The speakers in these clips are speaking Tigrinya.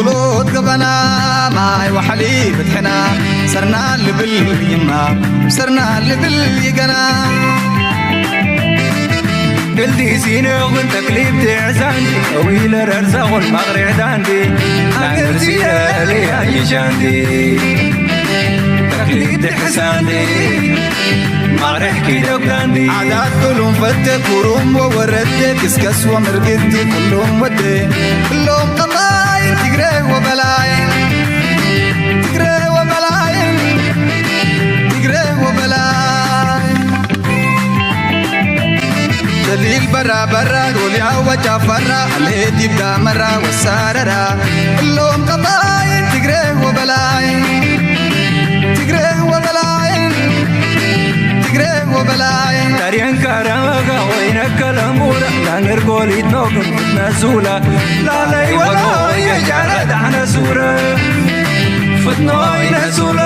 ሎት ገበና ማይ ዋሕሊ ብትሕና ሰርና ልብል ይማ ሰርና ልብል ይገና ግልዲ ሲኖ ግን ተክሊብ ትሕዛንዲ ዊለ ረርዛኹን ማቕሪዕ ዳንዲ ኣገርሲረ ልያይሻንዲ ተክሊብ ትሕዛንዲ ማቕሪሕ ኪደብ ዳንዲ ዓዳት ዱሉም ፈተ ኩሩም ወወረደ ክስከስ ወምርግቲ ኩሉም ወደ ኩሎም ቀባይ ትግረ ወበላይ ትግረ ወበላይ ትግረ ወበላይ ደሊል በራ በራ ጎልያ ወጫ ፈራ ሌት ይብዳ መራ ወሳረራ እሎም ቀባይ ትግረ ወበላይ ትግረ ወበላይ ትግረ ወበላይ ታሪየን ካራመጋ ወይነ ከለሙራ ዳንገር ጎሊት ኖግን ፍትነ ዙላ ላለይ ወሎ የጃረ ዳነ ዙረ ፍትኖ ይነ ዙረ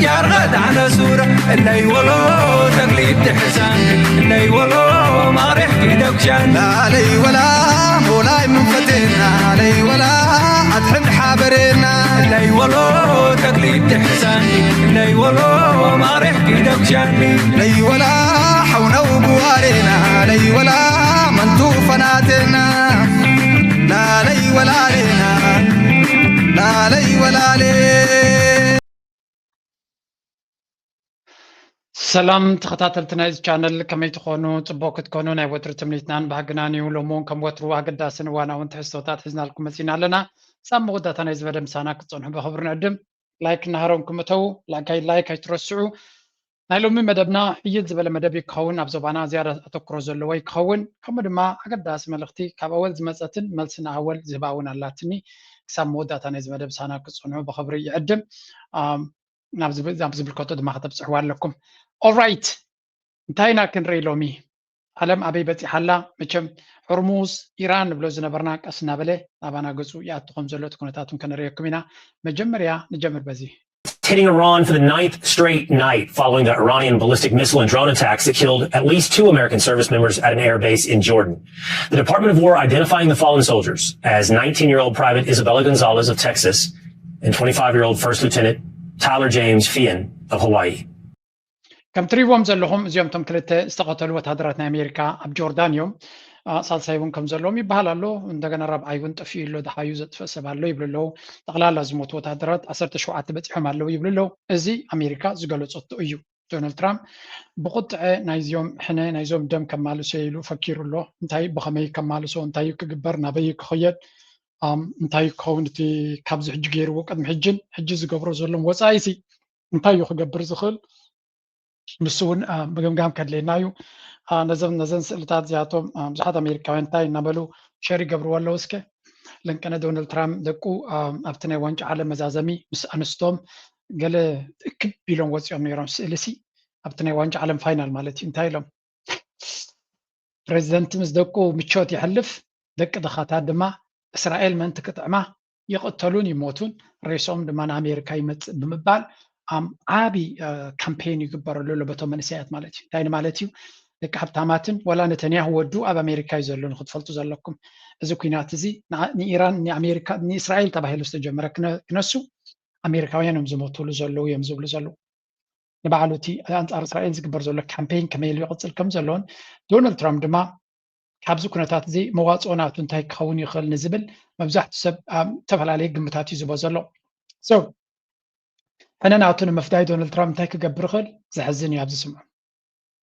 ጃረ ዳነ ዙረ እነይ ወሎ ተግሊብ ትሕሳን እነይ ወሎ ማሪሕ ኪደብሻን ላለይ ወላ ሞላይ ምንፈቴና ለይ ወላ ኣትሕድ ሓበሬና እነይ ወሎ ተግሊብ ትሕሳን እነይ ወሎ ማሪሕ ኪደብሻን ለይ ወላ ሓውነው ብዋሬና ለይ ወላ መንቱ ፈናቴና ላለይ ወላሌና ላለይ ወላሌ ሰላም ተኸታተልቲ ናይዚ ቻነል ከመይ ትኾኑ? ጽቡቕ ክትኮኑ ናይ ወትሪ ትምኒትናን ባህግናን እዩ። ሎሚ እውን ከም ወትሩ ኣገዳስን እዋናውን ትሕዝቶታት ሒዝናልኩም መጺና ኣለና። ሳብ መወዳእታ ናይዚ መደብ ምሳና ክትጸንሑ ብኽብሪ ንዕድም። ላይክ እናሃረምኩም እተዉ። ላይክ ኣይትረስዑ። ናይ ሎሚ መደብና ሕይል ዝበለ መደብ እዩ ክኸውን። ኣብ ዞባና ዝያዳ ኣተኩሮ ዘለዎ እዩ ክኸውን። ከምኡ ድማ ኣገዳሲ መልእኽቲ ካብ ኣወል ዝመጸትን መልሲ ንኣወል ዝህባ እውን ኣላትኒ። ክሳብ መወዳእታ ናይዚ መደብ ምሳና ክትጸንሑ ብኽብሪ ይዕድም። ናብ ዝምልከቶ ድማ ከተብፅሕዋ ኣለኩም። ኦራይት እንታይ ኢና ክንርኢ ሎሚ? ዓለም ኣበይ በፂሓ ኣላ? መቸም ሆርሙዝ ኢራን ንብሎ ዝነበርና ቀስ እናበለ ናባና ገፁ ይኣቱ ከም ዘሎ እቲ ኩነታቱን ከነርእየኩም ኢና። መጀመርያ ንጀምር በዚ። Hitting Iran for the ninth straight night following the Iranian ballistic missile and drone attacks that killed at least two American service members at an airbase in Jordan. The Department of War identifying the fallen soldiers as nineteen year old Private Isabella Gonzalez of Texas and twenty-five year old First Lieutenant Tyler James Feehan of Hawaii. ከም ትሪእዎም ዘለኹም እዚኦም እቶም ክልተ ዝተቐተሉ ወታደራት ናይ ኣሜሪካ ኣብ ጆርዳን እዮም። ሳልሳይ እውን ከም ዘለዎም ይበሃል ኣሎ። እንደገና ራብዓይ እውን ጠፊኡ ኣሎ፣ ደሃዩ ዘጥፍእ ሰብ ኣሎ ይብሉ ኣለዉ። ጠቕላላ ዝሞቱ ወታደራት ዓሰርተ ሸውዓተ በፂሖም ኣለዉ ይብሉ ኣለዉ። እዚ ኣሜሪካ ዝገለፀቶ እዩ። ዶናልድ ትራምፕ ብቁጥዐ ናይዚኦም ሕነ ናይዞም ደም ከማልሶ ኢሉ ፈኪሩ ኣሎ። እንታይ ብኸመይ ከማልሶ፣ እንታይ ክግበር፣ ናበይ ክኸየድ፣ እንታይ ክኸውን እቲ ካብዚ ሕጂ ገይርዎ ቅድሚ ሕጅን ሕጂ ዝገብሮ ዘሎም ወፃኢሲ እንታይ እዩ ክገብር ዝኽእል ንሱ እውን ምግምጋም ከድልየና እዩ። ነዘን ነዘን ስእልታት እዚኣቶም ብዙሓት ኣሜሪካውያን እንታይ እናበሉ ሸር ይገብርዎ ኣለዉ እስከ ልንቀነ ዶናልድ ትራምፕ ደቁ ኣብቲ ናይ ዋንጫ ዓለም መዛዘሚ ምስ ኣንስቶም ገለ እክብ ኢሎም ወፂኦም ነይሮም ስእሊ ሲ ኣብቲ ናይ ዋንጫ ዓለም ፋይናል ማለት እዩ እንታይ ኢሎም ፕሬዚደንት ምስ ደቁ ምቾት የሕልፍ ደቂ ድኻታት ድማ እስራኤል ምእንቲ ክጥዕማ ይቕተሉን ይሞቱን ሬስኦም ድማ ንኣሜሪካ ይመፅእ ብምባል ዓብዪ ካምፔን ይግበረሉ ኣሎ በቶም መንእሰያት ማለት እዩ እንታይ ማለት እዩ ደቂ ሃብታማትን ወላ ነተንያሁ ወዱ ኣብ ኣሜሪካ እዩ ዘሎ ንክትፈልጡ ዘለኩም እዚ ኩናት እዚ ንኢራን ንኣሜሪካ ንእስራኤል ተባሂሉ ዝተጀመረ ክነሱ ኣሜሪካውያን እዮም ዝሞትሉ ዘለዉ እዮም ዝብሉ ዘለዉ ንባዕሉ እቲ ኣንፃር እስራኤል ዝግበር ዘሎ ካምፔን ከመይ ኢሉ ይቕፅል ከም ዘሎን ዶናልድ ትራምፕ ድማ ካብዚ ኩነታት እዚ መዋፅኦ ናቱ እንታይ ክኸውን ይኽእል ንዝብል መብዛሕትኡ ሰብ ኣብ ዝተፈላለየ ግምታት እዩ ዝቦ ዘሎ ሕነ ናቱ ንምፍዳይ ዶናልድ ትራምፕ እንታይ ክገብር ይኽእል ዘሕዝን እዩ ኣብዚ ስምዑ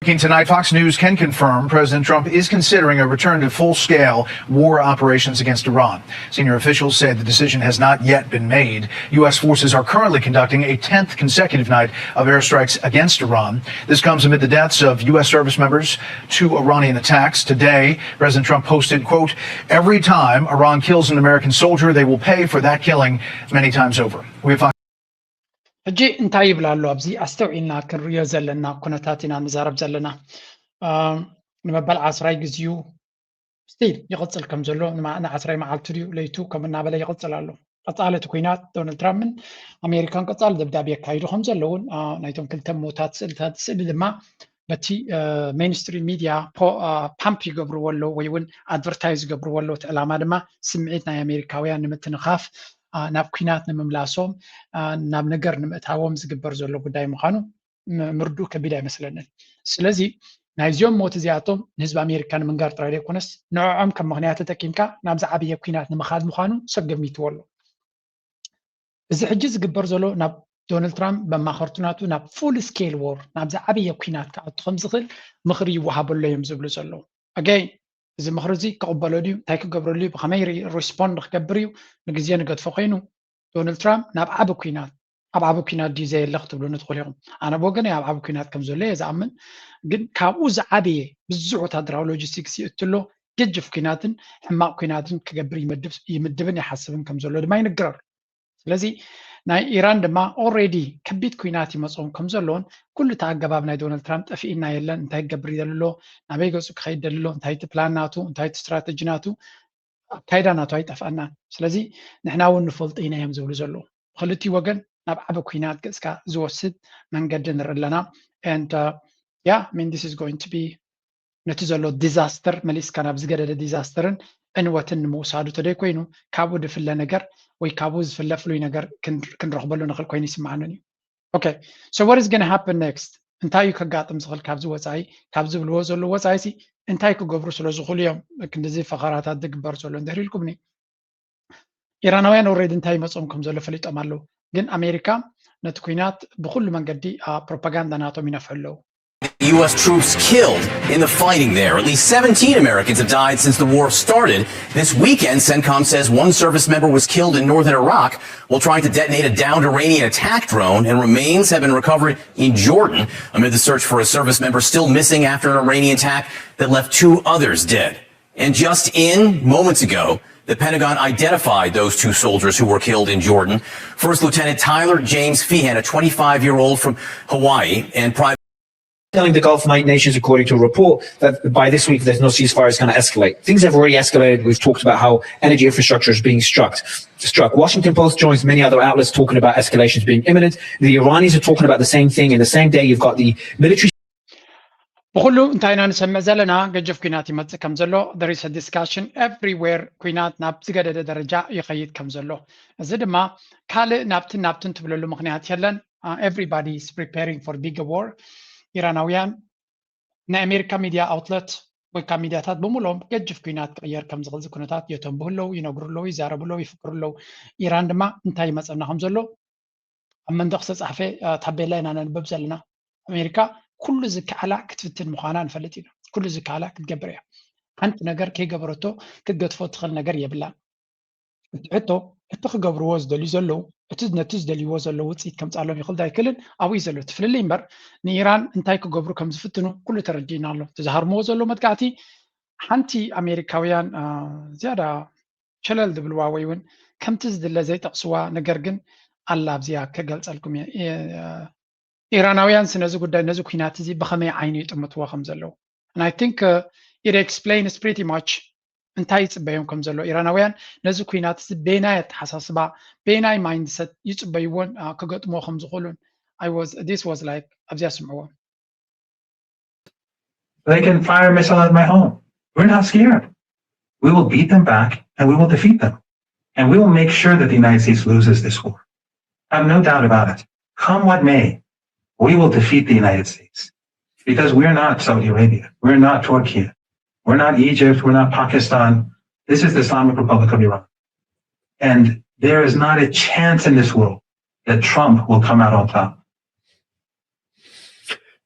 Speaking tonight, Fox News can confirm President Trump is considering a return to full scale war operations against Iran. Senior officials say the decision has not yet been made. U S forces are currently conducting a tenth consecutive night of airstrikes against Iran. This comes amid the deaths of U S service members to Iranian attacks. Today, President Trump posted, quote, every time Iran kills an American soldier, they will pay for that killing many times over. We have ሕጂ እንታይ ይብል ኣሎ ኣብዚ ኣስተውዒልና ክንሪዮ ዘለና ኩነታት ኢና ንዛረብ ዘለና ንመበል ዓስራይ ግዜኡ ስቲል ይቕፅል ከም ዘሎ ንዓስራይ መዓልቲ ድዩ ለይቱ ከም እናበለ ይቕፅል ኣሎ ቀፃሊ እቲ ኩናት ዶናልድ ትራምፕን ኣሜሪካን ቀፃሊ ደብዳቤ የካይዱ ከም ዘለውን ናይቶም ክልተ ሞታት ስእልታት ስእሊ ድማ በቲ mainstream media pump ይገብርዎ ኣለዉ ወይ እውን advertise ይገብርዎ ኣለዉ። እቲ ዕላማ ድማ ስምዒት ናይ ኣሜሪካውያን ንምትንኻፍ፣ ናብ ኲናት ንምምላሶም፣ ናብ ነገር ንምእታዎም ዝግበር ዘሎ ጉዳይ ምዃኑ ምርድኡ ከቢድ ኣይመስለንን። ስለዚ ናይዚኦም ሞት እዚኣቶም ንህዝቢ ኣሜሪካ ንምንጋር ጥራይ ዘይኮነስ ንዕዖም ከም ምኽንያት ተጠቂምካ ናብ ዝዓበየ ኲናት ንምኻድ ምዃኑ ሰብ ገሚትዎ ኣሎ። እዚ ሕጂ ዝግበር ዘሎ ናብ ዶናልድ ትራምፕ መማኸርቱ ናቱ ናብ full scale war ናብ ዝዓበየ ኲናት ክኣቱ ከም ዝኽእል ምኽሪ ይወሃበሎ እዮም ዝብሉ ዘለዉ። ኣገይ እዚ ምኽሪ እዚ ክቕበሎ ድዩ? እንታይ ክገብረሉ እዩ? ብኸመይ respond ክገብር እዩ? ንግዜ ንገድፎ ኮይኑ ዶናልድ ትራምፕ ናብ ዓቢ ኲናት ኣብ ዓቢ ኲናት ድዩ ዘየለ ክትብሉኒ ትኽእሉ ኢኹም። ኣነ ብወገነይ ኣብ ዓቢ ኲናት ከም ዘሎ እየ ዝኣምን። ግን ካብኡ ዝዓበየ ብዙሕ ወታደራዊ ሎጂስቲክስ ይእትሎ ገጅፍ ኲናትን ሕማቕ ኲናትን ክገብር ይምድብን ይሓስብን ከም ዘሎ ድማ ይንግረር። ስለዚ ናይ ኢራን ድማ already ከቢድ ኲናት ይመፅኦም ከም ዘለውን ኩሉ እቲ ኣገባብ ናይ ዶናልድ ትራምፕ ጠፊእና የለን፣ እንታይ ክገብር ይደሊ ኣሎ፣ ናበይ ገፁ ክኸይድ ደሊ ኣሎ፣ እንታይ እቲ ፕላን ናቱ፣ እንታይ እቲ ስትራተጂ ናቱ፣ ኣካይዳ ናቱ ኣይጠፍኣናን። ስለዚ ንሕና እውን ንፈልጦ ኢና እዮም ዝብሉ ዘለዉ። ብክልቲኡ ወገን ናብ ዓቢ ኲናት ገፅካ ዝወስድ መንገዲ ንርኢ ኣለና። And yeah, I mean, this is going to be ነቲ ዘሎ ዲዛስተር መሊስካ ናብ ዝገደደ ዲዛስተርን ዕንወትን ንምውሳዱ ተደይ ኮይኑ ካብኡ ዝፍለ ነገር ወይ ካብኡ ዝፍለ ፍሉይ ነገር ክንረኽበሉ ንኽእል ኮይኑ ይስምዓንን እዩ። Okay, so what is going to happen next? እንታይ እዩ ከጋጥም ዝኽእል ካብዚ ወፃኢ? ካብ ዝብልዎ ዘለዉ ወፃኢ ሲ እንታይ ክገብሩ ስለ ዝኽእሉ እዮም ክንድዚ ፈኸራታት ዝግበር ዘሎ እንድሕር ኢልኩምኒ? ኢራናውያን already እንታይ ይመፅኦም ከም ዘሎ ፈሊጦም ኣለዉ። ግን ኣሜሪካ ነቲ ኲናት ብኩሉ መንገዲ ፕሮፓጋንዳ ናቶም ይነፍሑ ኣለዉ። U S troops killed in the fighting there. At least seventeen Americans have died since the war started. This weekend, CENTCOM says one service member was killed in northern Iraq while trying to detonate a downed Iranian attack drone, and remains have been recovered in Jordan amid the search for a service member still missing after an Iranian attack that left two others dead. And just in moments ago, the Pentagon identified those two soldiers who were killed in Jordan. First Lieutenant Tyler James Feehan, a twenty-five year old from Hawaii, and Private telling the Gulf nations, according to a report, that by this week there's no ceasefire is going to escalate. Things have already escalated. We've talked about how energy infrastructure is being struck. Struck. Washington Post joins many other outlets talking about escalations being imminent. The Iranians are talking about the same thing. In the same day, you've got the military. ብኩሉ እንታይ ኢና ንሰምዕ ዘለና? ገጀፍ ኲናት ይመፅእ ከም ዘሎ፣ there is a discussion everywhere። ኲናት ናብ ዝገደደ ደረጃ ይኸይድ ከም ዘሎ፣ እዚ ድማ ካልእ ናብትን ናብትን ትብለሉ ምክንያት የለን። Everybody is preparing for big war። ኢራናውያን ናይ ኣሜሪካ ሚድያ ኣውትለት ወይ ካብ ሚድያታት ብምልኦም ገጅፍ ኲናት ክቕየር ከም ዝኽእል ኩነታት የተንብሁ ኣለዉ፣ ይነግሩ ኣለዉ፣ ይዛረቡ ኣለዉ፣ ይፍክሩ ኣለዉ። ኢራን ድማ እንታይ ይመፀና ከም ዘሎ ኣብ መንደቕ ዝተፃሕፈ ታቤላ ኢና ነንብብ ዘለና። ኣሜሪካ ኩሉ ዝከኣላ ክትፍትን ምዃና ንፈልጥ ኢና። ኩሉ ዝከኣላ ክትገብር እያ። ሓንቲ ነገር ከይገበረቶ ክትገድፎ ትኽእል ነገር የብላን። እቲ ሕቶ እቲ ክገብርዎ ዝደልዩ ዘለዉ እቲ ነቲ ዝደልይዎ ዘለዉ ውፅኢት ከምፅኣሎም ይኽእል ዶ ኣይክእልን ኣብኡ እዩ ዘሎ እቲ ፍልልይ እምበር ንኢራን እንታይ ክገብሩ ከም ዝፍትኑ ኩሉ ተረዲእና ኣሎ። እቲ ዝሃርምዎ ዘለዉ መጥቃዕቲ ሓንቲ ኣሜሪካውያን ዝያዳ ሸለል ዝብልዋ ወይ እውን ከምቲ ዝድለ ዘይጠቕስዋ ነገር ግን ኣላ ኣብዚኣ ክገልፀልኩም እየ። ኢራናውያን ነዚ ጉዳይ ነዚ ኲናት እዚ ብኸመይ ዓይኒ ይጥምትዎ ከም ዘለዉ and I think it explains pretty much እንታይ ይፅበዮም ከም ዘሎ ኢራናውያን ነዚ ኲናት እዚ በየናይ ኣተሓሳስባ በየናይ mindset ይፅበይዎን ክገጥምዎ ከም ዝኽእሉን this was like ኣብዚኣ ስምዕዎም They can fire a missile at my home. We're not scared. We will beat them back and we will defeat them. And we will make sure that the United States loses this war. I have no doubt about it. Come what may, we will defeat the United States. Because we're not Saudi Arabia. We're not Turkey. We're not Egypt. We're not Pakistan. This is the Islamic Republic of Iran. And there is not a chance in this world that Trump will come out on top.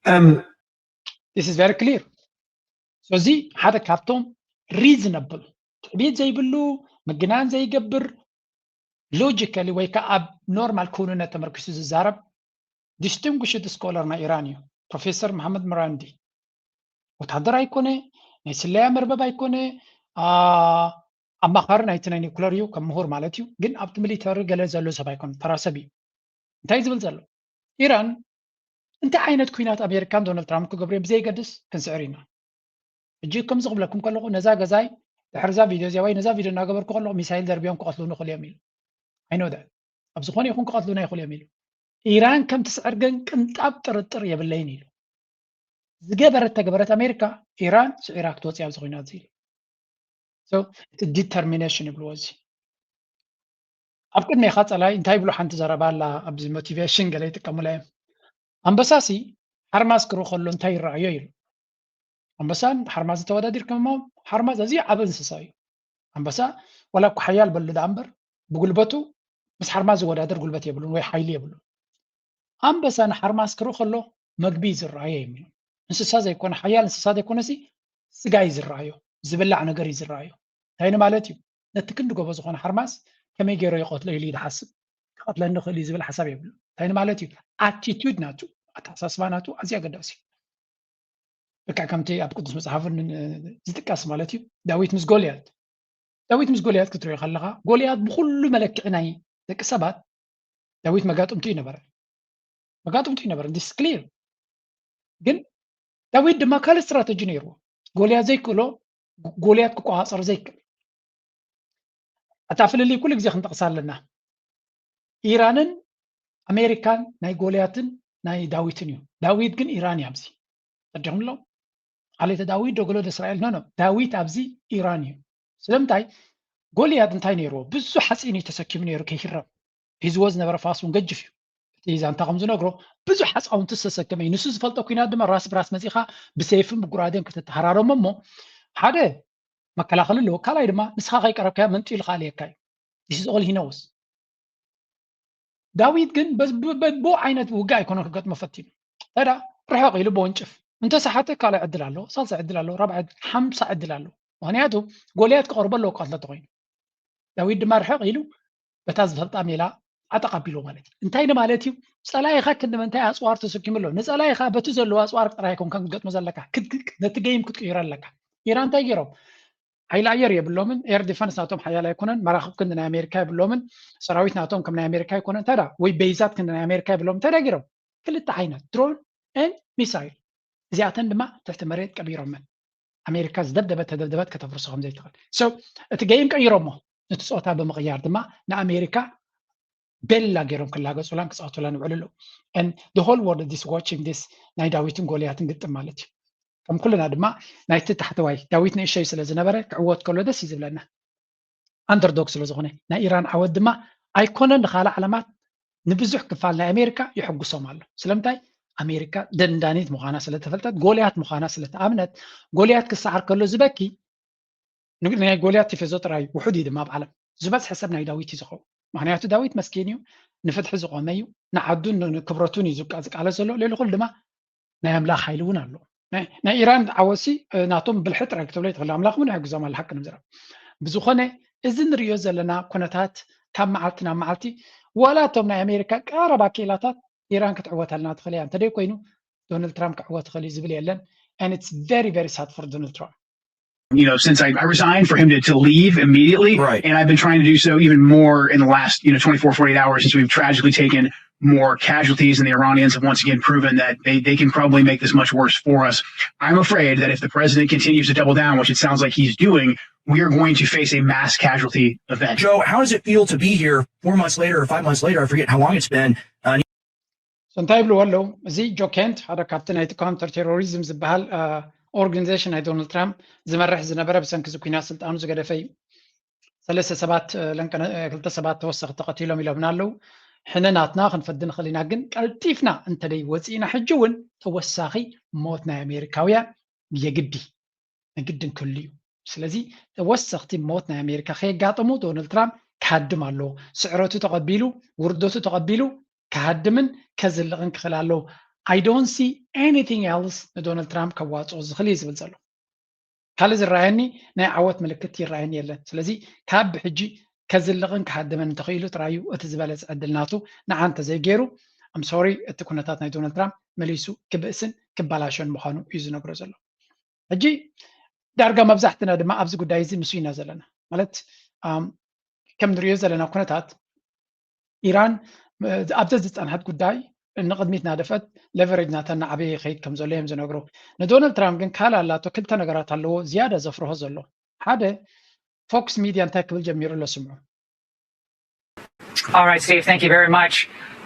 Um, this is very clear. So እዚ ሓደ ካብቶም reasonable ትዕቢት ዘይብሉ ምግናን ዘይገብር logically ወይ ከዓ ኣብ normal ክውንነት ተመርኪሱ ዝዛረብ distinguished scholar ናይ ኢራን እዩ ፕሮፌሰር መሓመድ ምራንዲ። ወታደር ኣይኮነ፣ ናይ ስለያ መርበብ ኣይኮነ፣ ኣማኻሪ ናይቲ ናይ ኒኩለር እዩ ከም ምሁር ማለት እዩ። ግን ኣብቲ ሚሊተሪ ገለ ዘሎ ሰብ ኣይኮነ፣ ተራ ሰብ እዩ። እንታይ ዝብል ዘሎ ኢራን እንታይ ዓይነት ኩናት ኣሜሪካን ዶናልድ ትራምፕ ክገብሩ እዮም ብዘየገድስ ክንስዕር ኢና። ሕጂ ከምዚ ክብለኩም ከለኹ ነዛ ገዛይ ድሕርዛ ቪድዮ እዚኣ ወይ ነዛ ቪድዮ እናገበርኩ ከለኹ ሚሳይል ደርብዮም ክቐትሉኒ ይኽእሉ እዮም ኢሉ። I know that ኣብ ዝኾነ ይኹን ክቐትሉና ይኽእሉ እዮም ኢሉ። ኢራን ከም ትስዕር ግን ቅንጣብ ጥርጥር የብለይን ኢሉ። ዝገበረት ተገበረት ኣሜሪካ፣ ኢራን ስዒራ ክትወፅእ ኣብዚ ኮይና እዚ ኢሉ። So እቲ ዲተርሚኔሽን ይብልዎ። እዚ ኣብ ቅድሜኻ ፀላይ እንታይ ይብሉ? ሓንቲ ዘረባ ኣላ ኣብዚ ሞቲቬሽን ገለ ይጥቀሙላ እዮም። ኣንበሳሲ ሓርማዝ ክርኢ ከሎ እንታይ ይረኣዮ ኢሉ። ኣንበሳን ሓርማዝ ተወዳዲርክሞ፣ ሓርማዝ ኣዝዩ ዓቢ እንስሳ እዩ። ኣንበሳ ዋላ እኮ ሓያል በሉ ደኣ እምበር ብጉልበቱ ምስ ሓርማዝ ዝወዳደር ጉልበት የብሉን ወይ ሓይሊ የብሉን። ኣንበሳ ንሓርማዝ ክርኢ ከሎ መግቢ እዩ ዝረኣዮ እዮም ኢሎም። እንስሳ ዘይኮነ፣ ሓያል እንስሳ ዘይኮነሲ ስጋ እዩ ዝረኣዮ፣ ዝብላዕ ነገር እዩ ዝረኣዮ። እንታይ ንማለት እዩ? ነቲ ክንዲ ጎቦ ዝኾነ ሓርማዝ ከመይ ገይሩ ይቐትሎ ኢሉ እዩ ዝሓስብ። ክቐትለኒ ይኽእል እዩ ዝብል ሓሳብ የብሉ። እንታይ ንማለት እዩ? ኣቲቱድ ናቱ፣ ኣተሓሳስባ ናቱ ኣዝዩ ኣገዳሲ እዩ። ልክዕ ከምቲ ኣብ ቅዱስ መጽሓፍ እውን ዝጥቀስ ማለት እዩ። ዳዊት ምስ ጎልያድ፣ ዳዊት ምስ ጎልያድ ክትሪኦ ከለኻ፣ ጎልያድ ብኹሉ መለክዒ ናይ ደቂ ሰባት ዳዊት መጋጥምቱ ይነበረ፣ መጋጥምቱ ይነበረ። This clear። ግን ዳዊት ድማ ካልእ ስትራተጂ ነይርዎ። ጎልያድ ዘይክእሎ፣ ጎልያድ ክቆጻጸሮ ዘይክእል። እታ ፍልልይ ኩሉ ግዜ ክንጠቕሳ ኣለና። ኢራንን ኣሜሪካን ናይ ጎልያትን ናይ ዳዊትን እዩ። ዳዊት ግን ኢራን እዩ ኣብዚ። ተረዲኹም ኣሎ? ዓሌተ ዳዊት ዶ ጎሎድ እስራኤል? ኖ፣ ኖ። ዳዊት ኣብዚ ኢራን እዩ። ስለምንታይ? ጎልያድ እንታይ ነይርዎ? ብዙሕ ሓፂን እዩ ተሰኪሙ ነይሩ ከይህረም። ሒዝዎ ዝነበረ ፋስ እውን ገጅፍ እዩ። እቲ ዛንታ ከም ዝነግሮ ብዙሕ ኣፃውንቲ ዝተሰከመ እዩ። ንሱ ዝፈልጦ ኩናት ድማ ራስ ብራስ መፂኻ ብሰይፍን ብጉራዴን ክትተሃራረሞ እሞ ሓደ መከላኸሊ ኣለዎ። ካልኣይ ድማ ንስኻ ከይቀረብካዮ መንጢሉ ክኣልየካ እዩ። This is all he knows። ዳዊት ግን በ- በ- በ- ብኡ ዓይነት ውግእ ኣይኮነን ክገጥሞ ፈቲኑ። ተዳ ርሕቕ ኢሉ ብወንጭፍ እንተሰሓተ ካልኣይ ዕድል ኣለዎ፣ ሳልሳይ ዕድል ኣለዎ፣ ራብዓይ ዕድል፣ ሓምሳ ዕድል ኣለዎ። ምኽንያቱ ጎልያድ ክቐርቦ ኣለዎ ክቐትሎ ተኾይኑ። ዳዊት ድማ ርሕቕ ኢሉ በታ ዝፈልጣ ሜላ ዓጠቕ ኣቢልዎ ማለት እዩ። እንታይ ንማለት እዩ? ጸላኢኻ ክንዲ ምንታይ ኣጽዋር ተሰኪሙ ኣሎ። ንጸላኢኻ በቲ ዘለዎ ኣጽዋር ጥራይ ኣይኮንካን ክትገጥሞ ዘለካ። ክት- ክት- ነቲ ገይም ክትቅይሮ ኣለካ። ኢራን እንታይ ገይሮም? ሓይሊ ኣየር የብሎምን። ኤር ዲፈንስ ናቶም ሓያል ኣይኮነን። መራኽብ ክንዲ ናይ ኣሜሪካ የብሎምን። ሰራዊት ናቶም ከም ናይ ኣሜሪካ ኣይኮነን። እንታይ ደኣ? ወይ ቤይዛት ክንዲ ናይ ኣሜሪካ የብሎምን። እንታይ ደኣ ገይሮም? ክልተ ዓይነት ድሮን ን ሚሳይል። እዚኣተን ድማ ትሕቲ መሬት ቀቢሮመን። ኣሜሪካ ዝደብደበት ተደብደበት ከተፍርሶ ከም ዘይትኽእል። So እቲ ገይም ቀይሮሞ። ነቲ ጾታ ብምቕያር ድማ ንኣሜሪካ ቤላ ገይሮም ክላገጹላን ክጻወቱላን ይውዕሉ ኣለዉ። And the whole world is watching this ናይ ዳዊትን ጎልያትን ግጥም ማለት እዩ። ከም ኩልና ድማ ናይቲ ታሕተዋይ ዳዊት ንእሸይ ስለ ዝነበረ ክዕወት ከሎ ደስ እዩ ዝብለና። ኣንደርዶግ ስለ ዝኾነ ናይ ኢራን ዓወት ድማ ኣይኮነን ንኻልእ ዓለማት ንብዙሕ ክፋል ናይ ኣሜሪካ ይሕጉሶም ኣሎ። ስለምንታይ? ኣሜሪካ ደንዳኒት ምዃና ስለ ተፈልጠት፣ ጎልያት ምዃና ስለ ተኣምነት፣ ጎልያት ክሰዓር ከሎ ዝበኪ ን- ናይ ጎልያት ቲፈዞ ጥራይ ውሑድ እዩ ድማ ኣብ ዓለም። ዝበዝሐ ሰብ ናይ ዳዊት እዩ ዝኸውን። ምኽንያቱ ዳዊት መስኪን እዩ፣ ንፍትሒ ዝቖመ እዩ፣ ንዓዱን ን- ንክብረቱን እዩ ዝቃ- ዝቃለስ ዘሎ። ልዕሊ ኩሉ ድማ ናይ ኣምላኽ ሓይሊ እውን ኣለዎ። ናይ ናይ ኢራን ዓወሲ እ፣ ናቶም ብልሒ ጥራይ ክትብሎ ይትኽእል፣ ኣምላኽ እውን ይሕግዞም ኣሎ ሓቂ ንምዝራብ። ብዝኾነ እዚ ንሪኦ ዘለና ኩነታት ካብ መዓልቲ ናብ መዓልቲ ዋላ እቶም ናይ ኣሜሪካ ቀረባ ክኢላታት ኢራን ክትዕወተልና ትኽእል እያ እንተደይ ኮይኑ ዶናልድ ትራምፕ ክዕወት ይኽእል እዩ ዝብል የለን። And it's very very sad for Donald Trump. You know, since I, I resigned for him to, to leave immediately. Right. And I've been trying to do so even more in the last, you know, twenty-four, forty-eight hours since we've tragically taken more casualties, and the Iranians have once again proven that they, they can probably make this much worse for us. I'm afraid that if the president continues to double down, which it sounds like he's doing, we are going to face a mass casualty event. Joe, how does it feel to be here four months later or five months later? I forget how long it's been. So እንታይ ይብልዎ ኣለዉ? እዚ ጆ ኬንት ሓደ ካብቲ ናይቲ ካውንተር ቴሮሪዝም ዝበሃል ኦርጋኒዜሽን ናይ ዶናልድ ትራምፕ ዝመርሕ ዝነበረ ብሰንኪ እዚ ኩናት ስልጣኑ ዝገደፈ እዩ። ሰለስተ ሰባት እ፣ ለንቀነ- እ፣ ክልተ ሰባት ተወሰኽቲ ተቐቲሎም ኢሎምና ኣለዉ። ሕነ ናትና ክንፈዲ ንኽእል ኢና፣ ግን ቀልጢፍና እንተደይ ወፂእና ሕጂ እውን ተወሳኺ ሞት ናይ ኣሜሪካውያን የግዲ ንግድን ክህሉ እዩ። ስለዚ ተወሰኽቲ ሞት ናይ ኣሜሪካ ከየጋጠሙ ዶናልድ ትራምፕ ክሃድም ኣለዎ። ስዕረቱ ተቐቢሉ ውርደቱ ተቐቢሉ ክሃድምን ከዝልቕን ክኽእል ኣለዎ። I don't see anything else ንዶናልድ ትራምፕ ከዋፅኦ ዝኽእል እዩ ዝብል ዘሎ። ካልእ ዝረኣየኒ ናይ ዓወት ምልክት ይረኣየኒ የለን። ስለዚ ካብ ብሕጂ ከዝልቕን ክሃድምን እንተኽኢሉ ጥራይ እዩ እቲ ዝበለፀ ዕድል ናቱ። ንዓ እንተዘይገይሩ ኣም ሶሪ እቲ ኩነታት ናይ ዶናልድ ትራምፕ መሊሱ ክብእስን ክበላሾን ምዃኑ እዩ ዝነግሮ ዘሎ። ሕጂ ዳርጋ መብዛሕትና ድማ ኣብዚ ጉዳይ እዚ ምስ ኢና ዘለና ማለት ኣም፣ ከም ንሪኦ ዘለና ኩነታት ኢራን እ፣ ኣብዛ ዝፀንሐት ጉዳይ ንቕድሚት ናደፈት ሌቨሬጅ ናታ እናዓበየ ይኸይድ ከም ዘሎ እዮም ዝነግሩ። ንዶናልድ ትራምፕ ግን ካልእ ኣላቶ ክልተ ነገራት ኣለዎ ዝያዳ ዘፍርሆ ዘሎ። ሓደ ፎክስ ሚድያ እንታይ ክብል ጀሚሩ ኣሎ ስምዑ። All right, Steve, thank you very much.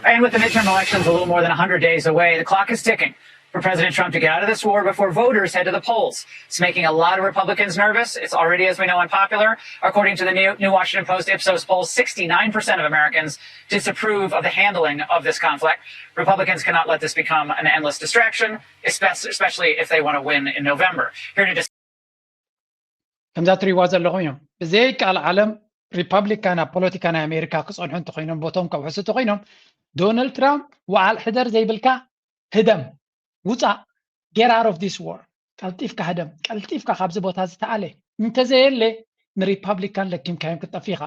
And with the midterm elections a little more than one hundred days away, the clock is ticking. for President Trump to get out of this war before voters head to the polls. It's making a lot of Republicans nervous. It's already, as we know, unpopular. According to the new, new Washington Post Ipsos poll, sixty-nine percent of Americans disapprove of the handling of this conflict. Republicans cannot let this become an endless distraction, especially if they want to win in November. Here to ከምዛ ትሪእዋ ዘለኹም እዮም። ብዘይ ቃል ዓለም ሪፓብሊካን ኣብ ፖለቲካ ናይ ኣሜሪካ ክፀንሑ እንተኮይኖም ቦቶም ከውሕሱ እንተኮይኖም ዶናልድ ትራምፕ ወዓል ሕደር ዘይብልካ ህደም፣ ውፃእ፣ get out of this war፣ ቀልጢፍካ ህደም፣ ቀልጢፍካ ካብዚ ቦታ ዝተኣለ እንተዘየለ ንሪፓብሊካን ለኪምካዮም ክትጠፊ ኢኻ።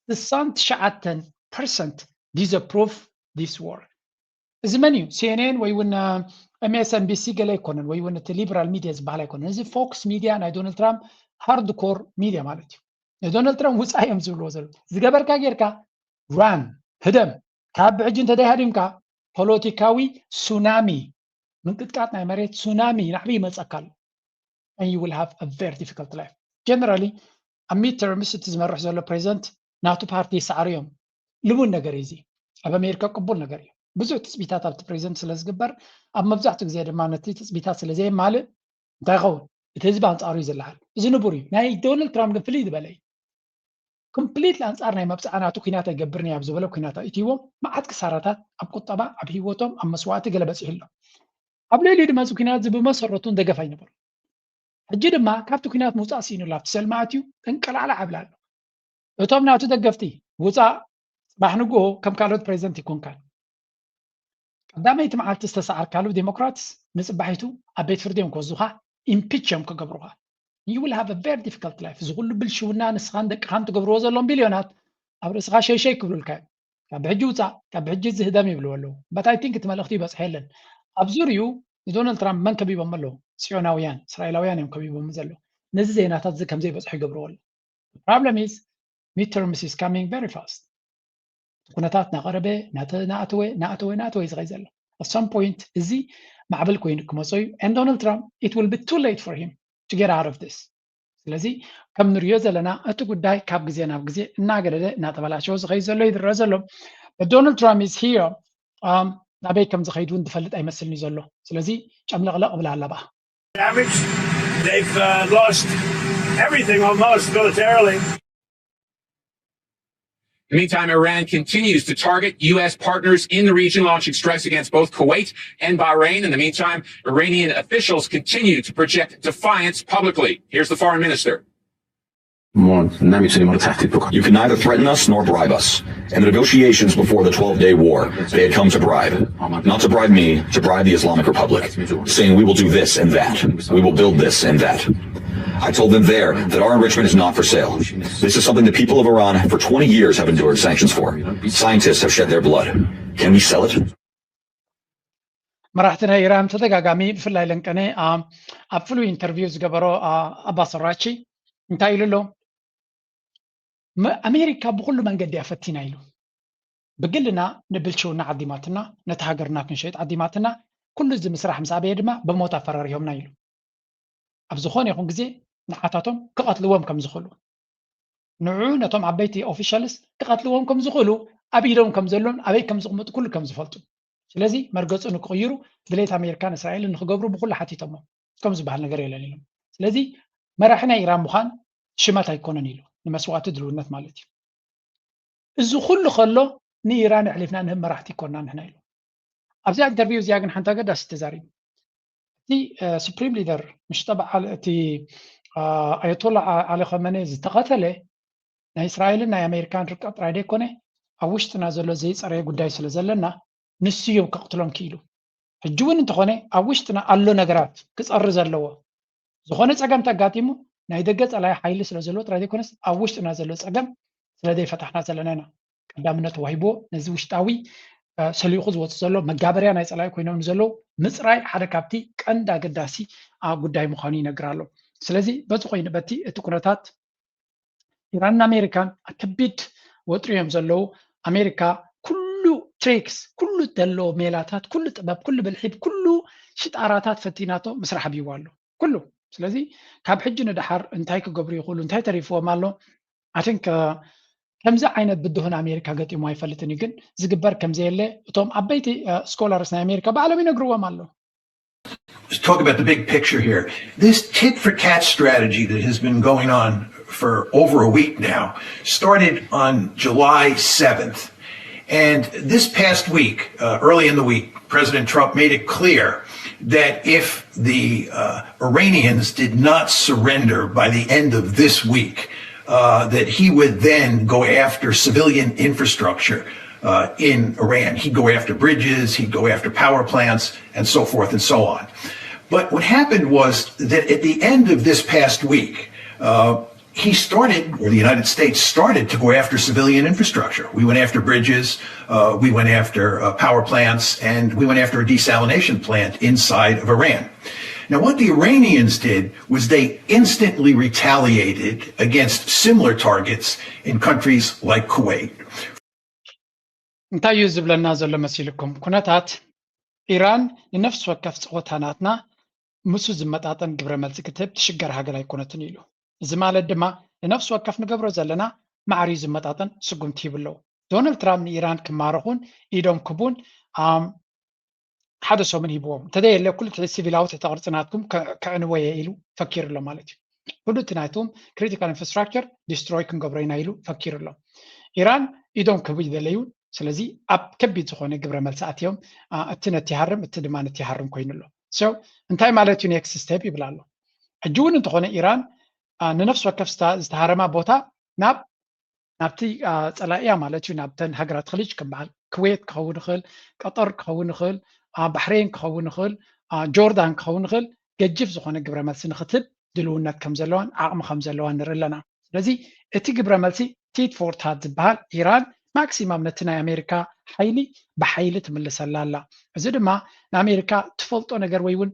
ስሳን ትሽዓተን ፐርሰንት disapprove this war። እዚ መን እዩ? ሲኤንኤን ወይ እውን ኤምኤስኤንቢሲ ገለ ኣይኮነን፣ ወይ እውን እቲ ሊበራል ሚድያ ዝበሃል ኣይኮነን። እዚ ፎክስ ሚድያ ናይ ዶናልድ ትራምፕ ሃርድ ኮር ሚድያ ማለት እዩ። ንዶናልድ ትራምፕ ውፃእ እዮም ዝብልዎ ዘለዉ። ዝገበርካ ጌርካ ራን፣ ህደም። ካብ ብሕጂ እንተደይሃዲምካ ፖለቲካዊ ሱናሚ፣ ምንቅጥቃጥ ናይ መሬት ሱናሚ ናዕቢ ይመፀካ ኣሎ። And you will have a very difficult life. Generally ኣብ ሚድ ተርምስ እቲ ዝመርሕ ዘሎ ፕሬዚደንት ናቱ ፓርቲ ይሰዓሩ እዮም። ልሙድ ነገር እዩ እዚ። ኣብ ኣሜሪካ ቅቡል ነገር እዩ። ብዙሕ ትፅቢታት ኣብቲ ፕሬዚደንት ስለ ዝግበር ኣብ መብዛሕትኡ ግዜ ድማ ነቲ ትፅቢታት ስለ ዘየማልእ እንታይ ይኸውን? እቲ ህዝቢ ኣንፃሩ እዩ ዝለዓል። እዚ ንቡር እዩ። ናይ ዶናልድ ትራምፕ ግን ፍልይ ዝበለ እዩ። ኮምፕሊትሊ ኣንፃር ናይ መብፅዓ ናቱ ኩናት ኣይገብርን እየ ኣብ ዝበሎ ኩናት ኣእትይዎም መዓት ክሳራታት ኣብ ቁጠባ፣ ኣብ ህይወቶም፣ ኣብ መስዋእቲ ገለ በፂሑ ኣሎ። ኣብ ልዕሊኡ ድማ እዚ ኩናት እዚ ብመሰረቱ ንደገፍ ኣይነበሩ። ሕጂ ድማ ካብቲ ኩናት ምውፃእ ስኢኑ ኣሎ። ኣብቲ ሰልሚ ኣትዩ እንቀላዕላዕ ይብል ኣሎ። እቶም ናቱ ደገፍቲ ውፃእ፣ ፅባሕ ንግሆ ከም ካልኦት ፕሬዚደንት ይኮንካን። ቀዳመይቲ መዓልቲ ዝተሰዓርካሉ ዴሞክራትስ ንፅባሒቱ ኣብ ቤት ፍርዲ እዮም ክወስዱኻ፣ ኢምፒች እዮም ክገብሩኻ። You will have a very difficult life። እዚ ኩሉ ብልሽውና ንስኻን ደቅኻን ትገብርዎ ዘለዎም ቢልዮናት ኣብ ርእስኻ ሸይሸይ ክብሉልካ እዮም። ካብ ሕጂ ውፃእ፣ ካብ ሕጂ ዝህደም ይብልዎ ኣለዉ። But I think እቲ መልእኽቲ ይበፅሐ የለን። ኣብ ዙርዩ ንዶናልድ ትራምፕ መን ከቢቦም ኣለዉ? ፅዮናውያን እስራኤላውያን እዮም ከቢቦም ዘለዉ። ነዚ ዜናታት እዚ ከምዘይበፅሑ ይገብርዎ ኣለዉ። Problem is midterms is coming very fast። ኩነታት ናቐረበ ናተ- ናእተወ ናእተወ ናእተወ እዩ ዝኸይ ዘሎ። At some point እዚ ማዕበል ኮይኑ ክመፆ እዩ። And Donald Trump, it will be too late for him to get out of this። ስለዚ ከም ንሪኦ ዘለና እቲ ጉዳይ ካብ ግዜ ናብ ግዜ እናገደደ እናተበላሸወ ዝኸይድ ዘሎ እዩ ዝረአ ዘሎ። But Donald Trump is here. Um, ናበይ ከም ዝኸይድ እውን ዝፈልጥ ኣይመስልን እዩ ዘሎ። ስለዚ ጨምለቕለቕ ብላ ኣለባ። Damage. They've uh, lost everything almost militarily. In the meantime, Iran continues to target U S partners in the region, launching strikes against both Kuwait and Bahrain. In the meantime, Iranian officials continue to project defiance publicly. Here's the foreign minister. You can neither threaten us nor bribe us. In the negotiations before the twelve day war, they had come to bribe. Not to bribe me, to bribe the Islamic Republic, saying we will do this and that. We will build this and that. I told them there that our enrichment is not for sale. This is something the people of Iran for twenty years have endured sanctions for. Scientists have shed their blood. Can we sell it? መራሕቲ ናይ ኢራን ተደጋጋሚ ብፍላይ ለንቀነ ኣብ ፍሉይ ኢንተርቪው ዝገበሮ ኣባስ ኣራግቺ እንታይ ኢሉ ኣሎ? ኣሜሪካ ብኩሉ መንገዲ እያ ፈቲና ኢሉ። ብግልና ንብልሽውና ዓዲማትና፣ ነቲ ሃገርና ክንሸይጥ ዓዲማትና፣ ኩሉ እዚ ምስራሕ ምስ ኣበየ ድማ ብሞት ኣፈራሪሆምና ኢሉ። ኣብ ዝኾነ ይኹን ግዜ ንዓታቶም ክቐትልዎም ከም ዝኽእሉ፣ ንዑ ነቶም ዓበይቲ ኦፊሻልስ ክቐትልዎም ከም ዝኽእሉ ኣብ ኢዶም ከም ዘሎን ኣበይ ከም ዝቕመጡ ኩሉ ከም ዝፈልጡ። ስለዚ መርገፁ ንክቕይሩ ድሌት ኣሜሪካን እስራኤልን ንክገብሩ ብኩሉ ሓቲቶሞ። ከም ዝበሃል ነገር የለን ኢሎም። ስለዚ መራሒ ናይ ኢራን ምዃን ሽመት ኣይኮነን ኢሉ፣ ንመስዋእቲ ድልውነት ማለት እዩ። እዚ ኩሉ ከሎ ንኢራን ኣሕሊፍና ንህብ መራሕቲ ይኮና ንሕና ኢሉ። ኣብዚኣ ኢንተርቪው እዚኣ ግን ሓንቲ ኣገዳሲ ተዛሪቡ። እቲ ስፕሪም ሊደር ምሽ ጠባዓ እቲ ኣየቶላ ዓሊ ኸመነ ዝተቐተለ ናይ እስራኤልን ናይ ኣሜሪካን ርቀት ጥራይ ደይኮነ ኣብ ውሽጥና ዘሎ ዘይፀረየ ጉዳይ ስለ ዘለና ንሱ እዩ ከቕትሎም ክኢሉ። ሕጂ እውን እንተኾነ ኣብ ውሽጥና ኣሎ ነገራት ክፀሪ ዘለዎ። ዝኾነ ፀገም ተጋጢሙ ናይ ደገ ፀላኢ ሓይሊ ስለ ዘለዎ ጥራይ ዘይኮነስ ኣብ ውሽጥና ዘሎ ፀገም ስለ ዘይፈታሕና ዘለና ኢና ቀዳምነት ተዋሂብዎ ነዚ ውሽጣዊ ሰሊኹ ዝወፅእ ዘሎ መጋበርያ ናይ ፀላኢ ኮይኖም ንዘለዉ ምፅራይ ሓደ ካብቲ ቀንዲ ኣገዳሲ ጉዳይ ምዃኑ ይነግር ኣሎ። ስለዚ በዚ ኮይኑ በቲ እቲ ኩነታት ኢራንን ኣሜሪካን ኣብ ከቢድ ወጥሪ እዮም ዘለዉ። ኣሜሪካ ኩሉ ትሪክስ፣ ኩሉ ዘለዎ ሜላታት፣ ኩሉ ጥበብ፣ ኩሉ ብልሒ፣ ኩሉ ሽጣራታት ፈቲናቶ ምስራሕ ኣብይዋ ኣሎ ኩሉ። ስለዚ ካብ ሕጂ ንደሓር እንታይ ክገብሩ ይኽእሉ፣ እንታይ ተሪፍዎም ኣሎ? ኣይ ቲንክ ከምዚ ዓይነት ብድሆ ንኣሜሪካ ገጢሙ ኣይፈልጥን እዩ፣ ግን ዝግበር ከምዘየለ እቶም ዓበይቲ ስኮላርስ ናይ ኣሜሪካ ባዕሎም ይነግርዎም ኣሎ። talk about the big picture here. This tit for tat strategy that has been going on for over a week now started on July seventh. And this past week, uh, early in the week, President Trump made it clear that if the uh, Iranians did not surrender by the end of this week, uh, that he would then go after civilian infrastructure uh, in Iran. He'd go after bridges, he'd go after power plants, and so forth and so on. But what happened was that at the end of this past week, uh, he started, or the United States started to go after civilian infrastructure. We went after bridges, uh, we went after uh, power plants, and we went after a desalination plant inside of Iran. Now, what the Iranians did was they instantly retaliated against similar targets in countries like Kuwait. እንታይ እዩ ዝብለና ዘሎ መሲልኩም? ኩነታት ኢራን ንነፍሲ ወከፍ ጸወታ ናትና ምስኡ ዝመጣጠን ግብረ መልሲ ክትህብ ትሽገር ሃገር ኣይኮነትን ኢሉ። እዚ ማለት ድማ ንነፍሲ ወከፍ ንገብሮ ዘለና ማዕርዩ ዝመጣጠን ስጉምቲ ይብለው። ዶናልድ ትራምፕ ንኢራን ክማረኹን ኢዶም ክቡን ሓደ ሰሙን ሂብዎም፣ እንተዘየለ ኩሉ ትሕቲ ሲቪላዊ ትሕቲ ቅርፂ ናትኩም ከዕንወየ ኢሉ ፈኪሩ ኣሎ ማለት እዩ። ኩሉ እቲ ናይቶም critical infrastructure destroy ክንገብሮ ኢና ኢሉ ፈኪሩ ኣሎ። ኢራን ኢዶም ክቡ ይደለዩ። ስለዚ ኣብ ከቢድ ዝኾነ ግብረ መልሲ ኣትዮም፣ እቲ ነቲ ይሃርም እቲ ድማ ነቲ ይሃርም ኮይኑ ኣሎ። So እንታይ ማለት እዩ next step ይብል ኣሎ። ሕጂ እውን እንተኾነ ኢራን ንነፍሲ ወከፍ ዝተሃረማ ቦታ ናብ ናብቲ ፀላእያ ማለት እዩ ናብተን ሃገራት ኽሊጅ ክበሃል ኩዌት ክኸውን ይኽእል፣ ቀጠር ክኸውን ይኽእል፣ ባሕሬን ክኸውን ይኽእል፣ ጆርዳን ክኸውን ይኽእል፣ ገጅፍ ዝኾነ ግብረ መልሲ ንኽትህብ ድልውነት ከም ዘለዋን ዓቕሚ ከም ዘለዋን ንርኢ ኣለና። ስለዚ እቲ ግብረ መልሲ tit for tat ዝበሃል ኢራን ማክሲማም ነቲ ናይ ኣሜሪካ ሓይሊ ብሓይሊ ትምልሰላ ኣላ። እዚ ድማ ንኣሜሪካ ትፈልጦ ነገር ወይ እውን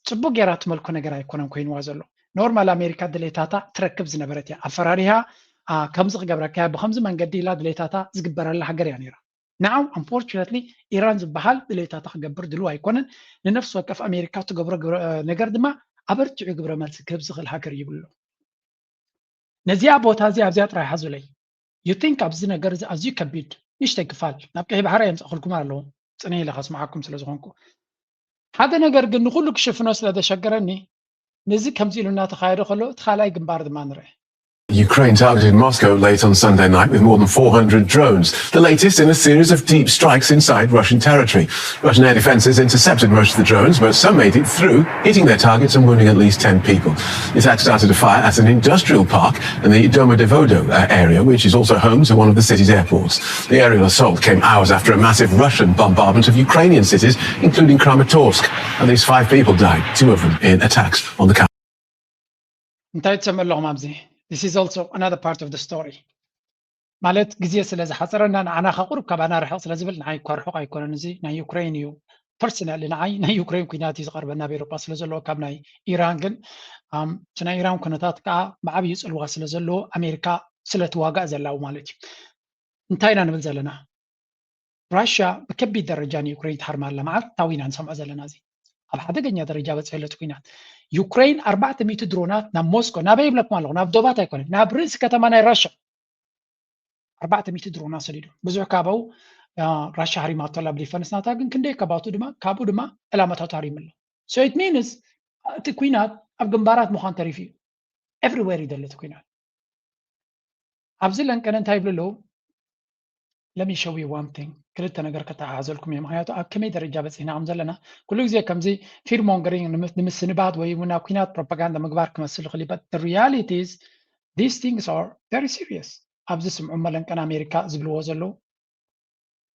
ፅቡቅ ጌራ ትመልኮ ነገር ኣይኮነን ኮይንዋ ዘሎ። ኖርማል ኣሜሪካ ድሌታታ ትረክብ ዝነበረት እያ። ኣፈራሪሃ ከምዚ ክገብረካ ብከምዚ መንገዲ ኢላ ድሌታታ ዝግበረላ ሃገር እያ ነይራ። Now unfortunately ኢራን ዝበሃል ድሌታታ ክገብር ድልው ኣይኮነን። ንነፍሲ ወከፍ ኣሜሪካ ትገብሮ ነገር ድማ ኣበርቲዑ ግብረ መልሲ ክህብ ዝኽእል ሃገር ይብሎ። ነዚኣ ቦታ እዚኣ ኣብዚኣ ጥራይ ሓዙለይ። You think ኣብዚ ነገር እዚ ኣዝዩ ከቢድ ንእሽተይ ክፋል ናብ ቀይሕ ባሕሪ የምፅእክልኩም ኣለዎ። ፅነ ኢለ ከስምዓኩም ስለ ዝኾንኩ ሓደ ነገር ግን ንኩሉ ክሽፍኖ ስለ ዘሸገረኒ ነዚ ከምዚ ኢሉ እናተኻየደ ከሎ እቲ ካልኣይ ግንባር ድማ ንርአ። Ukraine targeted Moscow late on Sunday night with more than four hundred drones, the latest in a series of deep strikes inside Russian territory. Russian air defences intercepted most of the drones, but some made it through, hitting their targets and wounding at least ten people. The attack started a fire at an industrial park in the Domodedovo uh, area, which is also home to one of the city's airports. The aerial assault came hours after a massive Russian bombardment of Ukrainian cities, including Kramatorsk. At least five people died, two of them in attacks on the capital. እንታይ ትሰምዑ ኣለኹም ኣብዚ? This is also another part of the story. ማለት ግዜ ስለ ዝሓፀረና ንዓና ከቁርብ ካባና ርሕቕ ስለ ዝብል ንዓይ እኳ ርሑቕ ኣይኮነን። እዚ ናይ ዩክሬን እዩ። Personally ንዓይ ናይ ዩክሬን ኩናት እዩ ዝቐርበና ኣብ ኤሮጳ ስለ ዘለዎ ካብ ናይ ኢራን ግን እቲ ናይ ኢራን ኩነታት ከዓ ብዓብዩ ፅልዋ ስለ ዘለዎ ኣሜሪካ ስለ ትዋጋእ ዘላው ማለት እዩ። እንታይ ኢና ንብል ዘለና? ራሽያ ብከቢድ ደረጃ ንዩክሬን ትሃርማ ኣላ። መዓልታዊ ኢና ንሰምዖ ዘለና። እዚ ኣብ ሓደገኛ ደረጃ በፂሑ ኣሎ እቲ ኩናት። ዩክሬን ኣርባዕተ ሚእቲ ድሮናት ናብ ሞስኮ፣ ናበይ ይብለኩም ኣለኹ፣ ናብ ዶባት ኣይኮነን፣ ናብ ርእሲ ከተማ ናይ ራሽያ ኣርባዕተ ሚእቲ ድሮናት ሰዲዶም። ብዙሕ ካባኡ ራሽያ ሃሪማቶ ኣላ ብዲፈንስ ናታ፣ ግን ክንደይ ካባቱ ድማ ካብኡ ድማ ዕላማታት ሃሪሙ ኣሎ። So it means እቲ ኩናት ኣብ ግንባራት ምዃን ተሪፉ እዩ። Everywhere እዩ ዘሎ እቲ ኩናት። ኣብዚ ለንቀነ እንታይ ይብሉ ኣለዉ? Let me show you one thing. ክልተ ነገር ከተሓሓዘልኩም እየ። ምክንያቱ ኣብ ከመይ ደረጃ በፂሕና ከም ዘለና ኩሉ ግዜ ከምዚ fear mongering ንምስንባት ወይ እውን ኣብ ኩናት ፕሮፓጋንዳ ምግባር ክመስል ይኽእል እዩ። But the reality is these things are very serious. ኣብዚ ስምዑ መለንቀን ኣሜሪካ ዝብልዎ ዘለዉ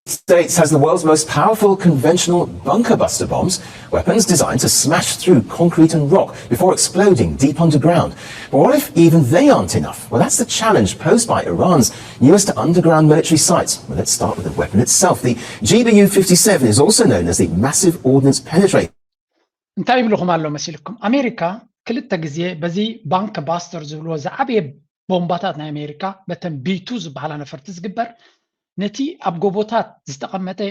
States has the world's most powerful conventional bunker buster bombs, weapons designed to smash through concrete and rock before exploding deep underground. But what if even they aren't enough? Well, that's the challenge posed by Iran's newest underground military sites. Well, let's start with the weapon itself. The G B U fifty-seven is also known as the massive ordnance penetrator. እንታይ ይብልኹም ኣሎ መሲልኩም? ኣሜሪካ ክልተ ግዜ በዚ ባንክ ባስተር ዝብልዎ ዝዓበየ ቦምባታት ናይ ኣሜሪካ በተን ቢቱ ዝበሃላ ነፈርቲ ዝግበር ነቲ ኣብ ጎቦታት ዝተቐመጠ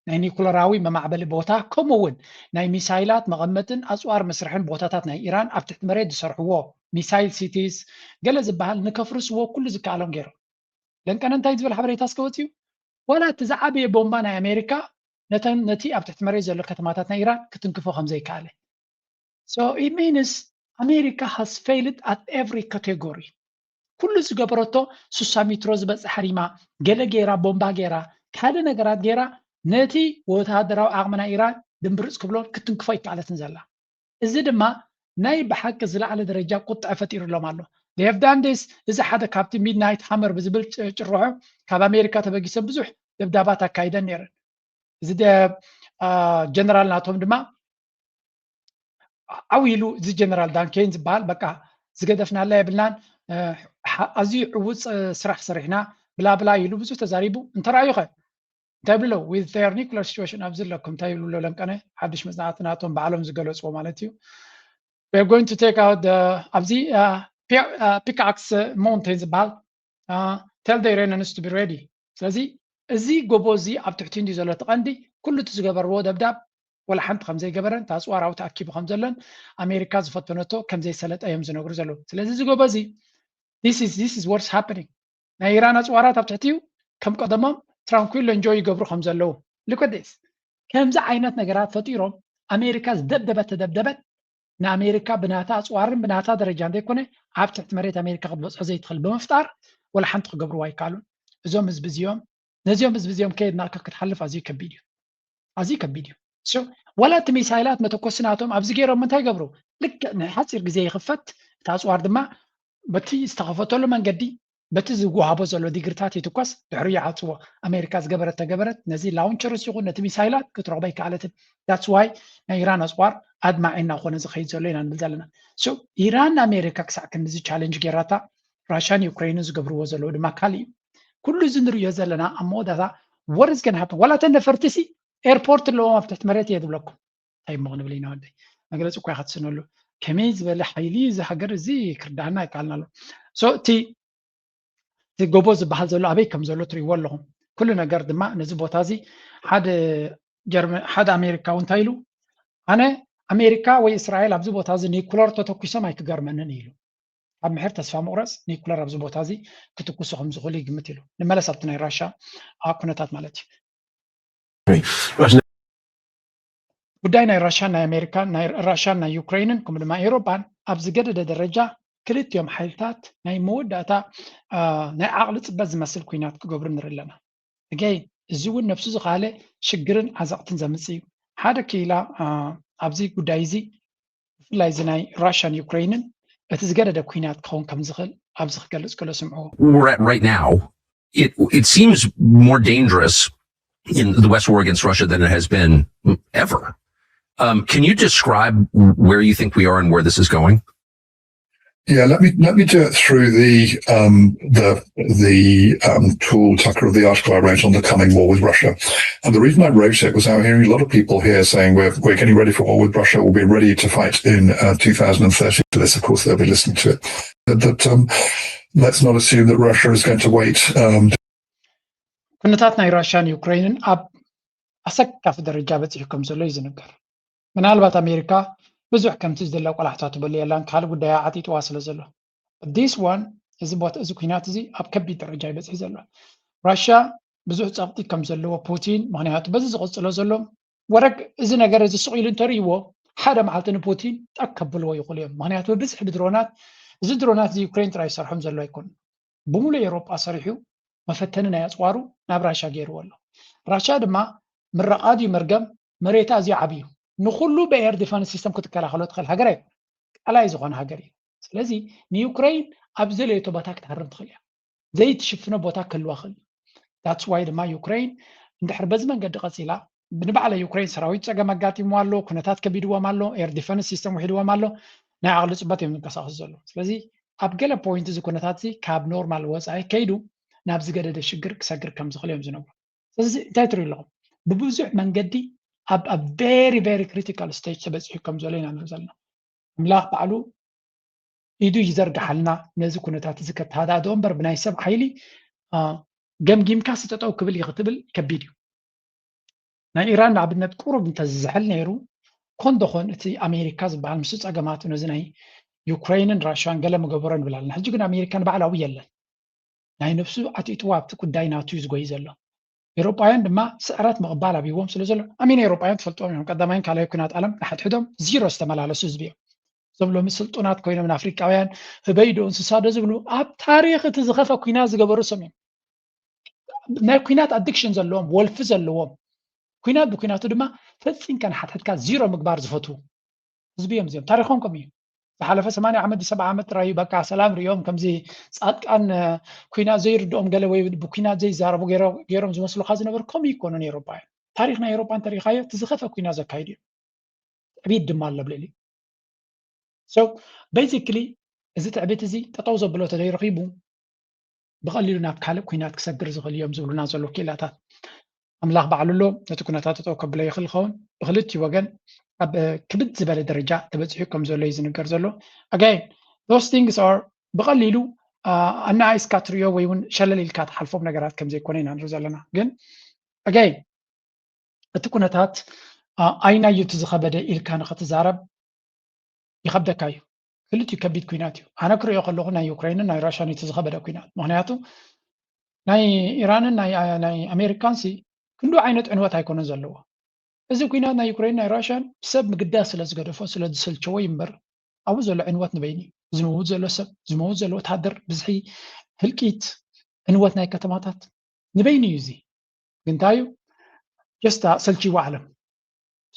ናይ ኒኩለራዊ መማዕበሊ ቦታ ከምኡ እውን ናይ ሚሳይላት መቐመጥን ኣፅዋር መስርሕን ቦታታት ናይ ኢራን ኣብ ትሕቲ መሬት ዝሰርሕዎ ሚሳይል ሲቲስ ገለ ዝበሃል ንከፍርስዎ ኩሉ ዝከኣሎም ገይሮም። ለንቀነ እንታይ ዝብል ሓበሬታ እስከ ወፅዩ? ዋላ እቲ ዝዓበየ ቦምባ ናይ ኣሜሪካ ነቲ ኣብ ትሕቲ መሬት ዘሎ ከተማታት ናይ ኢራን ክትንክፎ ከም ዘይከኣለ። So it means America has failed at every category. ኩሉ ዝገበረቶ ስሳ ሜትሮ ዝበፅሕ ሪማ ገለ ገይራ፣ ቦምባ ገይራ፣ ካልእ ነገራት ገይራ ነቲ ወተሃደራዊ ዓቕሚ ናይ ኢራን ድምብርፅ ክብሎን ክትንክፎ ኣይከኣለትን ዘላ። እዚ ድማ ናይ ብሓቂ ዝለዓለ ደረጃ ቁጥዐ ፈጢሩሎም ኣሎ። They have done this። እዚ ሓደ ካብቲ ሚድናይት ሃመር ብዝብል ጭርሖ ካብ ኣሜሪካ ተበጊሰን ብዙሕ ደብዳባት ኣካይደን ነይረን። እዚ ጀነራል ናቶም ድማ ዓው ኢሉ፣ እዚ ጀነራል ዳንኬን ዝበሃል፣ በቃ ዝገደፍናላ የብልናን፣ ኣዝዩ ዕዉፅ ስራሕ ሰሪሕና ብላ ብላ ኢሉ ብዙሕ ተዛሪቡ። እንተረኣዩ ኸ እንታይ ብሎ? With their nuclear situation ኣብዚ ኣለኩም እንታይ ይብሉ ኣለዉ? ለምቀነ ሓድሽ መፅናዕቲ ናቶም ባዕሎም ዝገለፅዎ ማለት እዩ። We're going to take out the ኣብዚ ፒካክስ ማውንቴን ዝበሃል tell the Iranians to be ready። ስለዚ እዚ ጎቦ እዚ ኣብ ትሕቲ እንዲ ዘሎ እቲ ቀንዲ ኩሉ እቲ ዝገበርዎ ደብዳብ ወላ ሓንቲ ከም ዘይገበረን እቲ ኣፅዋር ኣብኡ ተኣኪቡ ከም ዘሎን ኣሜሪካ ዝፈተነቶ ከም ዘይሰለጠ እዮም ዝነግሩ ዘለዉ። ስለዚ እዚ ጎቦ እዚ this is this is what's happening። ናይ ኢራን ኣፅዋራት ኣብ ትሕቲ እዩ ከም ቀደሞም tranquil enjoy ይገብሩ ከም ዘለዉ። Look at this። ከምዚ ዓይነት ነገራት ፈጢሮም ኣሜሪካ ዝደብደበት ተደብደበት ንኣሜሪካ ብናታ ኣፅዋርን ብናታ ደረጃ እንተይኮነ ኣብ ትሕቲ መሬት ኣሜሪካ ክትበፅሖ ዘይትኽእል ብምፍጣር ወላ ሓንቲ ክገብርዎ ኣይከኣሉን። እዞም ህዝቢ እዚኦም ነዚኦም ህዝቢ እዚኦም ከየድነቕካ ክትሓልፍ ኣዝዩ ከቢድ እዩ። ኣዝዩ ከቢድ እዩ። So ዋላ እቲ ሚሳይላት መተኮሲ ናቶም ኣብዚ ገይሮም እንታይ ይገብሩ? ልክዕ ንሓፂር ግዜ ይኽፈት፣ እቲ ኣፅዋር ድማ በቲ ዝተኸፈተሉ መንገዲ በቲ ዝወሃቦ ዘሎ ዲግሪታት ይትኮስ፣ ድሕሩ ይዓፅዎ። ኣሜሪካ ዝገበረት ተገበረት ነዚ ላውንቸርስ ይኹን ነቲ ሚሳይላት ክትረኽቦ ኣይከኣለትን። That's why ናይ ኢራን ኣፅዋር ኣድማዒ እናኾነ ዝኸይድ ዘሎ ኢና ንብል ዘለና። So ኢራን ንኣሜሪካ ክሳዕ ክንድዚ ቻለንጅ ገይራታ፣ ራሽያን ዩክሬንን ዝገብርዎ ዘለዉ ድማ ካልእ እዩ። ኩሉ እዚ ንርእዮ ዘለና ኣብ መወዳእታ what is gonna happen? ዋላ እተን ነፈርቲ ሲ ኤርፖርት ኣለዎም ኣብ ትሕቲ መሬት እየ ዝብለኩም። እንታይ እሞ ክንብል ኢና ወደይ? መግለፂ እኳ ኢኻ ትስእነሉ። ከመይ ዝበለ ሓይሊ እዚ ሃገር እዚ ክርድኣና ኣይከኣልን ኣሎ። So እቲ እቲ ጎቦ ዝበሃል ዘሎ ኣበይ ከም ዘሎ ትርእይዎ ኣለኹም። ኩሉ ነገር ድማ ነዚ ቦታ እዚ ሓደ ጀርመን ሓደ ኣሜሪካዊ እንታይ ኢሉ ኣነ ኣሜሪካ ወይ እስራኤል ኣብዚ ቦታ እዚ ኒኩለር ተተኩሶም ኣይክገርመንን ኢሉ። ካብ ምሕር ተስፋ ምቑረፅ ኒኩለር ኣብዚ ቦታ እዚ ክትኩሱ ከም ዝኽእሉ ይግምት ኢሉ። ንመለስ ኣብቲ ናይ ራሻ ኩነታት ማለት እዩ። ጉዳይ ናይ ራሻን ናይ ኣሜሪካን ናይ ራሻን ናይ ዩክሬንን ከምኡ ድማ ኤውሮጳን ኣብ ዝገደደ ደረጃ ክልቲኦም ሓይልታት ናይ መወዳእታ ናይ ዓቕሊ ፅበት ዝመስል ኩናት ክገብሩ ንርኢ ኣለና። እገይ እዚ እውን ነብሱ ዝኸኣለ ሽግርን ዓዘቕትን ዘምፅእ እዩ። ሓደ ክኢላ ኣብዚ ጉዳይ እዚ ብፍላይ እዚ ናይ ራሽያን ዩክሬንን እቲ ዝገደደ ኩናት ክኸውን ከም ዝኽእል ኣብዚ ክገልፅ ከሎ ስምዕዎ። We're at right now, it, it seems more dangerous in the West war against Russia than it has been ever. Um, can you describe where you think we are and where this is going? Yeah, let me let me do it through the um, the the um, tool, Tucker, of the article I wrote on the coming war with Russia. And the reason I wrote it was I was hearing a lot of people here saying we're we're getting ready for war with Russia. We'll be ready to fight in uh, two thousand and thirty. This, of course, they'll be listening to it. But um, let's not assume that Russia is going to wait. Um, ኩነታት ናይ ራሽያን ዩክሬንን ኣብ ኣሰካፊ ደረጃ በፂሑ ከም ዘሎ እዩ ዝንገር። ምናልባት ኣሜሪካ ብዙሕ ከምቲ ዝድለ ቆላሕታ ትበሉ የላን ካልእ ጉዳያ ዓጢጥዋ ስለ ዘሎ። This one እዚ ቦታ እዚ ኩናት እዚ ኣብ ከቢድ ደረጃ ይበፅሒ ዘሎ። ራሽያ ብዙሕ ፀቕጢ ከም ዘለዎ ፑቲን፣ ምክንያቱ በዚ ዝቕፅሎ ዘሎ ወረግ እዚ ነገር እዚ ስቕ ኢሉ እንተርእይዎ ሓደ መዓልቲ ንፑቲን ጠቅ ከብልዎ ይኽእሉ እዮም። ምክንያቱ ብብዝሒ ብድሮናት እዚ ድሮናት እዚ ዩክሬን ጥራይ ዝሰርሖም ዘሎ ኣይኮኑን። ብምሉእ ኤውሮጳ ሰሪሑ መፈተኒ ናይ ኣፅዋሩ ናብ ራሻ ገይርዎ ኣሎ። ራሻ ድማ ምረቓ ድዩ መርገም መሬታ ኣዝዩ ዓብዩ ንኩሉ ብኤር ዲፈንስ ሲስተም ክትከላኸሎ ትኽእል ሃገር ኣይኮነ ቀላይ ዝኾነ ሃገር እዩ። ስለዚ ንዩክሬን ኣብ ዘለየቶ ቦታ ክትሃርም ትኽእል እያ። ዘይትሽፍኖ ቦታ ክህልዋ ክእል እዩ። That's why ድማ ዩክሬን እንድሕር በዚ መንገዲ ቀፂላ ንባዕላ ዩክሬን ሰራዊት ፀገም ኣጋጢምዋ ኣሎ፣ ኩነታት ከቢድዎም ኣሎ፣ ኤር ዲፈንስ ሲስተም ውሒድዎም ኣሎ፣ ናይ ዓቕሊ ፅበት እዮም ዝንቀሳቐሱ ዘለዉ። ስለዚ ኣብ ገለ ፖይንት እዚ ኩነታት እዚ ካብ ኖርማል ወፃኢ ከይዱ ናብ ዝገደደ ሽግር ክሰግር ከም ዝኽእል እዮም ዝነግሩ። ስለዚ እንታይ ትሪኡ ኣለኹም? ብብዙሕ መንገዲ ኣብ ኣብ very very critical stage ተበፂሑ ከም ዘሎ ኢና ንርኢ ዘለና። ኣምላኽ ባዕሉ ኢዱ ይዘርግሓልና ነዚ ኩነታት እዚ ከተሃዳድኦ እምበር ብናይ ሰብ ሓይሊ ገምጊምካ ስጠጠው ክብል እዩ ክትብል ከቢድ እዩ። ናይ ኢራን ንኣብነት ቁሩብ እንተዝዝሕል ነይሩ ኮን ዶ ኾን እቲ ኣሜሪካ ዝበሃል ምስ ፀገማቱ ነዚ ናይ ዩክሬንን ራሽያን ገለ ምገበሮ ንብል ኣለና። ሕጂ ግን ኣሜሪካ ንባዕላዊ የለን ናይ ነብሱ ዓጢጥዋ ኣብቲ ጉዳይ ናቱ እዩ ዝጎይ ዘሎ። ኤውሮጳውያን ድማ ስዕረት ምቕባል ኣብይዎም ስለ ዘሎ ኣሚን ኤውሮጳውያን ትፈልጥዎም እዮም። ቀዳማይን ካልኣይ ኩናት ዓለም ንሓድሕዶም ዚሮ ዝተመላለሱ ህዝቢ እዮም። እዞም ሎሚ ስልጡናት ኮይኖም ንኣፍሪቃውያን ህበይ ዶ እንስሳ ዶ ዝብሉ ኣብ ታሪኽ እቲ ዝኸፈ ኩናት ዝገበሩ ሰም እዮም። ናይ ኩናት ኣዲክሽን ዘለዎም ወልፊ ዘለዎም ኩናት ብኩናቱ ድማ ፈፂምካ ንሓድሕድካ ዚሮ ምግባር ዝፈትዉ ህዝቢ እዮም። እዚኦም ታሪኾም ከም እዩ። ዝሓለፈ ሰማንያ ዓመት ሰብዓ ዓመት ራዩ በቃ ሰላም ሪኦም ከምዚ ፃድቃን ኩናት ዘይርድኦም ገለ ወይ ብኩናት ዘይዛረቡ ገይሮም ዝመስሉካ ዝነበሩ ከምኡ ይኮኑ ነይሩ። ታሪኽ ናይ ኤውሮጳ እንተሪኢኻዮ እቲ ዝኸፈ ኩናት ዘካይዱ እዮም። ዕብየት ድማ ኣሎ ኣብ ልዕሊ so basically እዚ ትዕቢት እዚ ጠጠው ዘብሎ ተዘይረኺቡ ብቐሊሉ ናብ ካልእ ኩናት ክሰግር ዝኽእል እዮም ዝብሉና ዘለዉ ክኢላታት። ኣምላኽ ባዕሉ ኣሎ ነቲ ኩነታት ጠጠው ከብሎ ይኽእል ይኸውን። ብክልቲኡ ወገን ኣብ ክብድ ዝበለ ደረጃ ተበፂሑ ከም ዘሎ እዩ ዝንገር ዘሎ። Again those things are ብቐሊሉ ኣናኣይስካ ትሪኦ ወይ እውን ሸለል ኢልካ ትሓልፎም ነገራት ከም ዘይኮነ ኢና ንርኢ ዘለና። ግን again እቲ ኩነታት ኣይናዩ እቲ ዝኸበደ ኢልካ ንኽትዛረብ ይኸብደካ እዩ። ክልቲኡ ከቢድ ኩናት እዩ። ኣነ ክሪኦ ከለኹ ናይ ዩክሬንን ናይ ራሽያን እቲ ዝኸበደ ኩናት። ምክንያቱ ናይ ኢራንን ናይ ኣሜሪካን ሲ ክንዱ ዓይነት ዕንወት ኣይኮነን ዘለዎ። እዚ ኩናት ናይ ዩክሬን ናይ ራሽያን ሰብ ምግዳስ ስለ ዝገደፎ ስለ ዝሰልቸዎ እዩ እምበር ኣብኡ ዘሎ ዕንወት ንበይኑ እዩ። ዝመውት ዘሎ ሰብ ዝመውት ዘሎ ወታደር ብዝሒ ህልቂት ዕንወት ናይ ከተማታት ንበይኑ እዩ። እዚ ግንታዩ ጀስታ ሰልቺዎ ዓለም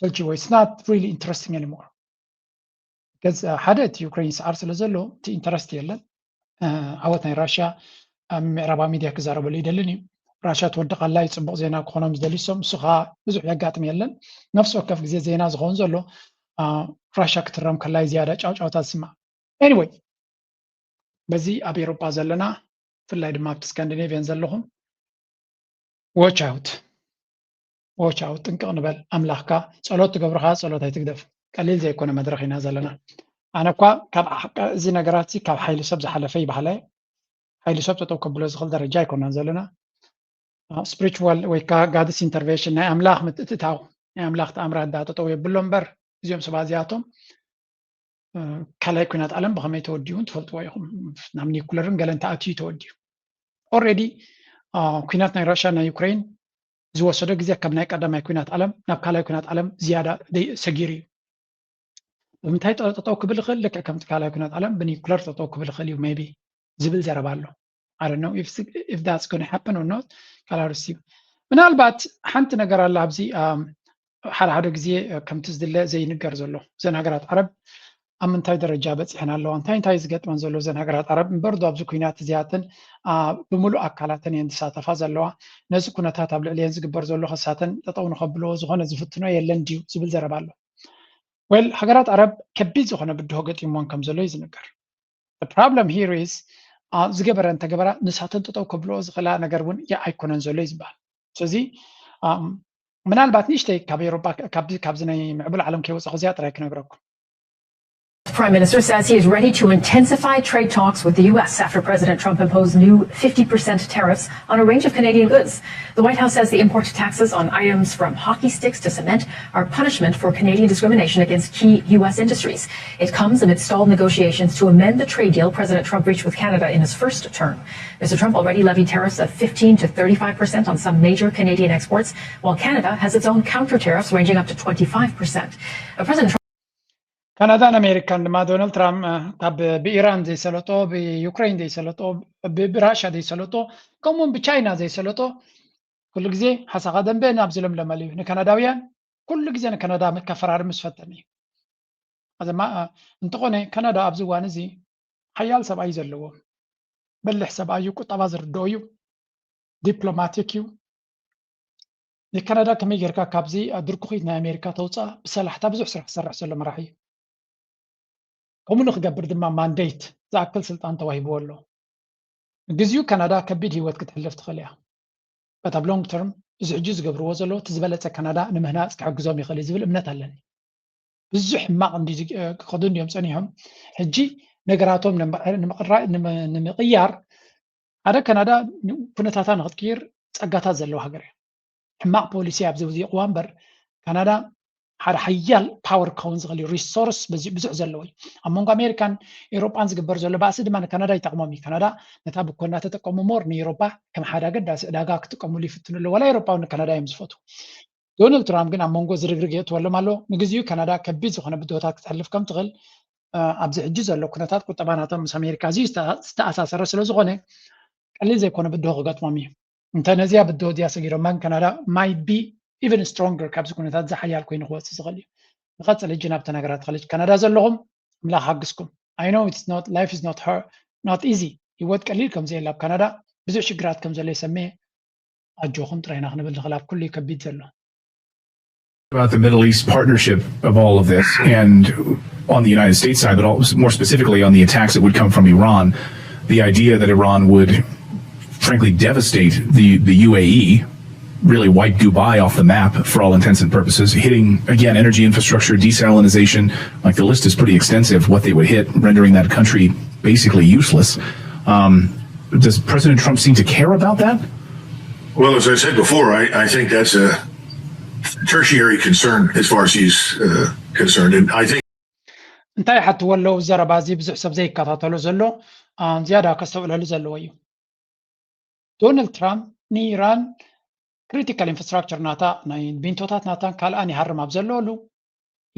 ሰልቺዎ it's not really interesting anymore። ገዝ ሓደ እቲ ዩክሬን ይስዓር ስለ ዘሎ እቲ ኢንተረስት የለን። ዓወት ናይ ራሽያ ኣብ ምዕራባዊ ሚድያ ክዛረበሉ ይደልን እዩ። ራሽያ ትወድቕ ኣላ እዩ ፅቡቕ ዜና ክኾኖም ዝደልዩ ሰም እሱ ከዓ ብዙሕ የጋጥም የለን። ነፍሲ ወከፍ ግዜ ዜና ዝኸውን ዘሎ ራሽያ ክትረም ከላይ ዝያዳ ጫውጫውታ ዝስማዕ። Anyway በዚ ኣብ ኤሮጳ ዘለና ብፍላይ ድማ ኣብቲ ስካንዲኔቪያን ዘለኹም watch out watch out ጥንቅቕ ንበል። ኣምላኽካ ጸሎት ትገብርኻ ጸሎት ኣይትግደፍ። ቀሊል ዘይኮነ መድረኽ ኢና ዘለና። ኣነ እኳ ካብ እዚ ነገራት ካብ ሓይሊ ሰብ ዝሓለፈ ይባህለ ሓይሊ ሰብ ጠጠው ከብሎ ዝኽእል ደረጃ ኣይኮናን ዘለና። ስፒሪቹዋል ወይ ከዓ ጋድስ ኢንተርቬንሽን ናይ ኣምላኽ ምትእትታው ናይ ኣምላኽ ተኣምራት ዳ ጠጠው የብሎ እምበር እዚኦም ሰባት እዚኣቶም ካልኣይ ኩናት ዓለም ብኸመይ ተወዲኡ ትፈልጥዎ ኢኹም። ናብ ኒኩለርን ገለን ተኣትዩ ተወዲኡ። ኦልሬዲ ኩናት ናይ ራሽያ ናይ ዩክሬን ዝወሰዶ ግዜ ካብ ናይ ቀዳማይ ኩናት ዓለም ናብ ካልኣይ ኩናት ዓለም ዝያዳ ሰጊሩ እዩ። ብምንታይ ጠጠው ክብል ይኽእል? ልክዕ ከምቲ ካልኣይ ኩናት ዓለም ብኒኩለር ጠጠው ክብል ይኽእል እዩ maybe ዝብል ዘረባ ኣሎ። I don't know if that's gonna happen or not። ካልኣርስ እዩ። ምናልባት ሓንቲ ነገር ኣላ ኣብዚ ሓደ ሓደ ግዜ ከምቲ ዝድለ ዘይንገር ዘሎ እዘን ሃገራት ዓረብ ኣብ ምንታይ ደረጃ በፂሐን ኣለዋ እንታይ እንታይ ዝገጥመን ዘሎ እዘን ሃገራት ዓረብ እምበር ኣብዚ ኩናት እዚኣተን ብምሉእ ኣካላተን እየን ዝሳተፋ ዘለዋ። ነዚ ኩነታት ኣብ ልዕሊየን ዝግበር ዘሎ ከሳተን ጠጠው ንኸብልዎ ዝኾነ ዝፍትኖ የለን ድዩ ዝብል ዘረባ ኣሎ። Well ሃገራት ዓረብ ከቢድ ዝኾነ ብድሆ ገጢምዎን ከም ዘሎ እዩ ዝንገር። The problem here is ዝገበረን ተገበራ ንሳተን ጠጠው ከብልኦ ዝኽእላ ነገር እውን ኣይኮነን ዘሎ እዩ ዝበሃል። ስለዚ ምናልባት ንእሽተይ ካብ ኤሮጳ ካብዚ ናይ ምዕቡል ዓለም ከይወፃኹ እዚኣ ጥራይ ክነግረኩም። The Prime Minister says he is ready to intensify trade talks with the U S after President Trump imposed new fifty percent tariffs on a range of Canadian goods. The White House says the import taxes on items from hockey sticks to cement are punishment for Canadian discrimination against key U S industries. It comes amid stalled negotiations to amend the trade deal President Trump reached with Canada in his first term. Mister Trump already levied tariffs of fifteen to thirty-five percent on some major Canadian exports, while Canada has its own counter tariffs ranging up to twenty-five percent. President Trump ካናዳን ኣሜሪካን ድማ ዶናልድ ትራምፕ ካብ ብኢራን ዘይሰለጦ ብዩክሬን ዘይሰለጦ ብራሽያ ዘይሰለጦ ከምኡውን ብቻይና ዘይሰለጦ ኩሉ ግዜ ሓሳኻ ደንበ ናብ ዝለምለመሉ እዩ። ንካናዳውያን ኩሉ ግዜ ንካናዳ ከፈራርም ዝፈተን እዩ። ኣዘማ እንተኾነ ካናዳ ኣብዚ እዋን እዚ ሓያል ሰብኣይ ዘለዎ በልሕ ሰብኣይ እዩ። ቁጠባ ዝርድኦ እዩ። ዲፕሎማቲክ እዩ። ንካናዳ ከመይ ጌርካ ካብዚ ድርኩኺት ናይ ኣሜሪካ ተውፅኣ ብሰላሕታ ብዙሕ ስራሕ ዝሰርሕ ዘሎ መራሒ እዩ። ከምኡ ንክገብር ድማ ማንዴት ዝኣክል ስልጣን ተዋሂብዎ ኣሎ። ንግዚኡ ካናዳ ከቢድ ህይወት ክትሕልፍ ትኽእል እያ። But ኣብ long term እዚ ሕጂ ዝገብርዎ ዘለዉ እቲ ዝበለፀ ካናዳ ንምህናፅ ክሕግዞም ይኽእል እዩ ዝብል እምነት ኣለኒ። ብዙሕ ሕማቕ እንዲ ክኸዱ እንዲዮም ፀኒሖም። ሕጂ ነገራቶም ንምቕያር ሓደ ካናዳ ኩነታታ ንክትቅይር ፀጋታት ዘለዋ ሃገር እያ። ሕማቕ ፖሊሲ ኣብዚ ውዚቕዋ እምበር ካናዳ ሓደ ሓያል ፓወር ክኸውን ዝኽእል እዩ። ሪሶርስ ብዙሕ ዘለዎ እዩ። ኣብ መንጎ ኣሜሪካን ኤውሮጳን ዝግበር ዘሎ ባእሲ ድማ ንካናዳ ይጠቕሞም እዩ። ካናዳ ነታ ብኮ እናተጠቀሙ ሞር ንኤውሮጳ ከም ሓደ ኣገዳሲ ዕዳጋ ክጥቀሙሉ ይፍትኑ ኣለዉ። ዋላ ኤውሮጳ ንካናዳ እዮም ዝፈትዉ። ዶናልድ ትራምፕ ግን ኣብ መንጎ ዝርግርግ የእትወሎም ኣሎ። ንግዚኡ ካናዳ ከቢድ ዝኾነ ብድሆታት ክትሕልፍ ከም ትኽእል ኣብዚ ሕጂ ዘሎ ኩነታት ቁጠባ ናቶም ምስ ኣሜሪካ ኣዝዩ ዝተኣሳሰረ ስለ ዝኾነ ቀሊል ዘይኮነ ብድሆ ክገጥሞም እዩ። እንተ ነዚኣ ብድሆ እዚኣ ሰጊሮማ ካናዳ ማይ ቢ ኢቨን ስትሮንገር ካብዚ ኩነታት ዝሓያል ኮይኑ ክወፅእ ዝኽእል እዩ። ንቐፅል ሕጂ ናብቲ ነገራት ኸልጅ ካናዳ ዘለኹም ኣምላኽ ሓግዝኩም። I know it's not life is not hard not easy። ህይወት ቀሊል ከም ዘየላ ኣብ ካናዳ ብዙሕ ሽግራት ከም ዘሎ ይሰምየ። ኣጆኹም ጥራይና ክንብል ንኽእል ኣብ ኩሉ ከቢድ ዘሎ። About the Middle East partnership of all of this and on the United States side, but also more specifically on the attacks that would come from Iran, the idea that Iran would frankly devastate the, the U A E, really wipe Dubai off the map for all intents and purposes, hitting, again, energy infrastructure, desalination, like the list is pretty extensive, what they would hit, rendering that country basically useless. Um, does President Trump seem to care about that? Well, as I said before, I, I think that's a tertiary concern as far as he's uh, concerned. And I think እንታይ ሓትዎ ኣለዉ ዘረባ እዚ ብዙሕ ሰብ ዘይከታተሎ ዘሎ ዝያዳ ከስተውዕለሉ ዘለዎ እዩ። ዶናልድ ትራምፕ ንኢራን ክሪቲካል ኢንፍራስትራክቸር ናታ ናይ ቢንቶታት ናታን ካልኣን ይሃርም ኣብ ዘለሉ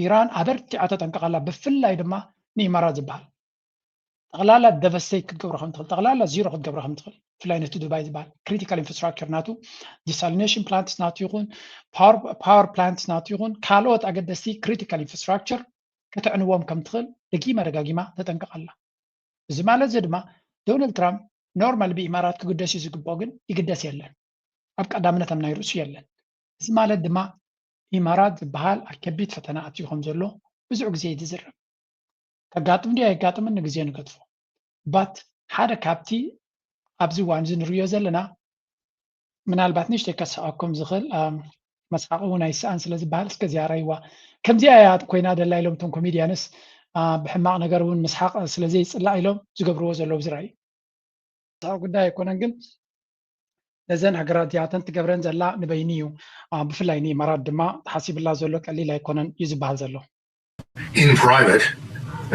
ኢራን ኣበርቲዓ ተጠንቀቐላ። ብፍላይ ድማ ንኢማራት ዝበሃል ጠቕላላ ደቨስተይት ክትገብሮ ከም ትኽእል፣ ጠቕላላ ዚሮ ክትገብሮ ከም ትኽእል፣ ብፍላይ ነቲ ዱባይ ዝበሃል ክሪቲካል ኢንፍራስትራክቸር ናቱ፣ ዲሳሊኔሽን ፕላንትስ ናቱ ይኹን ፓወር ፕላንትስ ናቱ ይኹን ካልኦት ኣገደስቲ ክሪቲካል ኢንፍራስትራክቸር ከተዕንዎም ከም ትኽእል ደጊማ ደጋጊማ ተጠንቀቐላ። እዚ ማለት እዚ ድማ ዶናልድ ትራምፕ ኖርማል ብኢማራት ክግደስ እዩ ዝግብኦ፣ ግን ይግደስ የለን፣ ኣብ ቀዳምነት ኣብ ናይ ርእሱ የለን። እዚ ማለት ድማ ኢማራት ዝበሃል ኣብ ከቢድ ፈተና ኣትዩ ከም ዘሎ ብዙሕ ግዜ እዩ ዝዝረብ። ከጋጥም ድዩ ኣይጋጥምን ንግዜ ንገድፎ። ባት ሓደ ካብቲ ኣብዚ እዋን እዚ ንርእዮ ዘለና ምናልባት ንእሽተይ ከስሕቐኩም ዝኽእል መስሓቕ እውን ኣይስኣን ስለ ዝበሃል እስከ እዚኣ ራይዋ ከምዚኣ እያ ኮይና ደላ ኢሎም እቶም ኮሜድያንስ ብሕማቕ ነገር እውን ምስሓቕ ስለ ዘይፅላእ ኢሎም ዝገብርዎ ዘለዉ ዝረኣዩ ጉዳይ ኣይኮነን ግን ነዘን ሃገራት እዚኣተን ትገብረን ዘላ ንበይኒ እዩ። ብፍላይ ንኢማራት ድማ ተሓሲብላ ዘሎ ቀሊል ኣይኮነን እዩ ዝበሃል ዘሎ። In private,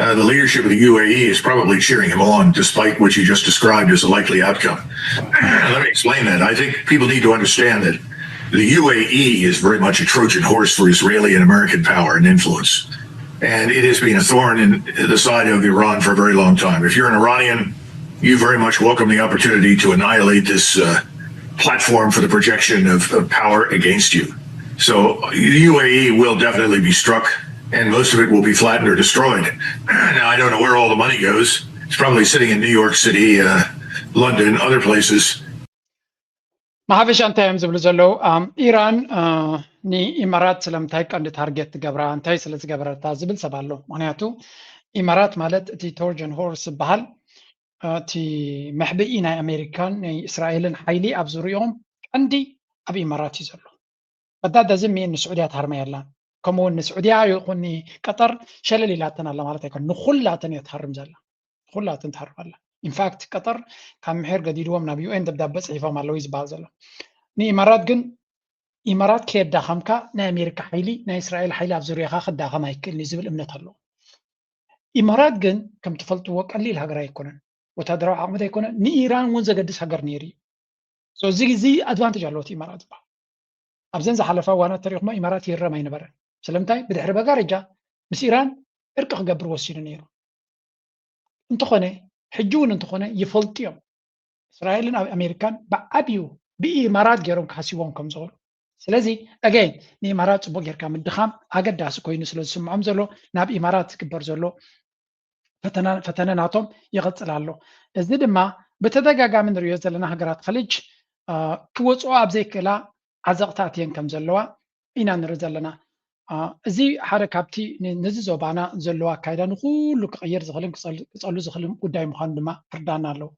uh, the leadership of the U A E is probably cheering him on, despite what you just described as a likely outcome. Let me explain that. I think people need to understand that the U A E is very much a Trojan horse for Israeli and American power and influence. And it has been a thorn in the side of Iran for a very long time. If you're an Iranian, you very much welcome the opportunity to annihilate this uh, platform for the projection of, of power against you. So the U A E will definitely be struck, and most of it will be flattened or destroyed. Now, I don't know where all the money goes. It's probably sitting in New York City, uh, London, other places. ብሓፈሻ እንታይ እዮም ዝብሉ ዘለዉ? ኢራን ንኢማራት ስለምንታይ ቀንዲ ታርጌት ትገብራ እንታይ ስለ ዝገበረታ ዝብል ሰብ ኣሎ። ምክንያቱ ኢማራት ማለት እቲ ቶርጀን ሆርስ ዝበሃል እቲ መሕብኢ ናይ ኣሜሪካን ናይ እስራኤልን ሓይሊ ኣብ ዙሪኦም ቀንዲ ኣብ ኢማራት እዩ ዘሎ። በዳዳ ዝሚ ንስዑድያ ትሃርመ የላን። ከምኡውን ንስዑድያ ይኹን ቀጠር ሸለል ኢላተን ኣላ ማለት ኣይኮን፣ ንኩላተን እየ ትሃርም ዘላ። ኩላተን ትሃርም ኣላ። ኢንፋክት ቀጠር ካብ ምሕር ገዲድዎም ናብ ዩኤን ደብዳበ ፅሒፎም ኣለዉ ዝበሃል ዘሎ። ንኢማራት ግን ኢማራት ከየዳኸምካ ናይ ኣሜሪካ ሓይሊ ናይ እስራኤል ሓይሊ ኣብ ዙርያኻ ክዳኸም ኣይክእልን እዩ ዝብል እምነት ኣለዎ። ኢማራት ግን ከም ትፈልጥዎ ቀሊል ሃገር ኣይኮነን፣ ወታደራዊ ዓቕሚ ዘይኮነ ንኢራን እውን ዘገድስ ሃገር ነይሩ እዩ። እዚ እዚ ኣድቫንቴጅ ኣለዎ ኢማራት ዝበሃል። ኣብዘን ዝሓለፋ እዋናት ተሪእኹሞ ኢማራት ይረም ኣይነበረን። ስለምንታይ? ብድሕሪ መጋረጃ ምስ ኢራን ዕርቂ ክገብር ወሲኑ ነይሩ። እንተኾነ ሕጂ እውን እንተኾነ ይፈልጡ እዮም። እስራኤልን ኣብ ኣሜሪካን ብዓብዩ ብኢማራት ገይሮም ክሃስዎም ከም ዝኽእሉ። ስለዚ ኣገይን ንኢማራት ፅቡቅ ጌርካ ምድኻም ኣገዳሲ ኮይኑ ስለ ዝስምዖም ዘሎ ናብ ኢማራት ዝግበር ዘሎ ፈተነ ናቶም ይቕፅል ኣሎ። እዚ ድማ ብተደጋጋሚ ንሪኦ ዘለና ሃገራት ኸሊጅ ክወፅኦ ኣብ ዘይክእላ ዓዘቕቲ ኣትየን ከም ዘለዋ ኢና ንርኢ ዘለና። እዚ ሓደ ካብቲ ነዚ ዞባና ዘለዎ ኣካይዳ ንኩሉ ክቕይር ዝኽእልን ክፀሉ ዝኽእልን ጉዳይ ምዃኑ ድማ ክርዳና ኣለዎ።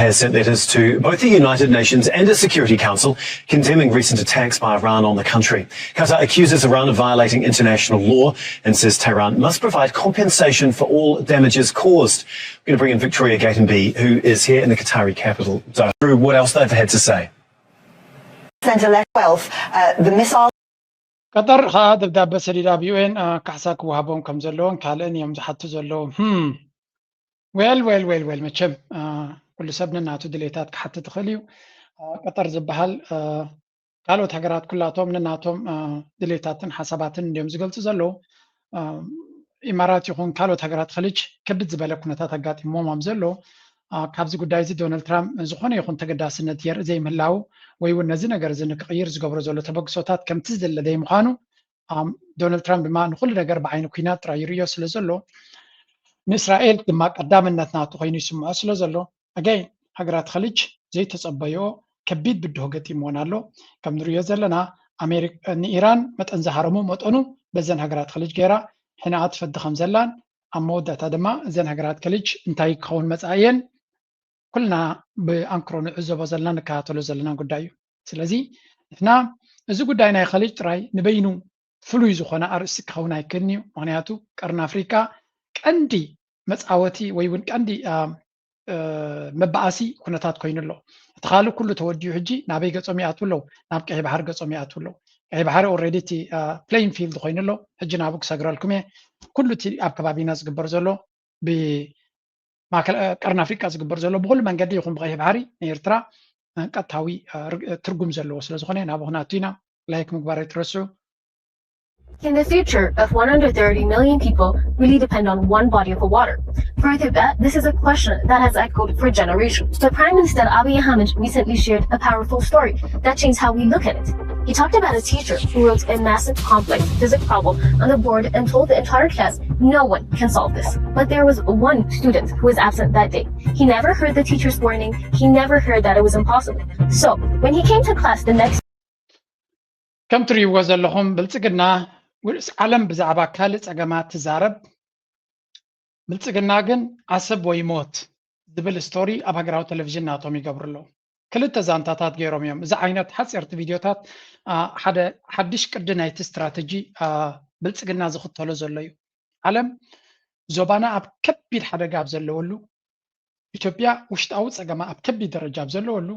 has sent letters to both the United Nations and the Security Council, condemning recent attacks by Iran on the country. Qatar accuses Iran of violating international law and says Tehran must provide compensation for all damages caused. We're going to bring in Victoria Gatenby, who is here in the Qatari capital Doha, through what else they've had to say. Centre left twelve, uh, the missile. ቀጠር ከዓ ደብዳበ ሰዲዳ ኣብ ዩኤን ካሕሳ ክወሃቦም ከም ዘለዎን ካልእን እዮም ዝሓቱ ዘለዉ። Well well well well መቸም ኩሉ ሰብ ነናቱ ድሌታት ክሓትት ይኽእል እዩ። ቀጠር ዝበሃል ካልኦት ሃገራት ኩላቶም ነናቶም ድሌታትን ሓሳባትን እንዲዮም ዝገልፁ ዘለዉ። ኢማራት ይኹን ካልኦት ሃገራት ኸሊጅ ከቢድ ዝበለ ኩነታት ኣጋጢሞም ኣብ ዘሎ፣ ካብዚ ጉዳይ እዚ ዶናልድ ትራምፕ ዝኾነ ይኹን ተገዳስነት የርኢ ዘይምህላው ወይ እውን ነዚ ነገር እዚ ንክቕይር ዝገብሮ ዘሎ ተበግሶታት ከምቲ ዝድለ ዘይምዃኑ፣ ዶናልድ ትራምፕ ድማ ንኹሉ ነገር ብዓይኒ ኩናት ጥራይ ይርእዮ ስለ ዘሎ፣ ንእስራኤል ድማ ቀዳምነት ናቱ ኮይኑ ይስምዖ ስለ ዘሎ፣ ኣጋይ ሃገራት ኸሊጅ ዘይተጸበዮ ከቢድ ብድሆ ገጢምዎን ኣሎ። ከም ንርእዮ ዘለና፣ ኣሜሪካ ንኢራን መጠን ዝሃረሙ መጠኑ በዘን ሃገራት ኸሊጅ ገይራ ሕናኣ ትፈዲ ከም ዘላን፣ ኣብ መወዳእታ ድማ እዘን ሃገራት ኸሊጅ እንታይ ክኸውን መጻእየን ኩልና ብኣንክሮ ንዕዘቦ ዘለና፣ ንከታተሎ ዘለና ጉዳይ እዩ። ስለዚ ንሕና እዚ ጉዳይ ናይ ኸሊጅ ጥራይ ንበይኑ ፍሉይ ዝኾነ ኣርእስቲ ክኸውን ኣይክእልን እዩ። ምኽንያቱ ቀርኒ ኣፍሪቃ ቀንዲ መጻወቲ ወይ እውን ቀንዲ መባኣሲ ኩነታት ኮይኑ ኣሎ። እቲ ካልእ ኩሉ ተወዲኡ ሕጂ ናበይ ገጾም ይኣትዉ ኣለዉ? ናብ ቀይሕ ባሕሪ ገጾም ይኣትዉ ኣለዉ። ቀይሕ ባሕሪ already እቲ playing field ኮይኑ ኣሎ። ሕጂ ናብኡ ክሰግረልኩም እየ። ኩሉ እቲ ኣብ ከባቢና ዝግበር ዘሎ ብ ቀርኒ ኣፍሪቃ ዝግበር ዘሎ ብኩሉ መንገዲ ይኹን ብቀይሕ ባሕሪ ንኤርትራ ቀጥታዊ ትርጉም ዘለዎ ስለ ዝኾነ ናብኡ ክነኣቱ ኢና። ላይክ ምግባር ኣይትረስዑ። Can the future of one hundred thirty million people really depend on one body of water? For Ethiopia, this is a question that has echoed for generations. The Prime Minister Abiy Ahmed recently shared a powerful story that changed how we look at it. He talked about a teacher who wrote a massive complex physics problem on the board and told the entire class no one can solve this. But there was one student who was absent that day. He never heard the teacher's warning. He never heard that it was impossible. So when he came to class the next ከም ትርእይዎ ዘለኹም ብልጽግና ዓለም ብዛዕባ ካልእ ጸገማት ትዛረብ፣ ብልጽግና ግን ዓሰብ ወይ ሞት ዝብል ስቶሪ ኣብ ሃገራዊ ቴሌቪዥን ናቶም ይገብሩ ኣለዉ። ክልተ ዛንታታት ገይሮም እዮም። እዚ ዓይነት ሓፂርቲ ቪድዮታት ሓደ ሓድሽ ቅዲ ናይቲ ስትራተጂ ብልጽግና ዝኽተሎ ዘሎ እዩ። ዓለም ዞባና ኣብ ከቢድ ሓደጋ ኣብ ዘለወሉ፣ ኢትዮጵያ ውሽጣዊ ጸገማ ኣብ ከቢድ ደረጃ ኣብ ዘለወሉ፣